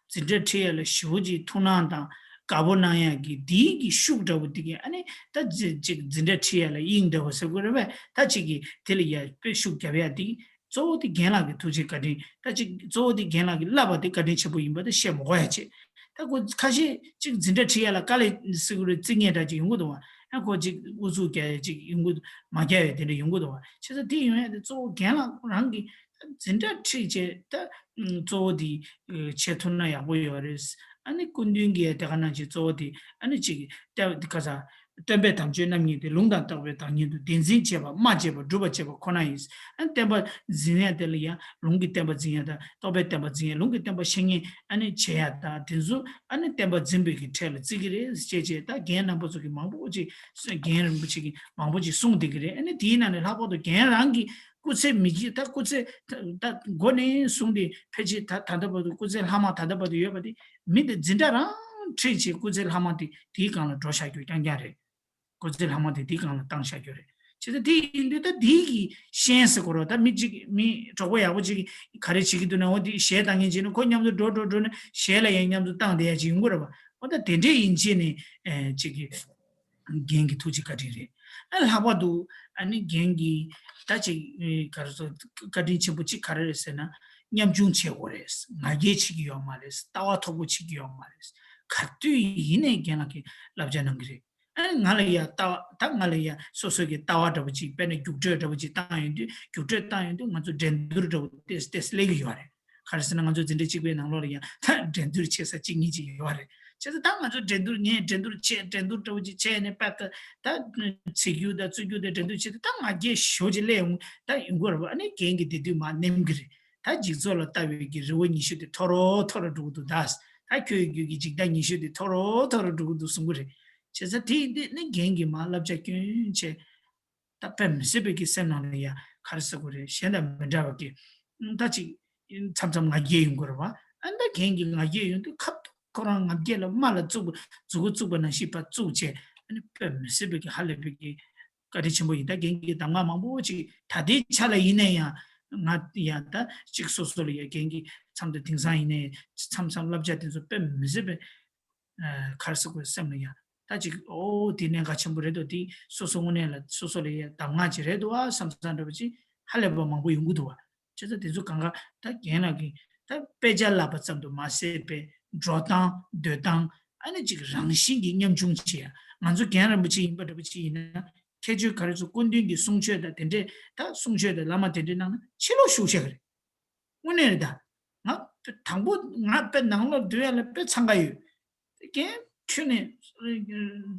འཛིན་གྲྭ་ཁྲིད་ཡ་ལ་ཞེ་པོ་ཅིག་ཐུགས་སྣང་དང་དགའ་པོ་གནང་ཡ་གི་དེའི་གི་ཤུགས་འདྲ་བོ་དེ་གི་ཨ་ནི་ད་ཅིག་འཛིན་གྲྭ་ཁྲིད་ཡ་ལ་དབྱིངས་འདྲ་བོ་ཟེར་དགོས་རེད་པས། ད་ཅིག་གི་དེ་ལ་ཡ་དཔེ་ཤུགས་རྒྱབ་ཡ་དེ། གཙོ་བོ་དེ་རྒན་ལགས་ཀྱི་ཐུགས་རྗེ་བཀའ་དྲིན། ད་ཅིག་གཙོ་བོ་དེ་རྒན་ལགས་ཀྱིས་བསླབ་པ་དེ་བཀའ་དྲིན་ཆེན་པོ་ཡིན་པ་དེ་བཤད་མི་དགོས་ཡ་བྱས། ད་ཁོ་ཁ་ཤས་ཅིག་འཛིན་གྲྭ་ཁྲིད་ཡ་ལ་དཀའ་ལས་སེ་གོ་རེ་བརྩི་མཁན་འདྲ་ཅིག་ཡོང་གི་འདུག་བ། ཡང་ཁོ་ཅིག་ཨུ་ཚུགས་རྒྱག་ཡ་ཅིག་ཡོང་གི་འདུག་མ་རྒྱག་ཡ་དེ་འདྲ་ཡོང་གི་འདུག་བ། བྱས་ཙང་དེ་ཡོང་ཡ་དེ་གཙོ་བོ་རྒན་ལགས་རང་གིས་འཛིན་གྲྭ་ཁྲིད་བྱས་ད་གཙོ་བོ་དེ་བྱེད་ཐུབ་ན་ཡག་པོ་ཡོད་རེད། ཨ་ནི་སྐུ་མདུན་གྱིས་དེ་ག་ནང་བཞིན་གཙོ་བོ་དེ་ཨ་ནི་ཅིག་ད་ག་ས། སྟོན་པའི་དམ་ཆོས་རྣམ་གཉིས་ཏེ། ལུང་དང་རྟོགས་པའི་བདག་ཉིད་དུ། བདེན་འཛིན་བྱེད་པ་སྨྲ་བྱེད་པ་སྒྲུབ་པ་བྱེད་པ་ཁོ་ན་ཡིན། ཨ་ནི་བསྟན་པ་འཛིན་ཡ་དེ་ལ་ཡང་ལུང་གི་བསྟན་པ་འཛིན་ཡ་དང་རྟོགས་པའི་བསྟན་པ་འཛིན་ཡ། ལུང་གི་བསྟན་པ་བཤེས་གཉེན་ཨ་ནི་བྱེད་ཡ་དང་དེ་ཚོ་ཨ་ནི་བསྟན་པ་འཛིན་པའི་གི་གྲས་ལ་བརྩི་གི་རེད་ཅེས་བྱས། ད་རྒན་རྣམ་པ་ཚོ་གི་མང་པོ་ཅིག་རྒན་རིན་པོ་ཆེ་གི་མང་པོ་ཅིག་གསུངས་བསྡད་གི་རེད། ཨ་ནི་དེའི་ནང་ནས་ལྷག་པར་དུ་རྒན་རང་གི་སྐུ་ཚེ་མི་བརྗེད། ད་སྐུ་ཚེ་ད་ད་འགོ་ནས་བཟུང་སྟེ་ཕལ་ཆེར་ད་ད་ལྟ་བར་དུ་སྐུ་ཚེ་ལྷག་མ་ད་ལྟ་བར་དུ་ཡོད་པ་དེ་མི་དེ་འཛིན་གྲྭ་རང་ཁྲིད་བྱས་སྐུ་ཚེ་ལྷག་མ་དེ་དེའི་སྒང་ལ་འགྲོ་བཞག་རྒྱུ་རྐྱང་རྐྱང་རེད། སྐུ་ཚེ་ལྷག་མ་དེ་དེའི་སྒང་ལ་བཏང་བཞག་རྒྱུ་རེད། བྱས་ཙང་དེ་ཡིན་དུས་ད་དེའི་གི་ཤན་ཟེར་དགོས་རེད། ད་མི་གཅིག་མི་གྲོགས་པོ་ཡག་པོ་གཅིག་གིས་ག་རེ་བྱེད་ཀྱི་འདུག་ན། འོ་དེ་གཞས་བཏང་མཁན་བྱས་ན་ཁོ་མཉམ་དུ་འགྲོ་འགྲོ་འགྲོ་ནས་གཞས་ལ་ཡང་མཉམ་དུ་བཏང་བསྡད་ཡ་ཅིག་ཡོང་གི་རེད་པ། འོ་ད་དེ་འདྲས་ཡིན་བྱས་ནས་ཨེ་ཅིག་གི་རྒན་གྱི་ཐུགས་རྗེ་བཀའ་དྲིན་རེད། ཨ་ལྷག་པར་དུ་ཨ་ནི་རྒན་གྱིས་ད་ཅིག་ཨེ་ག་རེ་ཟེར། བཀའ་དྲིན་ཆེན་པོ་གཅིག་ག་རེ་རེད་ཟེར་ན། ཉམ་ཆུང་བྱེད་དགོས་རེད། ང་རྒྱལ་བྱེད་ཀྱི་ཡོད་མ་རེད། ལྟ་བ་མཐོ་པོ་བྱེད་ཀྱི་ཡོད་མ་རེད། ག་དུས་ཡིན་ནའི་རྒན་ལགས་ཀྱིས་བསླབ་བྱ་གནང་གི་རེད། ཨ་ནི་ང་ལ་ཡ་ལྟ་བ་ད་ང་ལ་ཡ་སོ་སོ་གི་ལྟ་བ་འདྲ་པོ་ཅིག་དཔེར་ན་རྒྱུགས་སྤྲོད་འདྲ་པོ་ཅིག་བཏང་ཡོང་དུས། རྒྱུགས་སྤྲོད་བཏང་ཡོང་དུས་ང་ཚོ་འགྲན་བསྡུར་འདྲ་པོ་ཏོག་ཙམ་ཏོག་ཙམ་སླེབས་ཀྱི་ཡོད་རེད། ག་རེ་ཟེར་ན་ང་ཚོ་འཛིན་གྲྭ་གཅིག་པའི་ནང་ལོགས་ལ་ཡང་ད་འགྲན་བསྡུར་བྱེད་ས་གཅིག་གཉིས་ཅིག་ཡོད་རེད། བྱས་ཙང་ད་ང་ཚོ་འགྲན་བསྡུར་ངས་འགྲན་བསྡུར་བྱས་འགྲན་བསྡུར་འདྲ་པོ་ཅིག་བྱས་ནས་དཔེ་ད་ད་ཚིག་རྒྱུགས་དང་རྩོད་རྒྱུགས་དང་འགྲན་བསྡུར་བྱས་ཏེ་ད་ང་རྒྱལ་ཞེ་པོ་ཅིག་སླེབས་ཡོང་ད་ཡོང་གི་རེད་པ། ཨ་ནི་རྒན་གྱིས་དེ་དུས་མར་ནེམ་གི་རེད། ད་འཇིག་ཚོགས་ལ་ལྟ་བའི་གི་རི་བོ་ཉི་ཤུ་དེ་མཐོ་རུ་མཐོ་རུ་འགྲོ་གི་འདུག་ད་ད་ཁྱོད་ཀྱི་རྒྱུད་ཀྱི་འཇིག་ལྟ་ཉི་ཤུ་དེ་མཐོ་རུ་མཐོ་རུ་འགྲོ་གི་འདུག་གསུང་གི་རེད། བྱས་ཙང་དེ་ཡིན་དུས་ནི་རྒན་གྱིས་མར་བསླབ་བྱ་སྐྱོན་བྱས། ད་དཔེ་མི་སྲིད་པའི་གི་སེམས་ནང་ལ་ཡ་ག་རེ་ཟེར་དགོས་རེད། གཞན་དང་མི་འདྲ་བ་གི་ད་ཅིག་མཚམས་མཚམས་ང་རྒྱལ་ཡོང་གི་རེད་པ། ཨ་ནི་ད་རྒན་གྱིས་ང་རྒྱལ་ཡོང་དུས་ཁ་ཐུག་ཁོ་རང་ང་རྒྱལ་ལ་རྨ་ལ་བཙུགས་པ་མཛུ་གུ་བཙུགས་པ་ནང་བཞིན་ཕར་བཙུགས་བྱས། ཨ་ནི་དཔེ་མི་སྲིད་པའི་གི་ཧ་ལས་པའི་གི་བཀའ་དྲིན་ཆེན་པོ་ཡིན། ད་རྒན་གྱིས་གདམས་ངག་མང་པོ་ཅིག་ད་ལྟའི་ཆ་ལ་ཡིན་ན་ཡང་ང་ཡང་ད་ཅིག་སོ་སོ་ལ་ཡ་རྒན་གྱིས་མཚམས་དང་དེང་སང་ཡིན་ན་ཡང་མཚམས་མཚམས་བསླབ་བྱ་དེ་ཚོ་དཔེ་མི་སྲིད་པའི་ག་རེ་ཟེར་དགོས། སེམས་ལ་ཡ་ད་ཅིག་ཨོ་དེ་གནད་འགག་ཆེན་པོ་རེད་འདུག་དེ་སོ་སོ་དངོས་གནས་ལ་སོ་སོ་ལ་ཡ་གདམས་ངག་ཅིག་རེད་འདུག་ཨ་བསམ་བསམ་འདྲ་པོ་ཅིག་ཧ་ལས་པ་མང་པོ་ཡོང་གི་འདུག་བ། བྱས་ཙང་དེ་ཚོ་གང་ག་ད་རྒན་ལགས་ཀྱིས་ད་དཔེ་ཆ་བསླབ་པ་ཙམ་དུ་མ་ཟད་པའི་འགྲོ་སྟངས་སྡོད་སྟངས་ཨ་ནི་ཅིག་རང་བཞིན་གྱིས་ཉམ་ཆུང་བྱེད་ཡ། ང་ཚོ་རྒན་རིན་པོ་ཆེ་ཡིན་པ་འདྲ་པོ་ཅིག་ཡིན་ན་ཁྱད་ཆོས་ག་རེ་ཚོ་སྐུ་མདུན་གྱི་གསུང་ཆོས་དང་དེ་འདྲས་ད་གསུང་ཆོས་དང་བླ་མ་དེ་འདྲས་གནང་ན་ཕྱི་ལོགས་ཤུགས་ཆེ་གི་རེད། དངོས་གནས་རེད་ད། ང་དང་པོ་ང་དཔེ་ནང་ལོགས་སྡོད་ཡ་ལ་དཔེ་འཚང་ཁ་ཡོད། རྒན་ཁྱོད་ནས་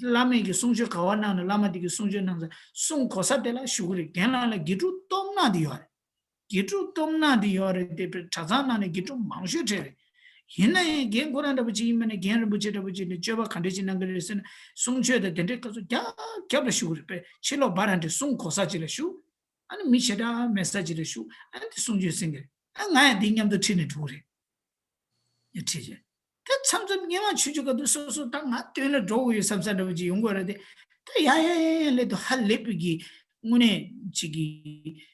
བླ་མས་ཀྱི་གསུང་ཆོས་ག་བ་གནང་ན་བླ་མ་དེ་གི་གསུང་ཆོས་གནང་ས་གསུང་གོ་ས་དེ་ལ་ཞུ་གི་རེད། རྒན་ལགས་ལ་དགེ་ཕྲུག་སྟོབས་ན་དེ་ཡོད་རེད། དགེ་ཕྲུག་སྟོབས་ན་དེ་ཡོད་རེད་དེ། དཔེ་གྲྭ་ཚང་ནང་ནས་དགེ་ཕྲུག་མང་ཤོས་གྲས་རེད། ཡིན་ན་ཡང་རྒན་ཁོ་རང་འདྲ་པོ་ཅིག་ཡིན་པ་ནས་རྒན་རིན་པོ་ཆེ་འདྲ་པོ་ཅིག་ནས་སྤྱོད་པ་ག་འདྲ་ཅིག་གནང་གི་རེད་ཟེར་ན་གསུང་ཆོས་དང་དེ་འདྲའི་སྐབས་སུ་རྒྱབ་རྒྱབ་ལ་ཞུ་གི་རེད། དཔེ་ཕྱི་ལོགས་བར་འདྲ་གསུང་གོ་ས་ཅིག་ལ་ཞུ། ཨ་ནི་མི་ཞེ་དྲག་མེད་ས་ཅིག་ལ་ཞུ། ཨ་ནི་དེ་གསུང་ཆོས་གསན་གི་རེད། ཨ་ང་ཡང་དེ་མཉམ་དུ་ཁྲིད་ནས་འགྲོ་གི་རེད། ཡ་ཁྲིད་བྱས། ད་མཚམས་མཚམས་སྔོན་མ་ཆུང་ཆུང་སྐབས་དུས་སོ་སོ་ད་ང་སྟོན་ལ་འགྲོ་དགོས་ཡོད་བསམ་ས་འདྲ་པོ་ཅིག་ཡོང་གི་རེད་དེ། ད་ཡ་ཡ་ཡ་ཡ་སླེབས་དུས་ཧ་ལས་པའི་གི་དངོས་གནས་ཅིག་གི་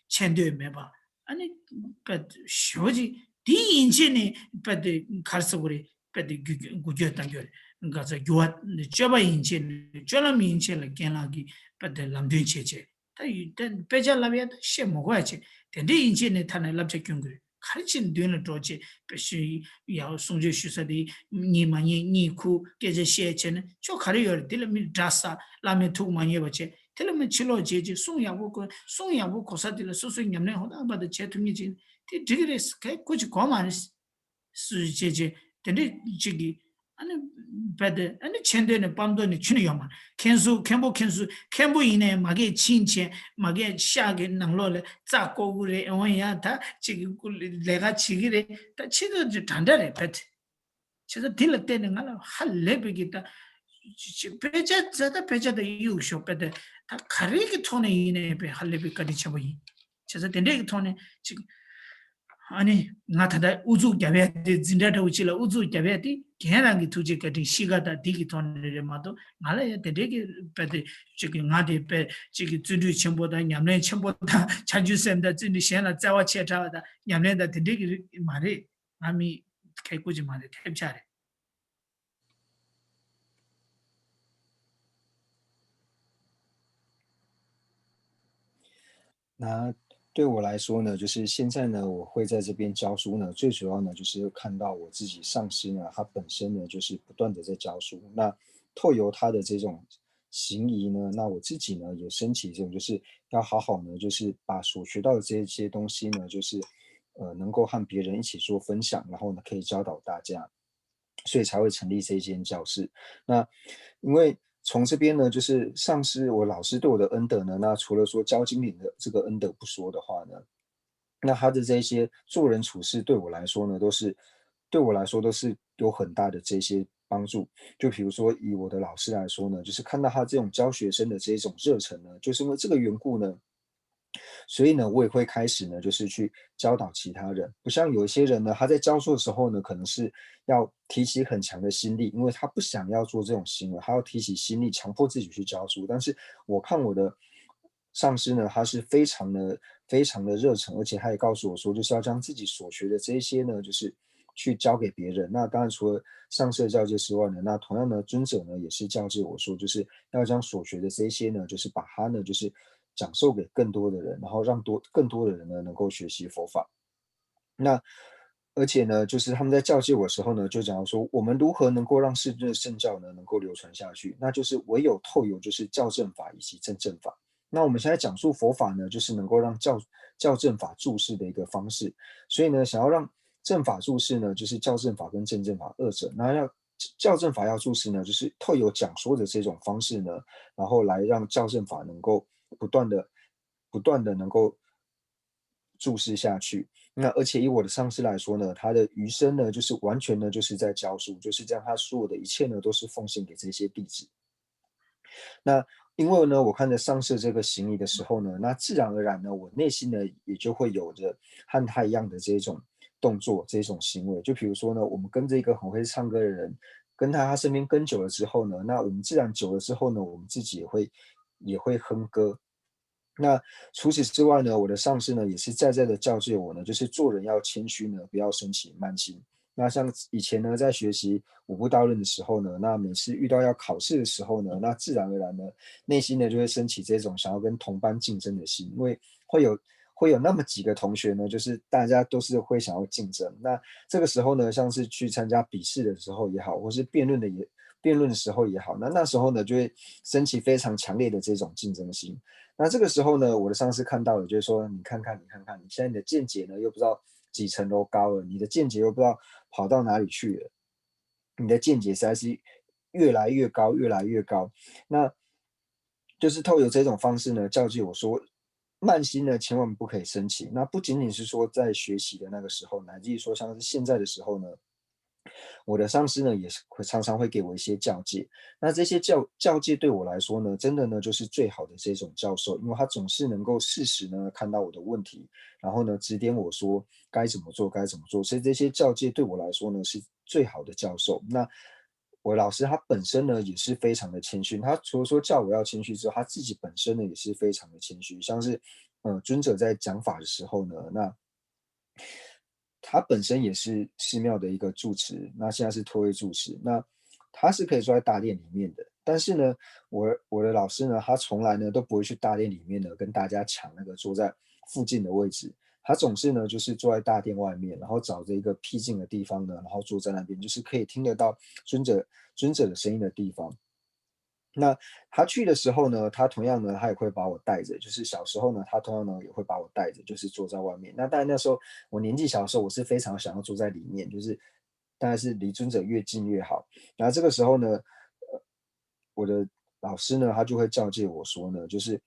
ཆེ་འདོད་མེད་པ། ཨ་ནི་པད་ཞོ་ཅིག་དེ་ཡན་ཆད་ནས་པད་དེ་གར་སོ་གི་རེད། པད་དེ་འགུལ་འགུལ་སྐྱོད་བཏང་རྒྱུ་རེད། ག་ཚ་འགྱུར་བ་སྤྱོད་པ་ཡན་ཆད་ནས་སྤྱོད་ལམ་ཡན་ཆད་ལ་རྒན་ལགས་ཀྱིས་པད་དེ་ལམ་སྟོན་བྱས་བྱས། ད་ཡུལ་དེ་དཔེ་ཆ་བསླབ་ཡ་ད་བཤད་མ་དགོས་ཡ་བྱས། དེ་འདྲའི་ཡན་ཆད་ནས་ཐ་ན་བསླབ་བྱ་སྐྱོན་དགོས། ག་རེ་བྱས་མདུན་ལ་འགྲོ་བྱས་པའི་ཤུལ་ཡ་གསུང་ཆོས་ཞུ་ས་དེ་གཉིད་མ་ཉལ་གཉིད་ཁུག་སྐད་ཆ་བཤད་བྱས་ན་ཆོ་ག་རེ་ཡོད་རེད། དེ་ལ་མི་དགྲ་ཟ་བླ་མའི་ཐུགས་མ་མཉེས་པ་བྱས། དེ་ལ་མི་ཕྱི་ལོགས་བྱས་ཅིག་གསུང་ཡག་པོ་གོ་གསུང་ཡག་པོ་གོ་ས་དེ་ལ་སོ་སོའི་ཉམས་ལེན་ཧོ་ད་པ་ད་བྱས་ཐུབ་ངེས་ཅིག་དེ་འགྲིག་གི་རེད། གལ་ཁོ་ཅིག་གོ་མ་རེད། སུ་བྱེད་བྱེད་དེ་འདྲའི་གཅིག་གིས་ཨ་ནི་བས་དེ་ཨ་ནི་ཆེ་འདོད་ནས་སྤམ་འདོད་ནས་ཆུ་ནི་ཡོད་མ་མཁན་སུ་མཁན་པོ་མཁན་སུ་མཁན་པོ་ཡིན་ནའི་མ་གས་ཕྱིན་ཆེན་མ་གས་ཤག་གི་ནང་ལོགས་ལ་རྩ་བཀོག་གི་རེད། འོན་ཡང་ད་གཅིག་གི་ལས་ཀ་བྱེད་ཀྱི་རེད། ད་ཆེ་འདོད་ཀྱི་འདྲ་འདྲ་རེད་བས་དེ། བྱས་ཙང་དེ་ལ་བརྟེན་ནས་ང་ལ་ཧ་ལས་པའི་གི་ད་དཔེ་ཆ་ཟ་ད་དཔེ་ཆ་ད་གཡུག་ཞོག་པས་དེ་ད་ག་རེ་གི་ཐོག་ནས་ཡིན་ནའི་བས་ཧ་ལས་པའི་བཀའ་དྲིན་ཆེན་པོ་ཡིན། བྱས་ཙང་དེ་འདྲས་ཀྱི་ཐོག་ནས་ཅིག་ཨ་ནི་ང་ད་ལྟ་ཨུ་ཚུགས་རྒྱབ་ཡ་དེ་འཛིན་གྲྭ་འདྲ་བོ་ཅིག་ལ་ཨུ་ཚུགས་རྒྱབ་ཡ་དེ་རྒན་རང་གི་ཐུགས་རྗེ་བཀའ་དྲིན་གཤིས་ཀ་དང་འདི་གི་ཐོག་ནས་རེད་མ་གཏོགས་ང་ལ་ཡ་དེ་འདྲས་ཀྱི་དཔེ་དེ་ཅིག་གི་ང་དེ་དཔེ་ཅིག་གི་བརྩོན་འགྲུས་ཆེན་པོ་དང་ཉམས་ལེན་ཆེན་པོ་དང་བྱང་ཆུབ་སེམས་དང་བརྩོན་འགྲུས་གཞན་ལ་བརྩེ་བ་ཆེ་དྲགས་པ་དང་ཉམས་ལེན་དང་དེ་འདྲས་ཀྱི་རིགས་མ་རེད། ང་མི་ཁའི་ཀུ་ཅི་མ་རེད། ཐེབས་ཆག་རེད།那对我来说呢，就是现在呢，我会在这边教书呢，最主要呢就是看到我自己上司呢，他本身呢就是不断的在教书。那透由他的这种行仪呢，那我自己呢也升起这种就是要好好呢，就是把所学到的这些东西呢，就是呃能够和别人一起做分享，然后呢可以教导大家。所以才会成立这一间教室。那因为从这边呢，就是上司我老师对我的恩德呢，那除了说教经典的这个恩德不说的话呢，那他的这些做人处事对我来说呢，都是对我来说都是有很大的这些帮助。就比如说以我的老师来说呢，就是看到他这种教学生的这种热忱呢，就是因为这个缘故呢，所以呢，我也会开始呢，就是去教导其他人。不像有一些人呢，他在教书的时候呢，可能是要提起很强的心力，因为他不想要做这种行为，他要提起心力，强迫自己去教书。但是我看我的上司呢，他是非常的、非常的热忱，而且他也告诉我说，就是要将自己所学的这一些呢，就是去教给别人。那当然，除了上司的教诫之外呢，那同样呢，尊者呢也是教诫我说，就是要将所学的这一些呢，就是把它呢，就是讲授给更多的人，然后让多更多的人呢能够学习佛法。那而且呢，就是他们在教诫我的时候呢，就讲到说，我们如何能够让世尊的圣教呢能够流传下去，那就是唯有透由就是教正法以及正正法。那我们现在讲述佛法呢，就是能够让教教正法注释的一个方式。所以呢，想要让正法注释呢，就是教正法跟正正法二者。那要教正法要注释呢，就是透由讲说的这种方式呢，然后来让教正法能够不断的、不断的能够注释下去。那而且以我的上司来说呢，他的余生呢，就是完全呢就是在教书，就是将他所有的一切呢都是奉献给这些弟子。那因为呢，我看着上司这个行仪的时候呢，那自然而然呢，我内心呢也就会有着和他一样的这种动作、这种行为。就比如说呢，我们跟着一个很会唱歌的人，跟他他身边跟久了之后呢，那我们自然久了之后呢，我们自己也会也会哼歌。那除此之外呢，我的上司呢也是在在的教诫我呢，就是做人要谦虚呢，不要升起慢心。那像以前呢，在学习五部大论的时候呢，那每次遇到要考试的时候呢，那自然而然呢，内心呢就会升起这种想要跟同班竞争的心，因为会有会有那么几个同学呢，就是大家都是会想要竞争。那这个时候呢，像是去参加笔试的时候也好，或是辩论的也辩论的时候也好，那那时候呢就会升起非常强烈的这种竞争心。那这个时候呢，我的上司看到了，就会说：“你看看，你看看，你现在你的见解呢又不知道几层楼高了，你的见解又不知道跑到哪里去了，你的见解实在是越来越高，越来越高。”那就是透过这种方式呢，教诫我说，慢心呢千万不可以升起。那不仅仅是说在学习的那个时候，乃至于说像是现在的时候呢，我的上司呢也是会常常会给我一些教诫。那这些教教诫对我来说呢，真的呢就是最好的这种教授，因为他总是能够适时呢看到我的问题，然后呢指点我说该怎么做，该怎么做。所以这些教诫对我来说呢是最好的教授。那我老师他本身呢也是非常的谦虚，他除了说叫我要谦虚之后，他自己本身呢也是非常的谦虚，像是呃尊者在讲法的时候呢，那他本身也是寺庙的一个住持，那现在是退位住持，那他是可以坐在大殿里面的，但是呢，我我的老师呢，他从来呢都不会去大殿里面呢跟大家抢那个坐在附近的位置，他总是呢就是坐在大殿外面，然后找着一个僻静的地方呢，然后坐在那边，就是可以听得到尊者尊者的声音的地方。那他去的时候呢，他同样呢，他也会把我带着，就是小时候呢，他同样呢也会把我带着，就是坐在外面。那当然那时候我年纪小的时候，我是非常想要坐在里面，就是当然是离尊者越近越好。然后这个时候呢，呃，我的老师呢，他就会教诫我说呢，就是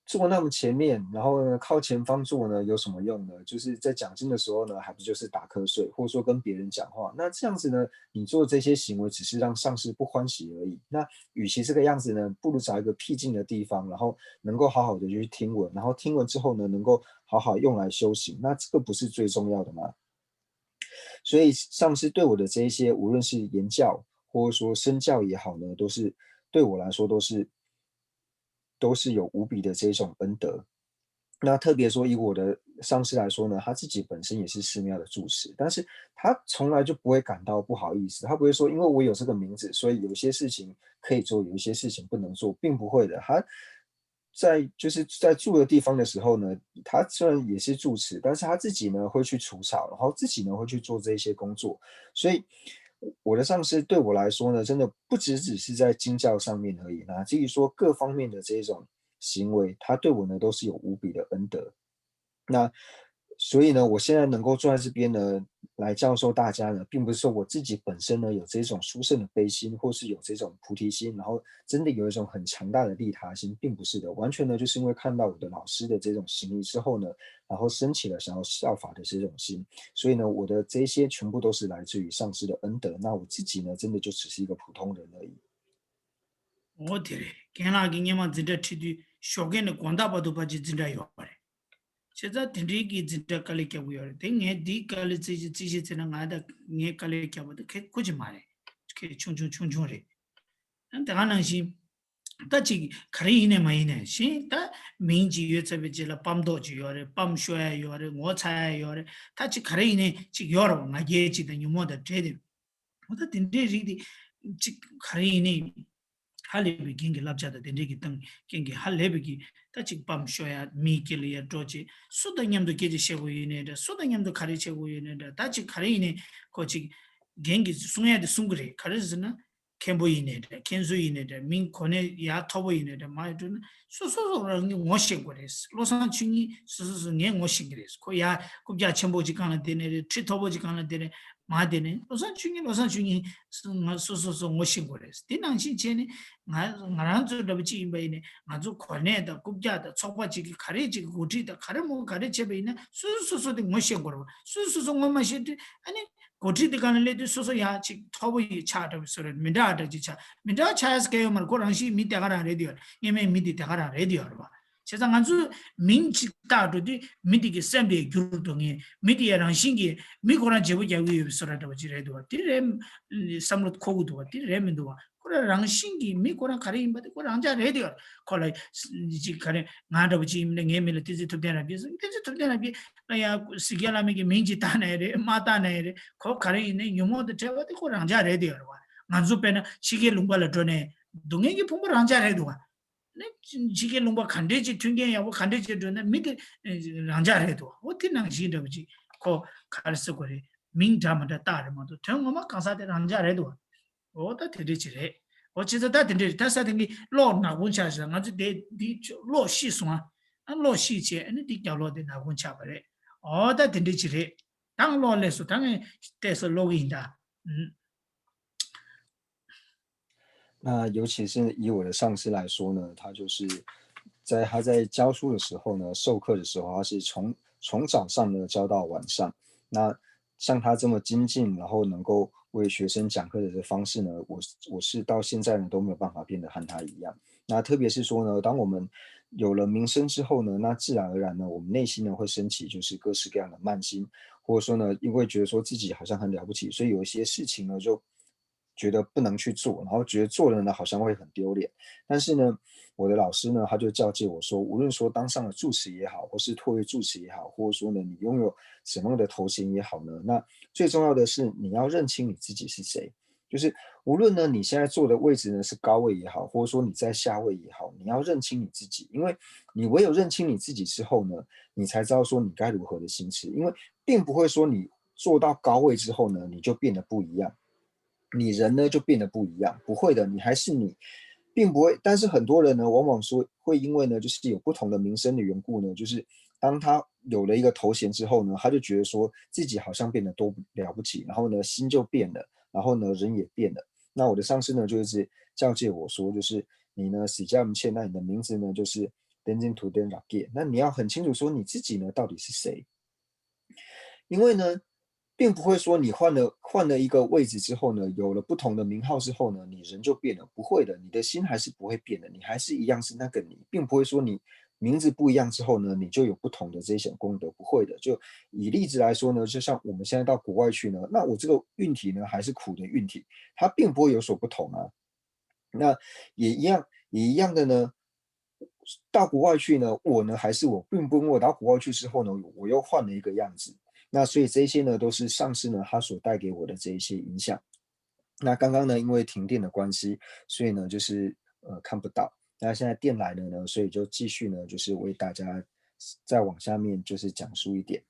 坐那么前面，然后呢靠前方坐呢有什么用呢？就是在讲经的时候呢，还不就是打瞌睡，或者说跟别人讲话？那这样子呢，你做这些行为只是让上师不欢喜而已。那与其这个样子呢，不如找一个僻静的地方，然后能够好好的去听闻，然后听闻之后呢，能够好好用来修行。那这个不是最重要的吗？所以上师对我的这一些，无论是言教或者说身教也好呢，都是对我来说都是都是有无比的这种恩德。那特别说以我的上师来说呢，他自己本身也是寺庙的住持，但是他从来就不会感到不好意思，他不会说因为我有这个名字，所以有一些事情可以做，有一些事情不能做，并不会的。他在就是在住的地方的时候呢，他虽然也是住持，但是他自己呢会去除草，然后自己呢会去做这一些工作，所以我的上司对我来说呢，真的不只只是在经教上面而已。那至于说各方面的这一种行为，他对我呢都是有无比的恩德。那所以呢，我现在能够坐在这边呢，来教授大家呢，并不是说我自己本身呢有这种殊胜的悲心，或是有这种菩提心，然后真的有一种很强大的利他心，并不是的。完全呢，就是因为看到我的老师的这种行为之后呢，然后升起了想要效法的这种心。所以呢，我的这些全部都是来自于上师的恩德。那我自己呢，真的就只是一个普通人而已。 འོ་དེ་རེད། རྒན་ལགས་ཀྱིས་སྔོན་མ་འཛིན་གྲྭ་ཁྲིད་དུས་ཞོགས་ཀས་ནས་དགོང་དག་བར་དུ་ཕལ་ཆེར་འཛིན་གྲྭ་ཡོད་པ་རེད། བྱས་ཙང་དེ་འདྲའི་གི་འཛིན་གྲྭ་དཀའ་ལས་རྒྱག་གི་ཡོད་རེད་དེ། ངས་འདིའི་དཀའ་ལས་རྩིས་གཞི་རྩིས་གཞི་བྱས་ན་ང་ད་ངས་དཀའ་ལས་རྒྱག་པ་དེ་ཁེ་ཁུ་ཅིག་མ་རེད། ཁེ་ཆུང་ཆུང་ཆུང་ཆུང་རེད། ཨ་དེ་ག་ནང་བཞིན་ད་ཅིག་ག་རེ་ཡིན་ནས་མ་ཡིན་ནས་ཤིང་ད་མིང་ཅིག་ཡོད་ཚར་བའི་རྗེས་ལ་པམ་མདོག་ཅིག་ཡོད་རེད། པམ་ཤོ་ཡ་ཡོད་རེད། ངོ་ཚ་ཡ་ཡོད་རེད། ད་ཅིག་ག་རེ་ཡིན་ནས་ཅིག་ཡོད་རེད་བ། ང་རྒྱལ་ཅིག་དང་ཉོན་མོངས་དང་བྲལ་ཏེ། འོ་ད་དེ་འདྲའི་རིགས་དེ་ཅིག་ག་རེ་ཡིན་ནའི་ཧ་ལས་པའི་རྒན་གྱི་བསླབ་བྱ་དང་དེ་འདྲའི་གི་སྟེང་རྒན་གྱི་ཧ་ལས་པའི་གི་ད་ཅིག་པམ་ཤོ་ཡ་མིའི་སྐེ་ལ་ཡ་འགྲོ་བྱེད། སུ་དང་མཉམ་དུ་སྐད་ཆ་བཤད་དགོས་ཡོད་ནའི་འདྲ། སུ་དང་མཉམ་དུ་ག་རེ་བྱེད་དགོས་ཡོད་ནའི་འདྲ། ད་ཅིག་ག་རེ་ཡིན་ནའི་ཁོ་ཅིག་རྒན་གྱིས་གསུང་ཡ་དེ་གསུང་གི་རེད། ག་རེ་ཟེར་ན་མཁན་པོ་ཡིན་ནའི་འདྲ། མཁན་ཟུར་ཡིན་ནའི་འདྲ། མིང་གོ་གནས་ཡ་མཐོ་པོ་ཡིན་ནའི་འདྲ། མ་ཡ་འགྲོ་ན་སོ་སོ་སོ་རང་གི་ངོ་ཤེས་དགོས་རེད། བློ་བཟང་ཆོས་ཉིད་སོ་སོ་སོ་ངས་ངོ་ཤེས་ཀྱི་རེད། ཁོ་ཡ་རྐུབ་བཀྱག་ཆེན་པོ་ཅིག་སྒང་ལ་བསྡད་ནའི་རེད། ཁྲི་མཐོ་པོ་ཅིག་སྒང་ལ་བསྡད་ནའི་མ་བསྡད་ནའི་བློ་བཟང་ཆོས་ཉིད་བློ་བཟང་ཆོས་ཉིད་ང་སོ་སོ་སོ་ངོ་ཤེས་དགོས་རེད། དེ་ནང་བཞིན་བྱས་ནས་ང་ང་རང་ཚོ་འདྲ་པོ་ཅིག་ཡིན་པ་ཡིན་ནའི་ང་ཚོ་གོ་གནས་དང་རྐུབ་བཀྱག་དང་ཚོགས་པ་ཅིག་གི་ག་རེ་ཅིག་གི་འགོ་ཁྲིད་དང་ག་རེ་མོ་ག་རེ་བྱས་པ་ཡིན་ན་སོ་སོ་སོ་སོ་དེ་ངོ་ཤེས་དགོས་རེད་བ། སོ་སོ་སོ་སོ་ངོ་མ་ཤེས་དུས་ཨ་ནི་འགོ་ཁྲིད་དེ་སྒང་ལ་སླེབས་དུས་སོ་སོ་ཡ་ཅིག་མཐོ་པོ་ཡི་ཆགས་འདྲ་པོ་བཟོ་རེད། མི་འདྲ་འདྲ་ཅིག་ཆགས། མི་འདྲ་ཆགས་ཡ་སྐད་ཡོད་མ་རེད། ཁོ་རང་བཞིན་མི་དེ་ག་རང་རེད་དུ་ཡོད་རེད། སྔོན་མའི་མི་དེ་དེ་ག་རང་རེད་དུ་ཡོད་རེད་བ། བྱས་ཙང་ང་ཚོས་མིང་ཅིག་བཏགས་འགྲོ་དུས་མི་དེ་གི་སེམས་པའི་འགྱུར་འགྲོ་མཁན། མི་དེ་ཡ་རང་བཞིན་གྱིས་མི་ཁོ་རང་བརྗེ་པོ་རྒྱག་གི་ཡོད་པའི་བཟོ་འདྲ་འདྲ་པོ་ཅིག་རེད་འདུག་བ། དེ་རེད། བསམ་བློ་འཁོར་གི་འདུག་བ། དེ་རེད་མི་འདུག་བ། ཁོ་རང་རང་བཞིན་གྱིས་མི་ཁོ་རང་ག་རེ་ཡིན་པ་དེ་ཁོ་རང་ཅག་རེད་དེ། ཁོ་ལ་ཅིག་ག་རེ་ང་འདྲ་པོ་ཅིག་ཡིན་ན་ངའི་མིང་ལ་བསྟན་འཛིན་ཐུབ་བསྟན་རབ་རྒྱས་ཟེར། བསྟན་འཛིན་ཐུབ་བསྟན་རབ་རྒྱས་ལ་ཡ་སིག་རྒྱལ་བླ་མའི་གི་མིང་ཅིག་བཏགས་ན་ཡ་རེད། མ་བཏགས་ན་ཡ་རེད། ཁོ་ག་རེ་ཡིན་ནའི་ཉོན་མོངས་དང་བྲལ་བ་དེ་ཁོ་རང་ཅག་རེད་དེ་ཡོད་རེད་བ། ང་ཚོ་དཔེར་ན་ཕྱི་རྒྱལ་ལུང་པ་ལ་འགྲོ་ནས་སྡུག་བསྔལ་གྱི་ཕུང་པོ་རང་ཅག་རེད་འདུག་བ། ནི་ཕྱི་རྒྱལ་ལུང་པ་ག་འདྲས་ཅིག་མཐུན་རྐྱེན་ཡག་པོ་ག་འདྲས་ཅིག་འགྲོ་ན་མི་དེ་རང་ཅག་རེད་འདུག་བ། འོ་དེ་ནང་བཞིན་འདྲ་པོ་ཅིག་ཁོ་ག་རེ་ཟེར་དགོས་རེད། མིང་འདྲ་མི་འདྲ་བཏགས་རེད་མ་གཏོགས་དོན་ངོ་མ་གང་ཟག་དེ་རང་ཅག་རེད་འདུག་བ། འོ་ད་དེ་འདྲས་ཅིག་རེད། འོ་བྱས་ཙང་ད་དེ་འདྲས་རེད། ད་ས་དེང་གི་གློག་ནག་པོ་ཆགས་ཤག་ང་ཚོ་དེ་འདི་གློག་ཤི་སོང་ཨ། ཨ་གློག་ཤི་བྱས་ཨ་ནི་འདི་རྒྱབ་ལོགས་དེ་ནག་པོ་ཆགས་པ་རེད། འོ་ད་དེ་འདྲས་ཅིག་རེད། ད་གློག་སླེབས་སོང་། ད་ངས་བལྟས་སོང་གློག་གི་ཡིན་ད། ཨུམ། 那尤其是以我的上司来说呢，他就是在他在教书的时候呢，授课的时候，他是从从早上呢教到晚上。那像他这么精进，然后能够为学生讲课的这方式呢，我我是到现在呢都没有办法变得和他一样。那特别是说呢，当我们有了名声之后呢，那自然而然呢，我们内心呢会升起就是各式各样的慢心，或者说呢，因为觉得说自己好像很了不起，所以有一些事情呢就觉得不能去做，然后觉得做了呢好像会很丢脸。但是呢，我的老师呢他就教诫我说，无论说当上了住持也好，或是托为住持也好，或者说呢你拥有什么样的头衔也好呢，那最重要的是你要认清你自己是谁。就是无论呢你现在坐的位置呢是高位也好，或者说你在下位也好，你要认清你自己，因为你唯有认清你自己之后呢，你才知道说你该如何的行事。因为并不会说你坐到高位之后呢，你就变得不一样，你人呢就变得不一样，不会的，你还是你，并不会。但是很多人呢，往往说会因为呢，就是有不同的名声的缘故呢，就是当他有了一个头衔之后呢，他就觉得说自己好像变得多了不起，然后呢，心就变了，然后呢，人也变了。那我的上司呢，就一直教诫我说，就是你呢， sijam 切，那你的名字呢，就是 tenzin tuden rake。那你要很清楚说你自己呢到底是谁，因为呢，并不会说你换了换了一个位置之后呢，有了不同的名号之后呢，你人就变了，不会的，你的心还是不会变的，你还是一样是那个你，并不会说你名字不一样之后呢，你就有不同的这些功德，不会的。就以例子来说呢，就像我们现在到国外去呢，那我这个运体呢还是苦的运体，它并不会有所不同啊。那也一样，也一样的呢，到国外去呢，我呢还是我，并不因为我到国外去之后呢，我又换了一个样子。那所以这些呢，都是上司呢他所带给我的这一些影响。那刚刚呢，因为停电的关系，所以呢就是呃看不到。那现在电来了呢，所以就继续呢，就是为大家再往下面就是讲述一点。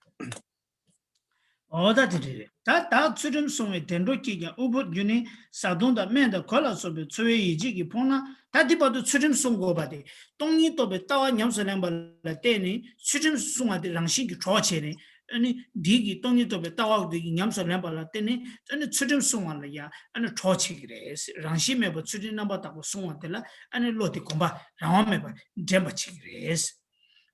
འོ་ད་དེ་རེད། ད་ད་ཚུལ་ཁྲིམས་སྲུང་བའི་བདེ་འགྲོ་སྐྱེས་ཀྱང་དབུལ་པོ་རྒྱུ་ནི་བཟའ་བཏུང་དང་སྨན་དང་གོས་ལ་སོགས་པའི་འཚོ་བའི་ཡིད་བྱེད་ཀྱིས་ཕོངས་ན། ད་འདི་བར་དུ་ཚུལ་ཁྲིམས་སྲུང་དགོས་པ་དེ་སྟོང་ཉིད་རྟོགས་པའི་ལྟ་བ་ཉམས་སུ་ལེན་པ་ལ་བརྟེན་ནས་ཚུལ་ཁྲིམས་སྲུང་བ་དེ་རང་བཞིན་གྱིས་གྲོགས་བྱས་ནས། ཨ་ནི་འདི་གི་སྟོང་ཉིད་རྟོགས་པའི་ལྟ་བ་འདི་གི་ཉམས་སུ་ལེན་པ་ལ་བརྟེན་ནས་ཨ་ནི་ཚུལ་ཁྲིམས་སྲུང་བ་ལ་ཡང་ཨ་ནི་གྲོགས་བྱེད་ཀྱི་རེད། རང་བཞིན་མེད་པར་ཚུལ་ཁྲིམས་རྣམ་པར་དག་པ་སྲུང་བ་དེ་ལ་ཨ་ནི་བློ་དེ་གོམས་པ་རང་དབང་མེད་པར་འདྲེན་པ་བྱེད་ཀྱི་རེད།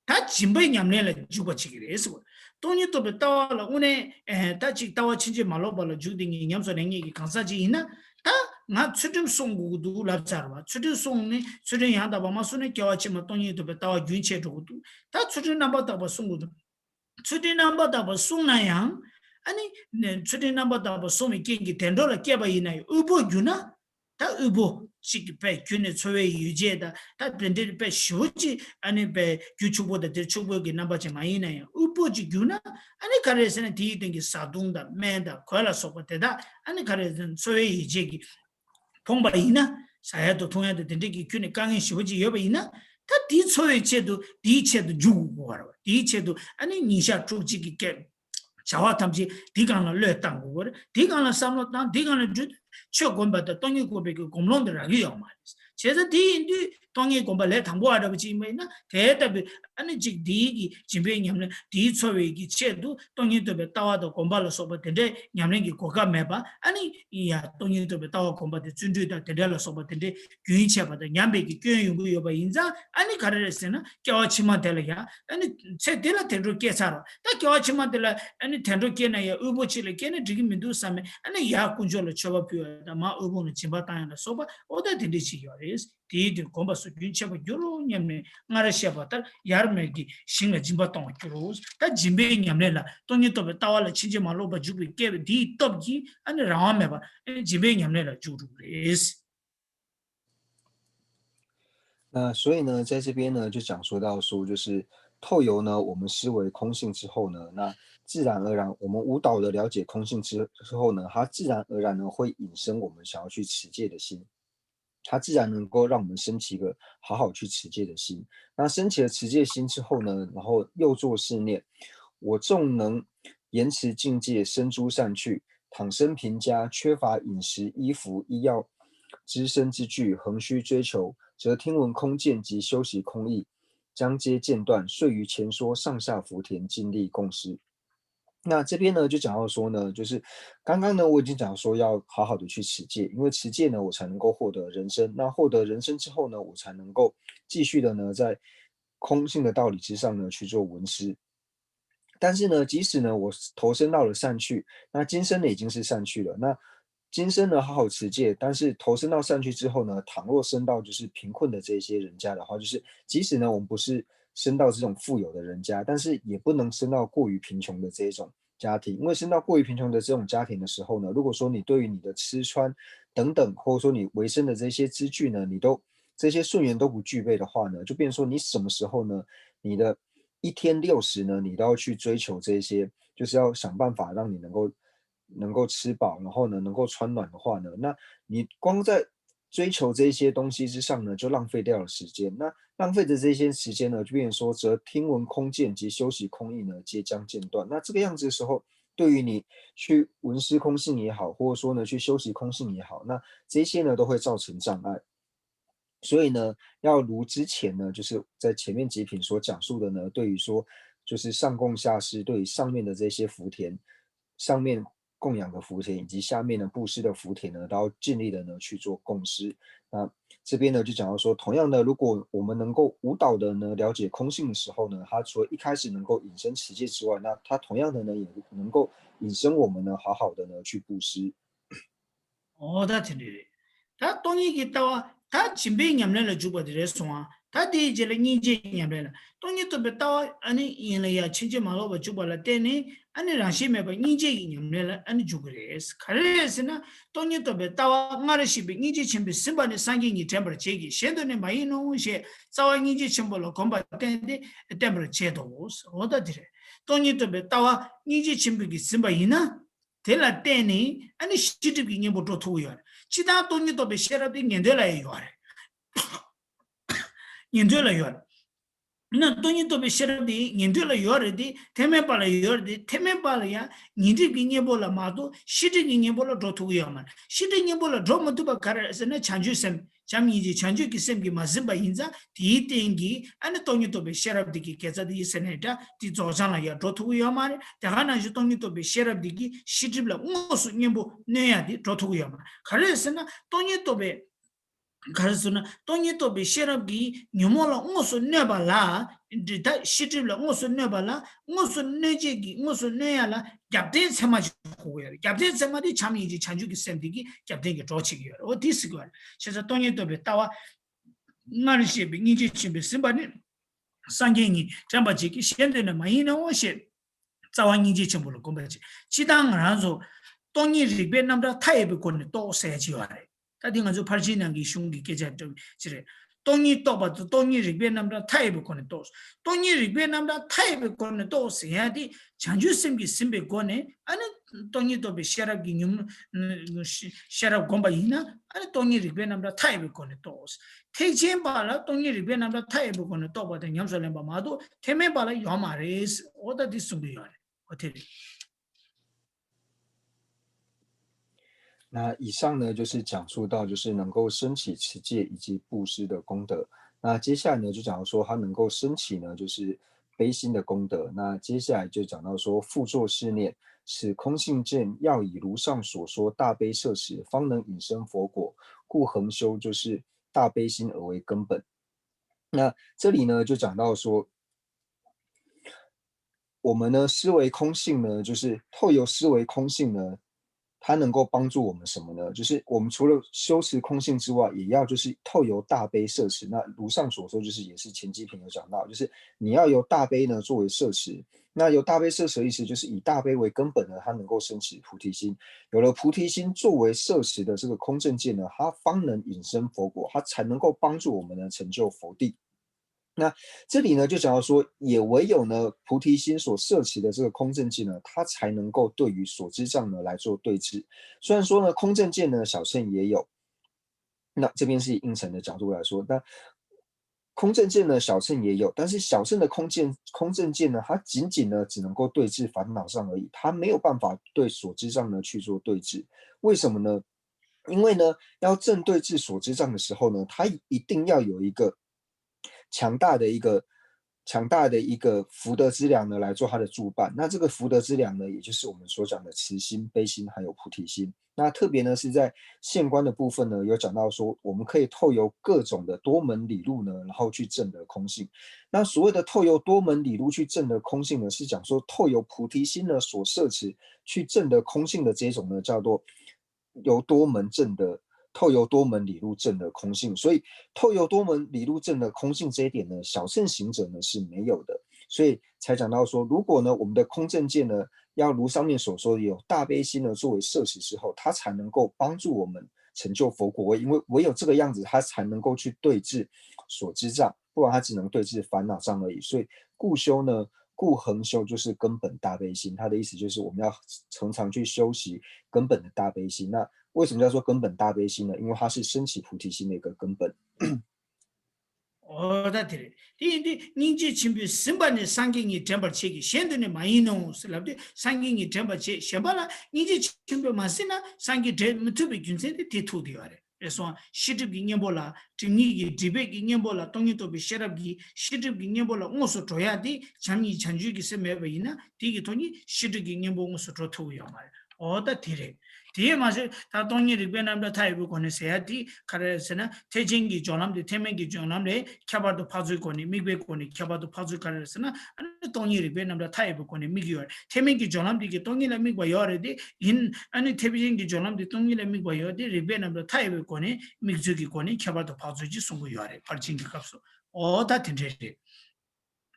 ད་སྦྱིན་པའི་ཉམས་ལེན་ལ་འཇུག་པ་བྱེད་ཀྱི་རེད་ཟེར་བ། སྟོང་ཉིད་རྟོགས་པའི་ལྟ་བ་ལ་དངོས་གནས་ཨེ་ད་ཅིག་ལྟ་བ་ཕྱིན་ཅི་མ་ལོག་པ་ལ་འཇུག་སྟེ་ངས་ཉམས་སུ་ལེན་མཁན་གྱི་གང་ཟག་ཅིག་ཡིན་ན། ད་ང་ཚུལ་ཁྲིམས་སྲུང་དགོས་ཀྱི་འདུག་ལབ་ཚར་བ། ཚུལ་ཁྲིམས་སྲུང་ནས་ཚུལ་ཁྲིམས་ཡང་དག་པ་མ་བསྲུངས་ན་སྐྱེ་བ་ཕྱི་མ་སྟོང་ཉིད་རྟོགས་པའི་ལྟ་བ་རྒྱུན་ཆད་འགྲོ་གི་འདུག་ད་ཚུལ་ཁྲིམས་རྣམ་པར་དག་པ་སྲུང་དགོས་འདུག་ཚུལ་ཁྲིམས་རྣམ་པར་དག་པ་སྲུང་ན་ཡང་། ཨ་ནི་ཚུལ་ཁྲིམས་རྣམ་པར་དག་པ་སྲུང་བའི་རྐྱེན་གྱིས་བདེ་འགྲོ་ལ་སྐྱེས་པ་ཡིན་ན་ཡང་དབུལ་པོ་གྱུར་ན། ད་དབུལ་པོ་ཞིག་གི་དཔེ་ཁྱོན་ནས་འཚོ་བའི་ཡོ་བྱད་དང་ད་དེ་འདྲའི་དཔེ་ཞེ་པོ་ཅིག་ཨ་ནི་དཔེ་རྒྱུ་ཕྱུག་པོ་དང་དེ་ཕྱུག་པོ་གི་རྣམ་པ་ཅིག་མ་ཡིན་ན་ཡང་དབུལ་པོ་ཅིག་གྱུར་ན། ཨ་ནི་ག་རེ་ཟེར་ན་དེའི་སྟེང་གི་བཟའ་བཏུང་དང་སྨན་དང་གོས་ལ་སོགས་པ་དེ་དག་ཨ་ནི་ག་རེ་ཟེར་ན་འཚོ་བའི་ཡོ་བྱད་ཀྱིས་ཕོངས་པ་ཡིན་ན། ཟ་ཡ་དང་འཐུང་ཡ་དང་དེ་འདྲའི་གི་ཁྱོན་ནས་དཀའ་ངལ་ཞེ་པོ་ཅིག་ཡོད་པ་ཡིན་ན། ད་དེའི་འཚོ་བའི་ཆེད་དུ་དེའི་ཆེད་དུ་འཇུག་དགོས་པ་རེད་བ། དེའི་ཆེད་དུ་ཨ་ནི་ཉིན་ཞག་དྲུག་གཅིག་གི་སྐད། བྱ་བ་ཐམས་ཅད་འདི་སྒང་ལ་བློས་བཏང་དགོས་པར། འདི་སྒང་ལ་བསམ་བློ་བཏང་། འདི་སྒང་ལ་འགྲུལ། ཆོས་སྒོམ་པ་དང་སྟོང་ཉིད་སྒོམ་པའི་གི་སྒོམ་ལུང་དེ་རག་གི་ཡོད་མ་རེད། བྱས་ཙང་དེ་ཡིན་དུས་སྟོང་ཉིད་སྒོམ་པ་ལས་དང་པོ་བ་འདྲ་པོ་ཅིག་ཡིན་པ་ཡིན་ན། དེ་ལྟ་བུའི་ཨ་ནི་ཅིག་འདིའི་གི་སྦྱིན་པའི་ཉམས་ལེན། འདིའི་འཚོ་བའི་གི་ཆེད་དུ་སྟོང་ཉིད་རྟོགས་པའི་ལྟ་བ་དང་སྒོམ་པ་ལ་སོགས་པ་དེ་འདྲའི་ཉམས་ལེན་གྱི་གོ་སྐབས་མེད་པ། ཨ་ནི་ཡ་སྟོང་ཉིད་རྟོགས་པའི་ལྟ་བ་སྒོམ་པ་དེ་བརྩོན་འགྲུས་དང་དེ་འདྲ་ལ་སོགས་པ་དེ་འདྲའི་རྒྱུན་ཆད་པ་དང་ཉམས་པའི་གི་སྐྱོན་ཡོང་གི་ཡོད་པ་ཡིན་ཙང་། ཨ་ནི་ག་རེ་རེད་ཟེར་ན་སྐྱེ་བ་ཕྱི་མ་དེ་ལ་ཡ་ཨ་ནི་ཚེ་འདི་ལ་བདེ་འགྲོ་སྐྱེས་ཚར་བ། ད་སྐྱེ་བ་ཕྱི་མ་དེ་ལ་ཨ་ནི་བདེ་འགྲོ་སྐྱེས་ན་ཡང་དབུལ་པོ་ཅིག་ལ་སྐྱེས་ན་འགྲིག་གི་མི་འདུག་བསམ་མེད། ཨ་ནི་ཡར་དཀོན་མཆོག་ལ་མཆོད་པ་ཕུལ་བ་དང་མར་དབུལ་ཕོངས་ལ་སྦྱིན་པ་བཏང་ཡ་ལ་སོགས་པ་འོ་ད་དེ་འདྲ་ཅིག་ཡོད་རེད། དེའི་དུས་སྒོམ་པ་སོགས་རྒྱུན་ཆད་པར་འགྱུར་རོ་སྙམ་ནས་སྔར་བཤད་པ་ལྟར་ཡར་མར་གྱི་ཞིང་ལ་སྦྱིན་པ་གཏོང་བར་འགྱུར་རོ། ད་སྦྱིན་པའི་ཉམས་ལེན་ལ་སྟོང་ཉིད་རྟོགས་པའི་ལྟ་བ་ལ་ཕྱིན་ཅི་མ་ལོག་པར་འཇུག་པའི་སྐྱེ་བ་འདིའི་སྟོབས་ཀྱིས་ཨ་ནི་རང་དབང་མེད་པར་སྦྱིན་པའི་ཉམས་ལེན་ལ་འཇུག་འགྲོ་གི་རེད། 那所以呢，在这边呢，就讲说到说，就是透由呢，我们思维空性之后呢，那自然而然，我们无导的了解空性之之后呢，它自然而然呢会引生我们想要去持戒的心，它自然能够让我们升起一个好好去持戒的心。那升起了持戒心之后呢，然后又作是念，我纵能严持禁戒，身诸善趣，倘生贫家，缺乏饮食、衣服、医药、支身之具，恒须追求，则听闻空见及修习空义，将皆间断，遂于前说上下福田，尽力供施。那这边呢，就讲到说呢，就是刚刚呢，我已经讲说要好好的去持戒，因为持戒呢，我才能够获得人身。那获得人身之后呢，我才能够继续的呢，在空性的道理之上呢去做闻思。但是呢，即使呢我投身到了善趣，那今生呢已经是善趣了，那今生呢好好持戒，但是投生到善趣之后呢，倘若生到就是贫困的这些人家的话，就是即使呢我们不是生到这种富有的人家，但是也不能生到过于贫穷的这一种家庭，因为生到过于贫穷的这种家庭的时候呢，如果说你对于你的吃穿等等，或者说你维生的这些支具呢，你都这些顺缘都不具备的话呢，就变成说你什么时候呢，你的一天六时呢，你都要去追求这些，就是要想办法让你能够能够吃饱，然后呢能够穿暖的话呢，那你光在追求这些东西之上呢，就浪费掉了时间。那浪费的这些时间呢，就变成说，则听闻空见及修习空义呢，皆将间断。那这个样子的时候，对于你去闻思空性也好，或者说呢去修习空性也好，那这些呢都会造成障碍。所以呢，要如之前呢，就是在前面几品所讲述的呢，对于说就是上供下施，对于上面的这些福田，上面供养的福田，以及下面的布施的福田呢，都要尽力的呢去做供施。那这边呢就讲到说，同样的，如果我们能够无导的呢了解空性的时候呢，它除了一开始能够引生持戒之外，那它同样的呢也能够引生我们呢好好的呢去布施。འོ་ད་དེ་འདྲ་རེད། ད་སྟོང་ཉིད་ཀྱི་ལྟ་བ་ད་སྦྱིན་པའི་ཉམས་ལེན་ལ་འཇུག་པ་དེ་རེད་སོང་ཨ། ད་དེའི་རྗེས་ལ་སྙིང་རྗེའི་ཉམས་ལེན་ལ། སྟོང་ཉིད་རྟོགས་པའི་ལྟ་བ་ཨ་ནི་ཡིན་ལ་ཡ་ཕྱིན་ཅི་མ་ལོག་པར་འཇུག་པ་ལ་བརྟེན་ནས་ཨ་ནི་རང་བཞིན་མེད་པ་སྙིང་རྗེ་ཡི་ཉམས་ལེན་ལ་ཨ་ནི་འཇུག་གི་རེད། ག་རེ་རེད་ཟེར་ན། སྟོང་ཉིད་རྟོགས་པའི་ལྟ་བ་སྔར་བཤད་པའི་སྙིང་རྗེ་ཆེན་པོས་ཟིན་པ་ནི་སངས་རྒྱས་ཉིད་དྲན་པར་བྱེད་ཀྱི། གཞན་དུ་ནི་མ་ཡིན་ནོ་ཞེས་རྩ་བ་སྙིང་རྗེ་ཆེན་པོ་ལ་གོམས་པར་བརྟེན་ཏེ་བསྟན་པར་བྱེད་དོ། འོ་ད་དེ་རེད། སྟོང་ཉིད་རྟོགས་པའི་ལྟ་བ་སྙིང་རྗེ་ཆེན་པོས་ཀྱིས་ཟིན་པ་ཡིན་ན། དེ་ལ་བརྟེན་ནས་ཨ་ནི་ཤེས་སྒྲིབ་ཀྱི་གཉེན་པོ་འགྲོ་ཐུབ་ཀྱི་ཡོད་རེད། སྤྱིར་བཏང་སྟོང་ཉིད་རྟོགས་པའི་ཤེས་རབ་དེ་ཉན་ཐོས་ལ་ཡང་ཡོད་རེད། ཉན་ཐོས་ལ་ཡོད་རེད། ན་སྟོང་ཉིད་རྟོགས་པའི་ཤེས་རབ་དེ་ཉན་ཐོས་ལ་ཡོད་རེད་དེ། ཐེག་དམན་པ་ལ་ཡོད་རེད་དེ། ཐེག་དམན་པ་ལ་ཡང་ཉོན་སྒྲིབ་ཀྱི་གཉེན་པོ་ལ་མ་གཏོགས་ཤེས་སྒྲིབ་ཀྱི་གཉེན་པོ་ལ་འགྲོ་ཐུབ་ཀྱི་ཡོད་མ་རེད། ཤེས་སྒྲིབ་གཉེན་པོ་ལ་འགྲོ་མི་ཐུབ་པ་ག་རེ་ཟེར་ན། བྱང་ཆུབ་སེམས། བྱམས་སྙིང་རྗེ་བྱང་ཆུབ་ཀྱི་སེམས་ཀྱིས་མ་ཟིན་པ་ཡིན་ཙང་། དེའི་རྟེན་གྱིས་ཨ་ནི་སྟོང་ཉིད་རྟོགས་པའི་ཤེས་རབ་དེ་གི་དགེ་རྩ་དེ་ཡི་ཟེར་ནའི་འདྲ། དེ་རྫོགས་བྱང་ལ་ཡང་འགྲོ་ཐུབ་ཀྱི་ཡོད་མ་རེད། དེ་ག་ནང་བཞིན་སྟོང་ཉིད་རྟོགས་པའི་ཤེས་རབ་དེ་གིས་ཤེས་སྒྲིབ་ལ་དངོས་སུ་གཉེན་པོ་གནོན་ཡ་དེ་འགྲོ་ཐུབ་ཀྱི་ཡོད་མ་རེད། ག་རེ་ཟེར་ན། སྟོང་ཉིད་རྟོགས་པའི་ག་རེ་ཟེར་ན། སྟོང་ཉིད་རྟོགས་པའི་ཤེས་རབ་ཀྱིས་ཉོན་མོངས་ལ་དངོས་སུ་གནོད་པ་ལ། འདི་ལྟར་ཤེས་སྒྲིབ་ལ་དངོས་སུ་གནོད་པ་ལ། དངོས་སུ་གནོད་བྱེད་ཀྱི་དངོས་སུ་གནོད་ཡ་ལ་རྒྱབ་རྟེན་ཚད་མ་ཅིག་དགོས་ཀྱི་ཡོད་རེད། རྒྱབ་རྟེན་ཚད་མ་དེ་བྱམས་སྙིང་རྗེ་བྱང་ཆུབ་ཀྱི་སེམས་དེ་གི་རྒྱབ་རྟེན་གྱི་གྲོགས་བྱེད་ཀྱི་ཡོད་རེད། འོ་དེ་ཟེར་གྱི་ཡོད་རེད། བྱས་ཙང་སྟོང་ཉིད་རྟོགས་པའི་ལྟ་བ། སྔར་བཤད་པའི་སྙིང་རྗེ་ཆེན་པོས་ཟིན་པ་ནི། སངས་རྒྱས་ཉིད་དྲན་པར་བྱེད་ཀྱི། གཞན་དུ་ནི་མ་ཡིན་ནོ་ཞེས་རྩ་བ་སྙིང་རྗེ་ཆེན་པོ་ལ་གོམས་པར་བྱེད། སྤྱིར་བཏང་ང་རང་ཚོ་སྟོང་ཉིད་རིགས་པའི་རྣམ་གྲངས་མཐའ་ཡས་པའི་སྒོ་ནས་རྟོགས་ཟེར་ཡ་ཅིག་ཡོད་རེད། ད་འདི་ང་ཚོ་ཕར་ཕྱིན་ནང་གི་གཞུང་གི་སྐད་ཆ་འདྲ་བོ་ཅིག་རེད། སྟོང་ཉིད་རྟོགས་པ་དང་སྟོང་ཉིད་རིགས་པའི་རྣམ་གྲངས་མཐའ་ཡས་པའི་སྒོ་ནས་རྟོགས། སྟོང་ཉིད་རིགས་པའི་རྣམ་གྲངས་མཐའ་ཡས་པའི་སྒོ་ནས་རྟོགས་ཟེར་ཡ་དེ་བྱང་ཆུབ་སེམས་ཀྱིས་ཟིན་པའི་སྒོ་ནས་ཨ་ནི་སྟོང་ཉིད་རྟོགས་པའི་ཤེས་རབ་ཀྱི་ཉམས། ཤེས་རབ་བསྒོམས་པ་ཡིན་ན་ཨ་ནི་སྟོང་ཉིད་རིགས་པའི་རྣམ་གྲངས་མཐའ་ཡས་པའི་སྒོ་ནས་རྟོགས། ཐེག་ཆེན་པ་ལ་སྟོང་ཉིད་རིགས་པའི་རྣམ་གྲངས་མཐའ་ཡས་པའི་སྒོ་ནས་རྟོགས་པ་དང་ཉམས་སུ་ལེན་པ་མ་གཏོགས་ཐེག་དམན་པ་ལ་ཡོད་མ་རེད། འོ་ད་འདི་གསུང་གི་ཡོད་རེད། འོ་དེ་རེད། 那以上呢，就是讲述到就是能够升起持戒以及布施的功德。那接下来呢，就讲到说它能够升起呢，就是悲心的功德。那接下来就讲到说，复作是念：此空性见，要以如上所说大悲摄持，方能引生佛果。故恒修就是大悲心而为根本。那这里呢，就讲到说，我们呢思维空性呢，就是透由思维空性呢，它能够帮助我们什么呢？就是我们除了修持空性之外，也要就是透由大悲摄持。那如上所说，就是也是前几篇有讲到，就是你要由大悲呢作为摄持。那由大悲摄持的意思，就是以大悲为根本呢，它能够升起菩提心。有了菩提心作为摄持的这个空正见呢，它方能引生佛果，它才能够帮助我们呢成就佛地。那这里呢，就讲到说，也唯有呢，菩提心所摄持的这个空正见呢，它才能够对于所知障呢来做对治。虽然说呢，空正见呢，小乘也有，那这边是以应成的角度来说，那空正见呢，小乘也有，但是小乘的空见空正见呢，它仅仅呢只能够对治烦恼障而已，它没有办法对所知障呢去做对治。为什么呢？因为呢，要正对治所知障的时候呢，它一定要有一个强大的一个强大的一个福德资粮呢来做它的助伴。那这个福德资粮呢，也就是我们所讲的慈心、悲心还有菩提心。那特别呢是在现观的部分呢，有讲到说，我们可以透由各种的多门理路呢，然后去证得空性。那所谓的透由多门理路去证得空性呢，是讲说透由菩提心呢所摄持去证得空性的这种呢，叫做由多门证的，透由多门理路证的空性。所以透由多门理路证的空性这一点呢，小乘行者呢是没有的。所以才讲到说，如果呢，我们的空正见呢，要如上面所说的有大悲心呢作为摄持之后，它才能够帮助我们成就佛果位，因为唯有这个样子，它才能够去对治所知障，不然它只能对治烦恼障而已。所以故修呢，故恒修就是根本大悲心。他的意思就是我们要常常去修习根本的大悲心。那为什么叫做根本大悲心呢？因为它是升起菩提心的一个根本。 འོ་ད་དེ་རེད། དེ་ཡིན་དུས་སྙིང་རྗེ་ཆེན་པོས་ཟིན་པ་ནི་སངས་རྒྱས་ཉིད་དྲན་པར་བྱེད་ཀྱི་གཞན་དུ་ནི་མ་ཡིན་ནོ་ཟེར་ལབ་དུས་སངས་རྒྱས་ཉིད་དྲན་པར་བྱེད། གཞན་པ་ལ་སྙིང་རྗེ་ཆེན་པོས་མ་ཟིན་ན་སངས་རྒྱས་དྲན་མི་ཐུབ་པའི་རྒྱུ་མཚན་དེ་དེ་ཐུག་བསྡད་ཡོད་རེད། རེད་སོང་། ཤེས་སྒྲིབ་ཀྱི་གཉེན་པོ་ལ་སྒྲིབ་གཉིས་ཀྱི་སྒྲིབ་པའི་གི་གཉེན་པོ་ལ་སྟོང་ཉིད་རྟོགས་པའི་ཤེས་རབ་ཀྱི་ཤེས་སྒྲིབ་ཀྱི་གཉེན་པོ་ལ་དངོས་སུ་འགྲོ་ཡ་དེ་བྱམས་སྙིང་བྱང་ཆུབ་ཀྱི་སེམས་མེད་པ་ཡིན་ན་དེ་གི་ཐོག་ནས་ཤེས་སྒྲིབ་ཀྱི་གཉེན་པོ་དངོས་སུ་འགྲོ་ཐུབ་ཀྱི་ཡོད་མ་རེད། འོ་ད་དེ་རེད། དེས་མ་ཟད་ད་སྟོང་ཉིད་རིགས་པའི་རྣམ་གྲངས་མཐའ་ཡས་པའི་སྒོ་ནས་ཟེར་ཡ་དེ་ག་རེ་རེད་ཟེར་ན། ཐེག་ཆེན་གྱི་སྦྱོར་ལམ་དེ་ཐེག་དམན་གྱི་སྦྱོར་ལམ་ལས་ཁྱད་པར་དུ་འཕགས་ཚུལ་སྒོ་ནས། དམིགས་པའི་སྒོ་ནས་ཁྱད་པར་དུ་འཕགས་ཚུལ་ག་རེ་རེད་ཟེར་ན། ཨ་ནི་སྟོང་ཉིད་རིགས་པའི་རྣམ་གྲངས་མཐའ་ཡས་པའི་སྒོ་ནས་དམིགས་ཀྱི་ཡོད་རེད། ཐེག་དམན་གྱི་སྦྱོར་ལམ་དེ་གིས་སྟོང་ཉིད་ལ་དམིགས་པ་ཡོད་རེད་དེ་ཡིན། ཨ་ནི་ཐེག་ཆེན་གྱི་སྦྱོར་ལམ་དེ་སྟོང་ཉིད་ལ་དམིགས་པ་ཡོད་དེ་རིགས་པའི་རྣམ་གྲངས་མཐའ་ཡས་པའི་སྒོ་ནས་དམིགས་ཚུལ་གྱི་སྒོ་ནས་ཁྱད་པར་དུ་འཕགས་ཚུལ་ཅེས་གསུང་གི་ཡོད་རེད། ཕར་ཕྱིན་གྱི་སྐབས་སུ། འོ་ད་དེ་འདྲ་རེད།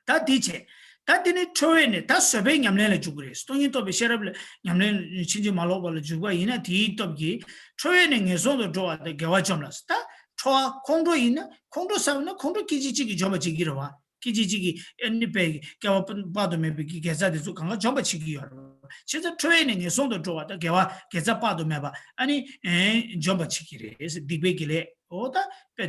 ད་དེ་བྱས། ད་དེ་ནི་ཁྲོ་བས་ནི་ད་བཟོད་པའི་ཉམས་ལེན་ལ་འཇུག་གི་རེད། སྟོང་ཉིད་རྟོགས་པའི་ཤེས་རབ་ལ་ཉམས་ལེན་ཕྱིན་ཅི་མ་ལོག་པ་ལ་འཇུག་པ་ཡིན་ན་དེའི་སྟོབས་ཀྱིས་ཁྲོ་བས་ནི་ངན་སོང་དུ་འགྲོ་བ་དང་དགེ་བ་འཇོམས་ལ། ད་ཁྲོ་བ་ཁོང་ཁྲོ་ཡིན་ན་ཁོང་ཁྲོ་ཟ་བ་ན་ཁོང་ཁྲོ་སྐད་ཅིག་གཅིག་གིས་འཇོམས་པ་བྱེད་ཀྱི་རེད་བ། སྐད་ཅིག་གཅིག་གིས་ཨ་ནི་དཔེ་སྐྱེ་བ་དཔག་ཏུ་མེད་པའི་གི་དགེ་རྩ་དེ་ཚོ་གང་ག་འཇོམས་པ་བྱེད་ཀྱི་ཡོད་རེད། བྱས་ཙང་ཁྲོ་བས་ནི་ངན་སོང་དུ་འགྲོ་བ་དང་དགེ་བ་དགེ་རྩ་དཔག་ཏུ་མེད་པ་ཨ་ནི་འཇོམས་པ་བྱེད་ཀྱི་རེད། སྡིག་པའི་དགེ་ལེགས་འོ་ད་དཔེ་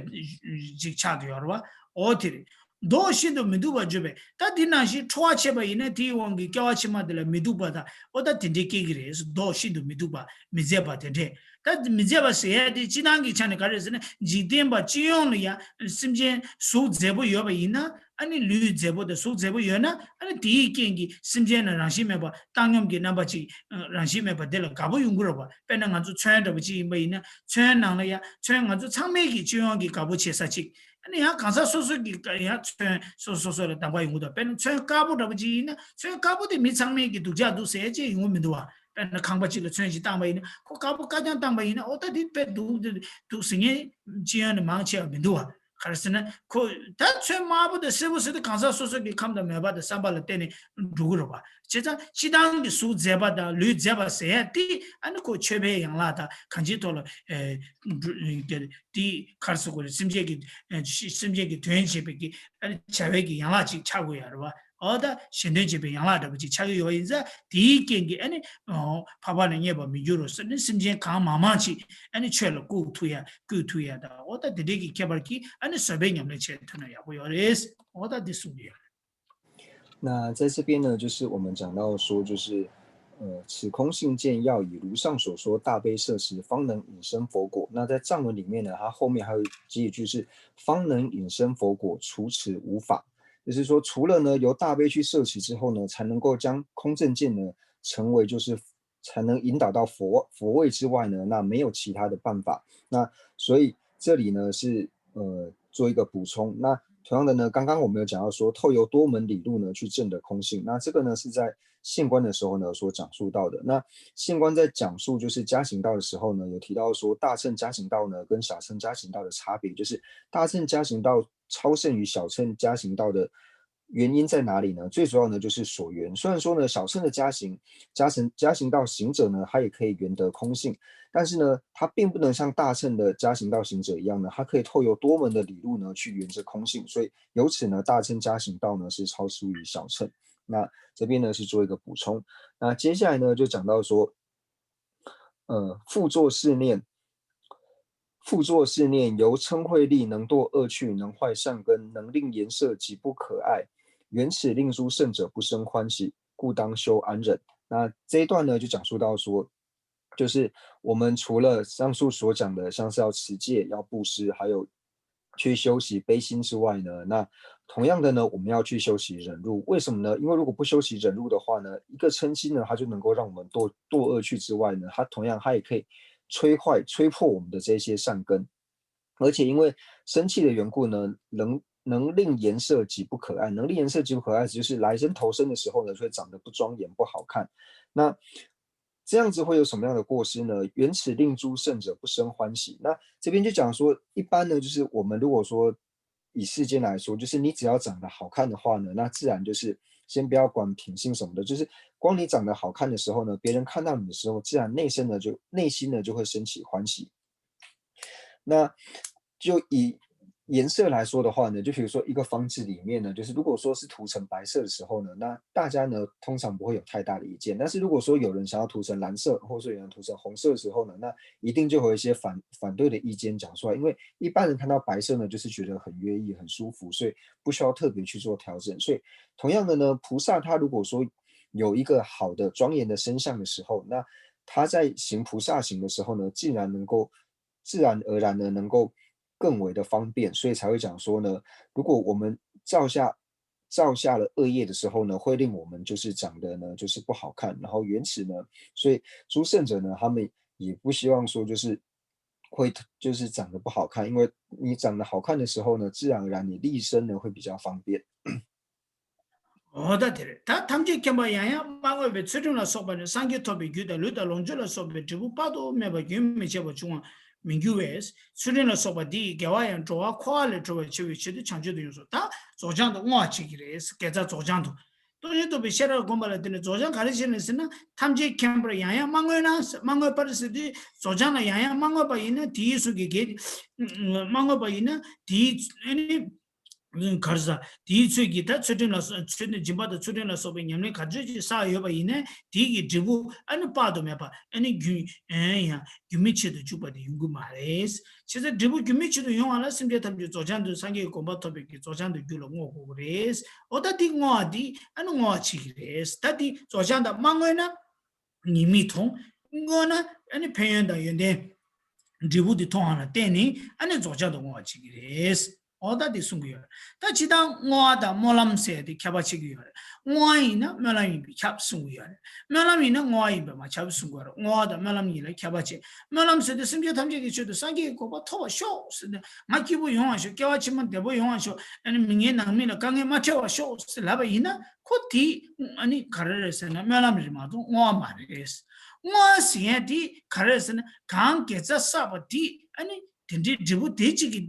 ཅིག་ཆགས་ཀྱི་ཡོད་རེད་བ། འོ་དེ་རེད། མདོག་ཤིན་ཏུ་མི་སྡུག་པར་བརྗོད་པས། ད་དེ་ནང་བཞིན་ཁྲོ་བ་བྱས་པ་ཡིན་ན་དེའི་དབང་གིས་སྐྱེ་བ་ཕྱི་མ་དེ་ལ་མི་སྡུག་པ་དང་འོ་ད་དེ་འདྲའི་སྐྱེ་གི་རེད། མདོག་ཤིན་ཏུ་མི་སྡུག་པ་མི་མཛེས་པ་དེ་འདྲས། ད་མི་མཛེས་པ་ཟེར་ཡ་དེ་སྤྱི་བཏང་གི་ཆ་ནས་ག་རེ་ཟེར་ན་འཇིག་རྟེན་པ་སྤྱི་ཡོངས་ལ་ཡང་སེམས་ཅན་གཟུགས་མཛེས་པོ་ཡོད་པ་ཡིན་ན་ཨ་ནི་ལུས་མཛེས་པོ་དང་གཟུགས་མཛེས་པོ་ཡོད་ན་ཨ་ནི་དེའི་རྐྱེན་གྱིས་སེམས་ཅན་ལ་རང་བཞིན་མེད་པ་བཏང་སྙོམས་ཀྱི་རྣམ་པ་ཅིག་རང་བཞིན་མེད་པ་དེ་ལ་དགའ་པོ་ཡོང་གི་རེད་བ། དཔེར་ན་ང་ཚོ་ཚོན་འདྲ་པོ་ཅིག་ཡིན་པ་ཡིན་ན་ཚོན་ནང་ལ་ཡང་ཚོན་ང་ཚོ་ཚང་མས་ཀྱི་སྤྱི་ཡོངས་ཀྱི་དགའ་པོ་བྱེད་ས་ཅིག་ཨ་ནི་ཡང་གང་ཟག་སོ་སོ་གི་ཡང་ཚོན་སོ་སོ་སོ་ལ་དང་པ་ཡོང་གི་འདུག་དཔེར་ན་ཚོན་དཀར་པོ་འདྲ་པོ་ཅིག་ཡིན་ན་ཚོན་དཀར་པོ་དེ་མི་ཚང་མས་ཀྱི་སྡུག་ཅག་འདུག་ཟེར་ཅིག་ཡོང་གི་མི་འདུག་བ། དཔེར་ན་ཁང་པ་ཅིག་ལ་ཚོན་ཞིག་བཏང་པ་ཡིན་ན་ཁོ་དཀར་པོ་དཀར་རྐྱང་བཏང་པ་ཡིན་ན་འོ་ད་དེ་དཔེ་སྡུག་འདུག་ཟེར་མཁན་སྤྱི་ཡོངས་ནས་མང་ཆེ་བ་མི་འདུག་བ། ག་རེ་ཟེར་ན་ཁོ་ད་ཚོན་དམར་པོ་དང་སེར་པོ་ཟེར་དུས་གང་ཟག་སོ་སོ་གི་ཁམས་དང་མོས་པ་དང་བསམ་པ་ལ་བརྟེན་ནས་འགྲོ་གི་རེད་བ། བྱས་ཙང་སྤྱི་བཏང་གི་གཟུགས་མཛེས་པ་དང་ལུས་མཛེས་པ་ཟེར་ཡ་དེ་ཨ་ནི་ཁོ་ཆོས་པའི་ཡན་ལག་དང་གང་ཅིའི་ཐོག་ལ་ཨེ་འགྲོ་དེ་ག་རེ་ཟེར་དགོས་རེད། སེམས་ཅན་གྱི་ཨེ་སེམས་ཅན་གྱི་དོན་བྱེད་པའི་གི་ཨ་ནི་བྱ་བའི་གི་ཡན་ལག་ཅིག་ཆགས་དགོས་ཡ་རེད་བ། འོ་ད་གཞན་དོན་བྱེད་པའི་ཡན་ལག་འདྲ་པོ་ཅིག་ཆགས་ཀྱི་ཡོད་པ་ཡིན་ཙང་དེའི་རྐྱེན་གྱིས་ཨ་ནི་འཕགས་པ་ལ་བརྙས་པར་མི་འགྱུར་རོ་ཟེར་ནས་སེམས་ཅན་གང་མང་མང་ཅིག་ཨ་ནི་ཆོས་ལ་བཀུག་ཐུབ་ཡ་བཀོལ་ཐུབ་ཡ་དང་འོ་ད་དེ་འདྲའི་གི་ཁྱད་པར་གྱིས་ཨ་ནི་བཟོད་པའི་ཉམས་ལེན་བྱེད་ཐུབ་ན་ཡག་པོ་ཡོད་རེད། འོ་ད་འདི་གསུངས་ཡོད། 那在这边呢，就是我们讲到说，就是呃，此空性见要以如上所说大悲摄持，方能引生佛果。那在藏文里面呢，它后面还有几句是方能引生佛果，除此无法。就是说，除了呢由大悲去摄持之后呢，才能够将空正见呢成为就是才能引导到佛佛位之外呢，那没有其他的办法。那所以这里呢是呃做一个补充。那同样的呢，刚刚我们有讲到说，透由多门理路呢去证得空性。那这个呢是在现观的时候呢所讲述到的。那现观在讲述就是加行道的时候呢，有提到说大乘加行道呢跟小乘加行道的差别，就是大乘加行道超胜于小乘加行道的原因在哪里呢？最主要呢就是所缘。虽然说呢，小乘的加行加行加行道行者呢，他也可以圆得空性，但是呢，他并不能像大乘的加行道行者一样呢，他可以透由多门的理路呢去圆这空性，所以由此呢，大乘加行道呢是超出于小乘。那这边呢是做一个补充。那接下来呢，就讲到说，呃，复作是念，复作是念，由瞋恚力能堕恶趣，能坏善根，能令颜色及不可爱，缘此令诸圣者不生欢喜，故当修安忍。那这一段呢，就讲述到说，就是我们除了上述所讲的，像是要持戒、要布施，还有去修习悲心之外呢，那同样的呢，我们要去修习忍辱。为什么呢？因为如果不修习忍辱的话呢，一个嗔心呢，它就能够让我们堕堕恶趣之外呢，它同样它也可以摧坏、摧破我们的这些善根。而且因为生气的缘故呢，能能令颜色极不可爱，能令颜色极不可爱，就是来生投生的时候呢，就会长得不庄严、不好看。那这样子会有什么样的过失呢？原此令诸圣者不生欢喜。那这边就讲说，一般呢，就是我们如果说以世间来说，就是你只要长得好看的话呢，那自然就是先不要管品性什么的，就是光你长得好看的时候呢，别人看到你的时候，自然内生呢就内心呢就会升起欢喜。那就以颜色来说的话呢，就比如说一个房子里面呢，就是如果说是涂成白色的时候呢，那大家呢通常不会有太大的意见。但是如果说有人想要涂成蓝色，或者说有人涂成红色的时候呢，那一定就会有一些反反对的意见讲出来。因为一般人看到白色呢，就是觉得很约意、很舒服，所以不需要特别去做调整。所以同样的呢，菩萨他如果说有一个好的庄严的身相的时候，那他在行菩萨行的时候呢，竟然能够自然而然的能够更为的方便，所以才会讲说呢，如果我们造下造下了恶业的时候呢，会令我们就是长得呢就是不好看，然后原始呢，所以诸圣者呢，他们也不希望说就是会就是长得不好看，因为你长得好看的时候呢，自然而然你立身呢会比较方便。འོ་ད་དེ་རེད། ད་ཐམས་ཅད་མཁྱེན་པ་ཡང་ཡང་མ་བསྔོས་པའི་ཚུལ་ཁྲིམས་ལ་སོགས་པ་ནི་སངས་རྒྱས་ཐོབ་པའི་རྒྱུ་དང་ལུས་དང་ལོངས་སྤྱོད་ལ་སོགས་པའི་འབྲས་བུ་དཔག་ཏུ་མེད་པ་རྒྱུན་མི་འཆད་པར་འབྱུང་བར་མི་འགྱུར་བས། ཚུལ་ཁྲིམས་ལ་སོགས་པ་འདི་ཡིས་དགེ་བ་ཡང་འགྲོ་བ་འཁོར་བ་ལས་གྲོལ་བར་བྱ་བའི་ཆེད་དུ་བྱང་ཆུབ་ཏུ་ཡོངས་སུ། ད་རྫོགས་བྱང་དུ་བསྔོ་བ་བྱེད་ཀྱི་རེད། དགེ་རྩ་རྫོགས་བྱང་དུ། སྟོང་ཉིད་རྟོགས་པའི་ཤེས་རབ་བསྒོམ་པ་ལ་བརྟེན་ནས་རྫོགས་བྱང་ག་རེ་བྱེད་ནས་ཟེར་ན། ཐམས་ཅད་མཁྱེན་པར་ཡང་ཡང་མ་བསྔོས་ན། མ་བསྔོས་པར་ཟེར་དུས་རྫོགས་བྱང་ལ་ཡང་ཡང་མ་བསྔོས་པ་ཡིན་ན། དེའི་ཚུལ་གྱིས་དགེ་མ་བསྔོས་པ་ཡིན་ན། དེའི་ཨ་ནི་གར་ས་དེའི་ཚོད་ཀྱིས་ད་ཚུལ་ཁྲིམས་ལ་སོགས་ཚུལ་ཁྲིམས་སྦྱིན་པ་དང་ཚུལ་ཁྲིམས་ལ་སོགས་པའི་ཉམས་ལེན་ག་ཚོད་ཅིག་བསགས་ཡོད་པ་ཡིན་ན། དེའི་གི་འབྲས་བུ་ཨ་ནི་དཔག་ཏུ་མེད་པ་ཨ་ནི་རྒྱུན་ཡང་རྒྱུན་མི་ཆད་དུ་འཇུག་པ་དེ་ཡོང་གི་མ་རེད། བྱས་ཙང་འབྲས་བུ་རྒྱུན་མི་ཆད་དུ་ཡོང་བ་ལ་སེམས་ཅན་ཐམས་ཅད་རྫོགས་བྱང་དུ་སངས་རྒྱས་ཀྱི་གོ་འཕང་ཐོབ་པའི་གི་རྫོགས་བྱང་དུ་རྒྱུ་ལ་བསྔོ་དགོས་ཀྱི་རེད། འོ་ད་འདི་བསྔོ་བ་འདི་ཨ་ནི་བསྔོ་བ་བྱེད་ཀྱི་རེད། ད་འདི་རྫོགས་བྱང་དང་མ་བསྔོས་ན། ཉེས་དམིགས་མཐོང་། བསྔོས་ན་ཨ་ནི་ཕན་ཡོན་དང་ཡོན་ཏན། འབྲས་བུ་འདི་མཐོང་བ་ལ་བརྟེན་ནས་ཨ་ནི་རྫོགས་བྱང་དུ་བསྔོ་བ་བྱེད་ཀྱི་རེད། འོ་ད་འདི་གསུང་གི་ཡོད་རེད། ད་ཇི་ལྟར་བསྔོ་བ་དང་སྨོན་ལམ་ཟེར་ཏེ་ཁྱད་པར་ཕྱེ་གི་ཡོད་རེད། བསྔོ་བ་ཡིན་ན་སྨོན་ལམ་ཡིན་པས་ཁྱབ་གསུང་གི་ཡོད་རེད། སྨོན་ལམ་ཡིན་ན་བསྔོ་བ་ཡིན་པས་མ་ཁྱབ་གསུང་གི་ཡོད་རེད། བསྔོ་བ་དང་སྨོན་ལམ་གཉིས་ལ་ཁྱད་པར་ཕྱེ། སྨོན་ལམ་ཟེར་དུས་སེམས་ཅན་ཐམས་ཅད་ཀྱི་ཆེད་དུ་སངས་རྒྱས་ཀྱི་གོ་འཕང་ཐོབ་པར་ཤོག་ཟེར་ཏེ། ང་སྐྱིད་པོ་ཡོང་བར་ཤོག་སྐྱེ་བ་ཕྱི་མ་བདེ་པོ་ཡོང་བར་ཤོག་ཨ་ནི་མི་ངན་ནག་མི་ལ་དཀའ་ངལ་མ་འཕྲད་པར་ཤོག་ཟེར་ལབ་པ་ཡིན་ན། ཁོ་དེ་ཨ་ནི་ག་རེ་རེད་ཟེར་ན་སྨོན་ལམ་རེད་མ་གཏོགས་བསྔོ་བ་མ་རེད། བསྔོ་བ་ཟེར་ཡ་དེ་ག་རེ་རེད་ཟེར་ན་གང་དགེ་རྩ་བསགས་པ་དེ་ཨ་ནི་དེ་འདྲའི་འབྲས་བུ་དེ་གཅིག་གིས་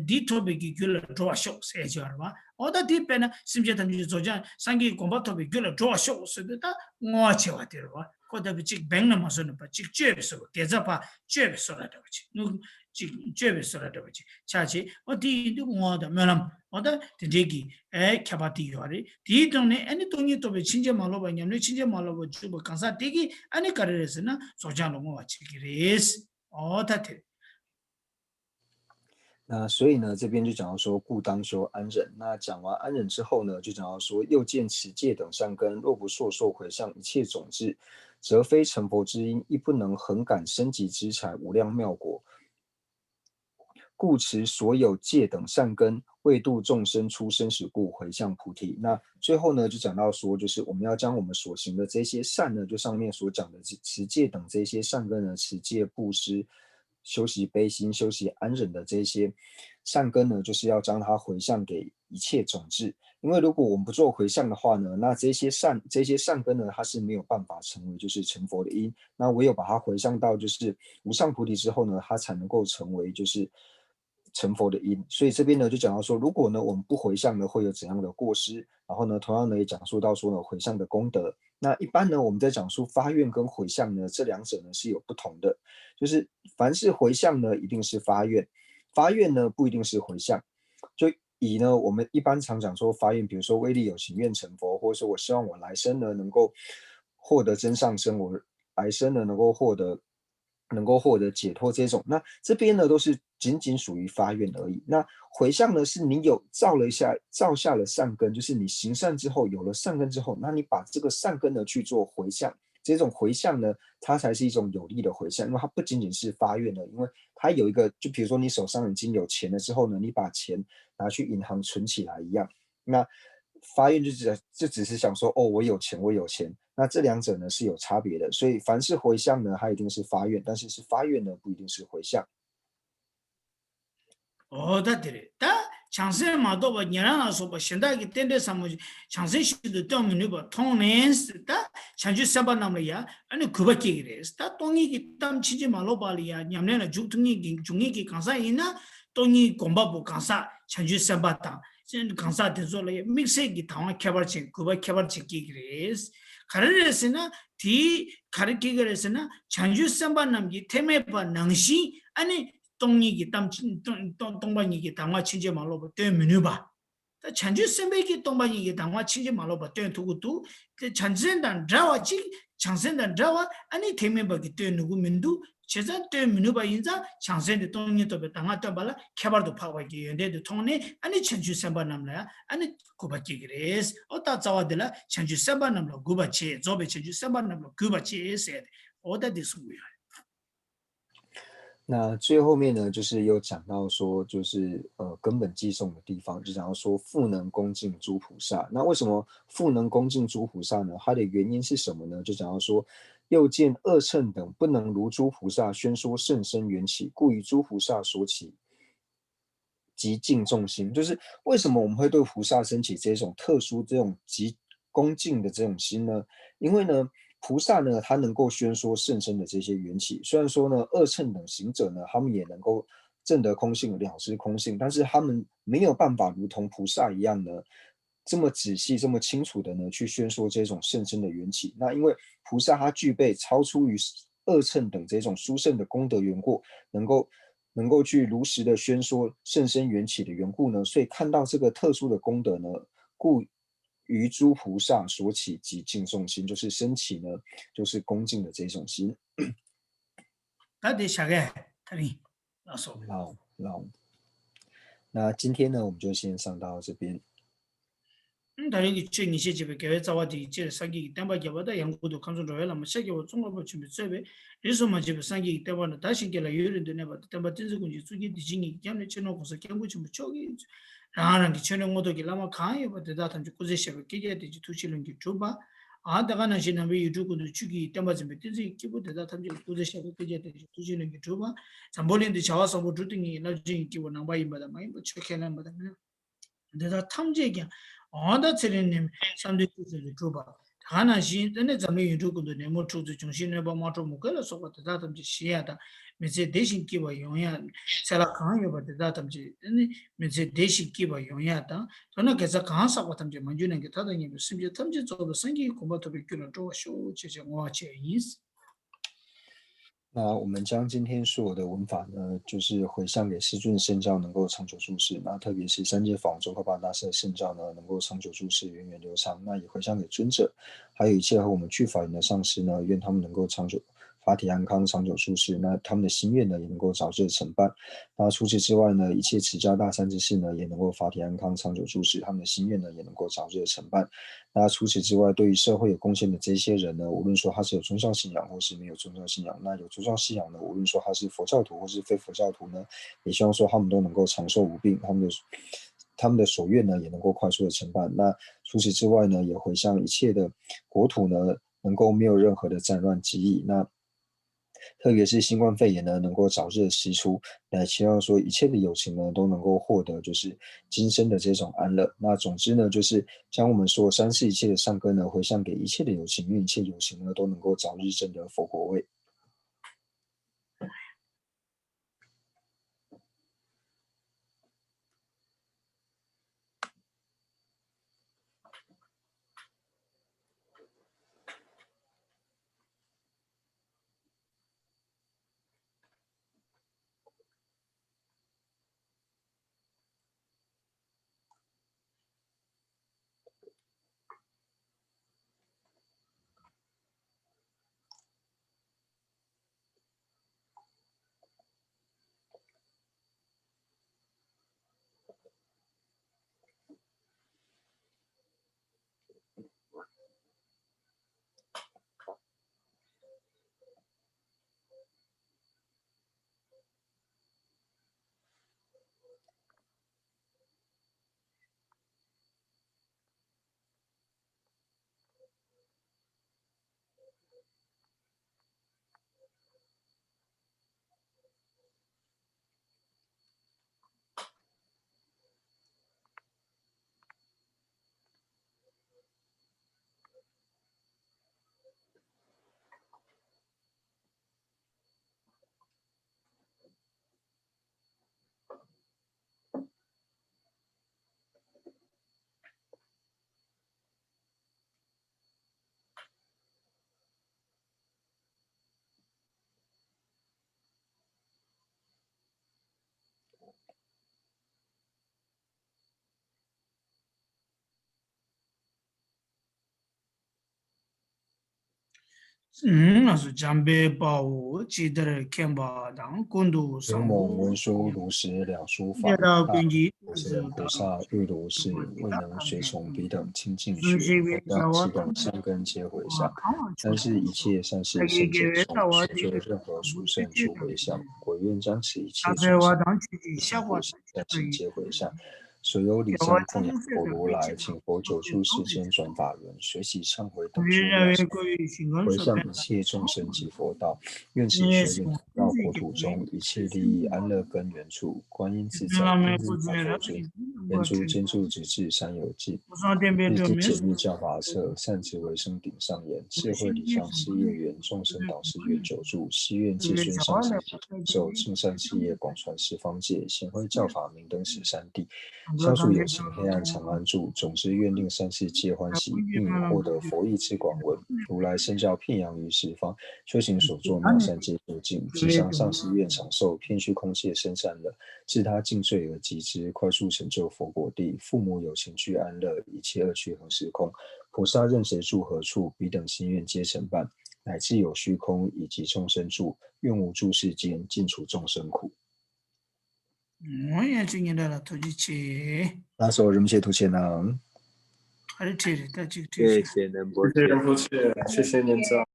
འདི་ཐོབ་པའི་གི་རྒྱུ་ལ་འགྲོ་བར་ཤོག་ཟེར་ཡ་ཅིག་ཡོད་རེད་བ། འོ་ད་དེ་དཔེར་ན་སེམས་ཅན་ཐམས་ཅད་རྫོགས་བྱང་སངས་རྒྱས་ཀྱི་གོ་འཕང་ཐོབ་པའི་རྒྱུ་ལ་འགྲོ་བར་ཤོག་ཟེར་དུས་ད་བསྔོ་བ་བྱེད་པ་དེ་རེད་བ། ཁོ་ལྟ་བུ་གཅིག་བེང་ནས་མ་བཟོ་ནས་པ་གཅིག་བཅོས་པའི་བཟོ་འ་དགེ་རྩ་ཕར་བཅོས་པའི་བཟོ་འ་འདྲ་བ་ཅིག་ནུ། གཅིག་བཅོས་པའི་བཟོ་འ་འདྲ་བ་ཅིག་ཆགས་བྱས། འོ་དེ་ཡིན་དུས་བསྔོ་བ་དང་སྨོན་ལམ་འོ་ད་དེ་འདྲའི་གི་ཨེ་ཁྱད་པར་དེ་ཡོད་རེད། དེའི་སྟེང་ནས་ཨ་ནི་སྟོང་ཉིད་རྟོགས་པའི་ཕྱིན་ཅི་མ་ལོག་པ་ཉམས་ལེན་ཕྱིན་ཅི་མ་ལོག་པ་འཇུག་པ་གང་ཟག་དེ་གིས་ཨ་ནི་ག་རེ་རེད་ཟེར་ན་རྫོགས་བྱང་ལ་བསྔོ་བ་བྱེད་ཀྱི་རེད། འོ་ད་དེ།那所以呢，这边就讲到说，故当修安忍。那讲完安忍之后呢，就讲到说，又见持戒等善根，若不烁烁回向一切种智，则非成佛之因，亦不能恒感生及资财无量妙果。故持所有戒等善根，为度众生出生死故，回向菩提。那最后呢，就讲到说，就是我们要将我们所行的这些善呢，就上面所讲的持戒等这些善根呢，持戒、布施、修习悲心、修习安忍的这些善根呢，就是要将它回向给一切种子。因为如果我们不做回向的话呢，那这些善这些善根呢，它是没有办法成为就是成佛的因。那唯有把它回向到就是无上菩提之后呢，它才能够成为就是成佛的因。所以这边呢，就讲到说，如果呢我们不回向呢，会有怎样的过失？然后呢，同样呢也讲述到说呢回向的功德。那一般呢，我们在讲述发愿跟回向呢，这两者呢是有不同的。就是凡是回向呢，一定是发愿；发愿呢，不一定是回向。就以呢，我们一般常讲说发愿，比如说为利有情愿成佛，或者说我希望我来生呢能够获得真上生，我来生呢能够获得能够获得解脱这种。那这边呢都是仅仅属于发愿而已。那回向呢是你有造了一下，造下了善根，就是你行善之后有了善根之后，那你把这个善根呢去做回向。这种回向呢，它才是一种有力的回向，因为它不仅仅是发愿了，因为它有一个，就比如说你手上已经有钱了之后呢，你把钱拿去银行存起来一样。那发愿就只就只是想说，哦，我有钱，我有钱。那这两者呢是有差别的，所以凡是回向呢，它一定是发愿，但是是发愿呢，不一定是回向。འོ་ད་དེ་རེད། ད་ བྱང་སེམས་མ་གཏོགས་པ་ཉན་རང་ལ་སོགས་པ་གཞན་དག་གི་རྟེན་འབྲེལ་ཟབ་མོ་བྱང་སེམས་ཤིན་ཏུ་སྟོན་མི་ནུས་པ་མཐོང་ནས། ད་བྱང་ཆུབ་སེམས་དཔའ་རྣམས་ལ་ཡང་ཨ་ནི་གུས་པ་སྐྱེ་གི་རེད། ད་སྟོང་ཉིད་ཀྱི་གཏམ་ཕྱིན་ཅི་མ་ལོག་པ་ལ་ཡང་ཉམས་ལེན་ལ་འཇུག་ཐུབ་མཁན་གྱི་འཇུག་མཁན་གྱི་གང་ཟག་ཡིན་ན། སྟོང་ཉིད་སྒོམ་པ་པོ་གང་ཟག་བྱང་ཆུབ་སེམས་དཔའ་དང་གང་ཟག་དེ་ཚོ་ལ་ཡང་དམིགས་བསལ་གྱི་དང་བ་ཁྱད་པར་ཅན་གུས་པ་ཁྱད་པར་ཅན་སྐྱེ་གི་རེད། ག་རེ་རེད་ཟེར་ན། དེ་ག་རེ་སྐྱེ་གི་རེད་ཟེར་ན། བྱང་ཆུབ་སེམས་དཔའ་རྣམས་ཀྱི་ཐེག་དམན་པ་ནང་བཞིན་ཨ་ནི། སྟོང་ཉིད་ཀྱི་གཏམ་ཕྱིན་སྟོང་སྟོང་པ་ཉིད་ཀྱི་གདམས་ངག་ཕྱིན་ཅི་མ་ལོག་པ་སྟོན་མི་ནུས་པ། ད་བྱང་ཆུབ་སེམས་དཔའི་གི་སྟོང་པ་ཉིད་ཀྱི་གདམས་ངག་ཕྱིན་ཅི་མ་ལོག་པ་སྟོན་ཐུབ་ཀྱི་འདུག་དེ་བྱང་སེམས་དང་འདྲ་བ་གཅིག་བྱང་སེམས་དང་འདྲ་བ་ཨ་ནི་ཐེག་དམན་པ་གིས་སྟོན་ནུས་ཀྱི་མི་འདུག་བྱས་ཙང་སྟོན་མི་ནུས་པ་ཡིན་ཙང་། བྱང་སེམས་དེ་སྟོང་ཉིད་རྟོགས་པའི་གདམས་ངག་སྟོན་པ་ལ་ཁྱད་པར་དུ་འཕགས་པ་གི་ཡོན་ཏན་དེ་མཐོང་ནས། ཨ་ནི་བྱང་ཆུབ་སེམས་དཔའ་རྣམས་ལ་ཨ་ནི་གུས་པ་སྐྱེ་གི་རེད། ཨོ་ད་རྩ་བ་འདི་ལ་བྱང་ཆུབ་སེམས་དཔའ་རྣམས་ལ་གུས་པ་བྱེད། རྫོགས་པའི་བྱང་ཆུབ་སེམས་དཔའ་རྣམས་ལ་གུས་པ་བྱེད་ཟེར་ཏེ། ཨོ་ད་འདི་གསུངས་ཡོད།那最后面呢，就是又讲到说，就是呃，根本偈颂的地方，就讲到说，复能恭敬诸菩萨。那为什么复能恭敬诸菩萨呢？它的原因是什么呢？就讲到说，又见二乘等不能如诸菩萨宣说甚深缘起，故于诸菩萨所起极敬重心。就是为什么我们会对菩萨升起这种特殊、这种极恭敬的这种心呢？因为呢，菩萨呢，他能够宣说甚深的这些缘起。虽然说呢，二乘等行者呢，他们也能够证得空性、了知空性，但是他们没有办法如同菩萨一样呢，这么仔细、这么清楚的呢，去宣说这种甚深的缘起。那因为菩萨他具备超出于二乘等这种殊胜的功德缘故，能够能够去如实的宣说甚深缘起的缘故呢，所以看到这个特殊的功德呢，故于诸菩萨所起极敬重心，就是升起呢，就是恭敬的这种心。ད་དེ་བྱ་གས་ད་རིང་ལགས་སོ།好，好。那今天呢，我们就先上到这边。 ད་རིང་གི་ཆོས་ཉི་ཤུ་བྱས་པའི་དགེ་བའི་རྩ་བ་དེ་ཡི་ཕྱིར་སངས་རྒྱས་ཀྱི་བསྟན་པ་རྒྱས་པ་དང་། ཡང་སྒོས་དུ་ཁམས་གསུམ་འགྲོ་བའི་བླ་མ་ཤཱཀྱ་པ་ཙོང་ཁ་པ་ཆེན་པོས་གཙོས་པའི་རིས་སུ་མ་ཆད་པའི་སངས་རྒྱས་ཀྱི་བསྟན་པ་རྣམས་དར་ཞིང་རྒྱས་ལ་ཡུན་རིང་དུ་གནས་པ་དང་། བསྟན་པ་བསྟན་འཛིན་ཀུན་གྱི་གཙུག་རྒྱན་བདེ་ཆེན་ཉིད་ཀྱི་སྐྱབས་གནས་སྤྱི་ནོར་༸གོང་ས་༸སྐྱབས་མགོན་ཆེན་པོ་མཆོག་གིས། རང་རང་གི་ཆོས་ནི་མངོན་རྟོགས་ཀྱི་བླ་མ་གང་ཡོད་པ་དེ་དག་ཐམས་ཅད་སྐུ་ཚེ་ཞབས་པད་བསྐལ་བརྒྱར་བརྟན་ཅིང་ཐུགས་རྗེ་ལྷུན་གྱིས་གྲུབ་པ། ཨ་དེ་ག་ནང་བཞིན་ནང་པའི་ཡུལ་གྲུ་ཀུན་ཏུ་ཆོས་ཀྱི་བསྟན་པ་འཛིན་པའི་བསྟན་འཛིན་གྱི་སྐྱེས་བུ་དེ་དག་ཐམས་ཅད་སྐུ་ཚེ་ཞབས་པད་བསྐལ་བརྒྱར་བརྟན་ཅིང་ཐུགས་རྗེ་ལྷུན་གྱིས་གྲུབ་པ། འཛམ་བུ་གླིང་འདི་བྱ་བ་བཟང་པོ་དྲུག་སྟེ་གཉིས་ཀྱི་རླབས་ཆེན་གྱི་སྐྱེས་བུ་ནང་པ་ཡིན་པ་དང་མ་ཡིན་པ། ཆོས་ཁས་ལེན་པ་དང་མིན་པ། འདི་དག་ཐམས་ཅད་ཀྱང་འོ་ད་ཚེ་རིང་ནས་བསམ་དོན་ཆོས་ཚུལ་དུ་གྲུབ་པ། དེ་ག་ནང་བཞིན་དེ་ནས་འཛམ་གླིང་ཡུལ་གྲུ་ཀུན་ཏུ་ནད་མུག་འཁྲུག་རྩོད་འབྱུང་བཞིའི་གནོད་པ་དམག་འཁྲུག་མུ་གེ་ལ་སོགས་པ་དེ་དག་ཐམས་ཅད་ཞི་ཡ་དང་། མི་ཚེ་བདེ་ཞིང་སྐྱིད་པ་ཡོང་ཡ། ཚེ་ལྷ་གང་ཡོད་པ་དེ་དག་ཐམས་ཅད་དེ་ནི་མི་ཚེ་བདེ་ཞིང་སྐྱིད་པ་ཡོང་ཡ་དང་། མདོར་ན་དགེ་རྩ་གང་བསགས་པ་ཐམས་ཅད་མ་གྱུར་ནམ་མཁའི་མཐའ་དང་མཉམ་པའི་སེམས་ཅན་ཐམས་ཅད་རྫོགས་པའི་སངས་རྒྱས་ཀྱི་གོ་འཕང་ཐོབ་པའི་རྒྱུ་ལ་འགྲོ་བར་ཤོག་ཅེས་བྱ་བའི་བསྔོ་བ་བྱས་ཡིན། 那我们将今天所有的文法呢，就是回向给世尊圣教，能够长久住世。那特别是三界法中，科巴大师的圣教呢，能够长久住世，源远流长。那也回向给尊者，还有一切和我们具法缘的上师呢，愿他们能够长久法体安康，长久住世。那他们的心愿呢，也能够早日成办。那除此之外呢，一切持家大善知识呢，也能够法体安康，长久住世。他们的心愿呢，也能够早日成办。那除此之外，对于社会有贡献的这些人呢，无论说他是有宗教信仰，或是没有宗教信仰，那有宗教信仰呢，无论说他是佛教徒或是非佛教徒呢，也希望说他们都能够长寿无病，他们的他们的所愿呢，也能够快速的成办。那除此之外呢，也回向一切的国土呢，能够没有任何的战乱瘟疫。那特别是新冠肺炎呢，能够早日的释出。那希望说一切的有情呢，都能够获得就是今生的这种安乐。那总之呢，就是将我们所有三世一切的善根呢，回向给一切的有情，愿一切有情呢，都能够早日证得佛果位。ང་ཚོ་འཇམ་དཔལ་དཔའ་བོ་ཇི་ལྟར་མཁྱེན་པ་དང་། ཀུན་ཏུ་བཟང་པོ་སྔོན་བྱོན་ལུགས་ཀྱི་ལས་སུ་བཀའ་དག་ཀུན་གྱི་ཡོན་ཚད་ལྟར། ཕོ་སར་ཨུ་རུ་སུ་未能随从，必等亲近学，会让其等善根皆回向。三世一切善事现前种，所做任何殊胜诸回向，我愿将此一切众生善根皆回向。所有礼赞供养佛如来，请佛久住世间转法轮，随喜忏悔等诸愿行，回向一切众生及佛道。愿此学愿普照国土中一切利益安乐根源处，观音自在天尊佛祖，愿诸天助直至三有尽，日日解密教法舍，善慈为生顶上眼，智慧礼上事业圆，众生导师愿久住，誓愿子孙上善尽享受，尽善事业广传十方界，显慧教法明灯十三地，消除有情黑暗长安住，总之愿令三世皆欢喜，并以获得佛意之广闻，如来身教遍扬于十方，修行所作妙善皆究竟，吉祥上师愿长寿，偏虚空界生善乐，自他尽罪而及之，快速成就佛果地，父母有情具安乐，一切恶趣恒时空，菩萨任谁住何处，彼等心愿皆成办，乃至有虚空以及众生住，愿无住世间，尽除众生苦。 ཨོ་ཡ། ཅིག་ཉིན་དྲ་ལ་ཐུགས་རྗེ་ཆེ། ལགས་སོ། རིན་པོ་ཆེ་ཐུགས་རྗེ་གནང་། ཨ་རེ་ཁྲིད་རེད། ད་ཅིག་ཁྲིད། 谢谢仁波切。 谢谢仁波切，谢谢仁波切。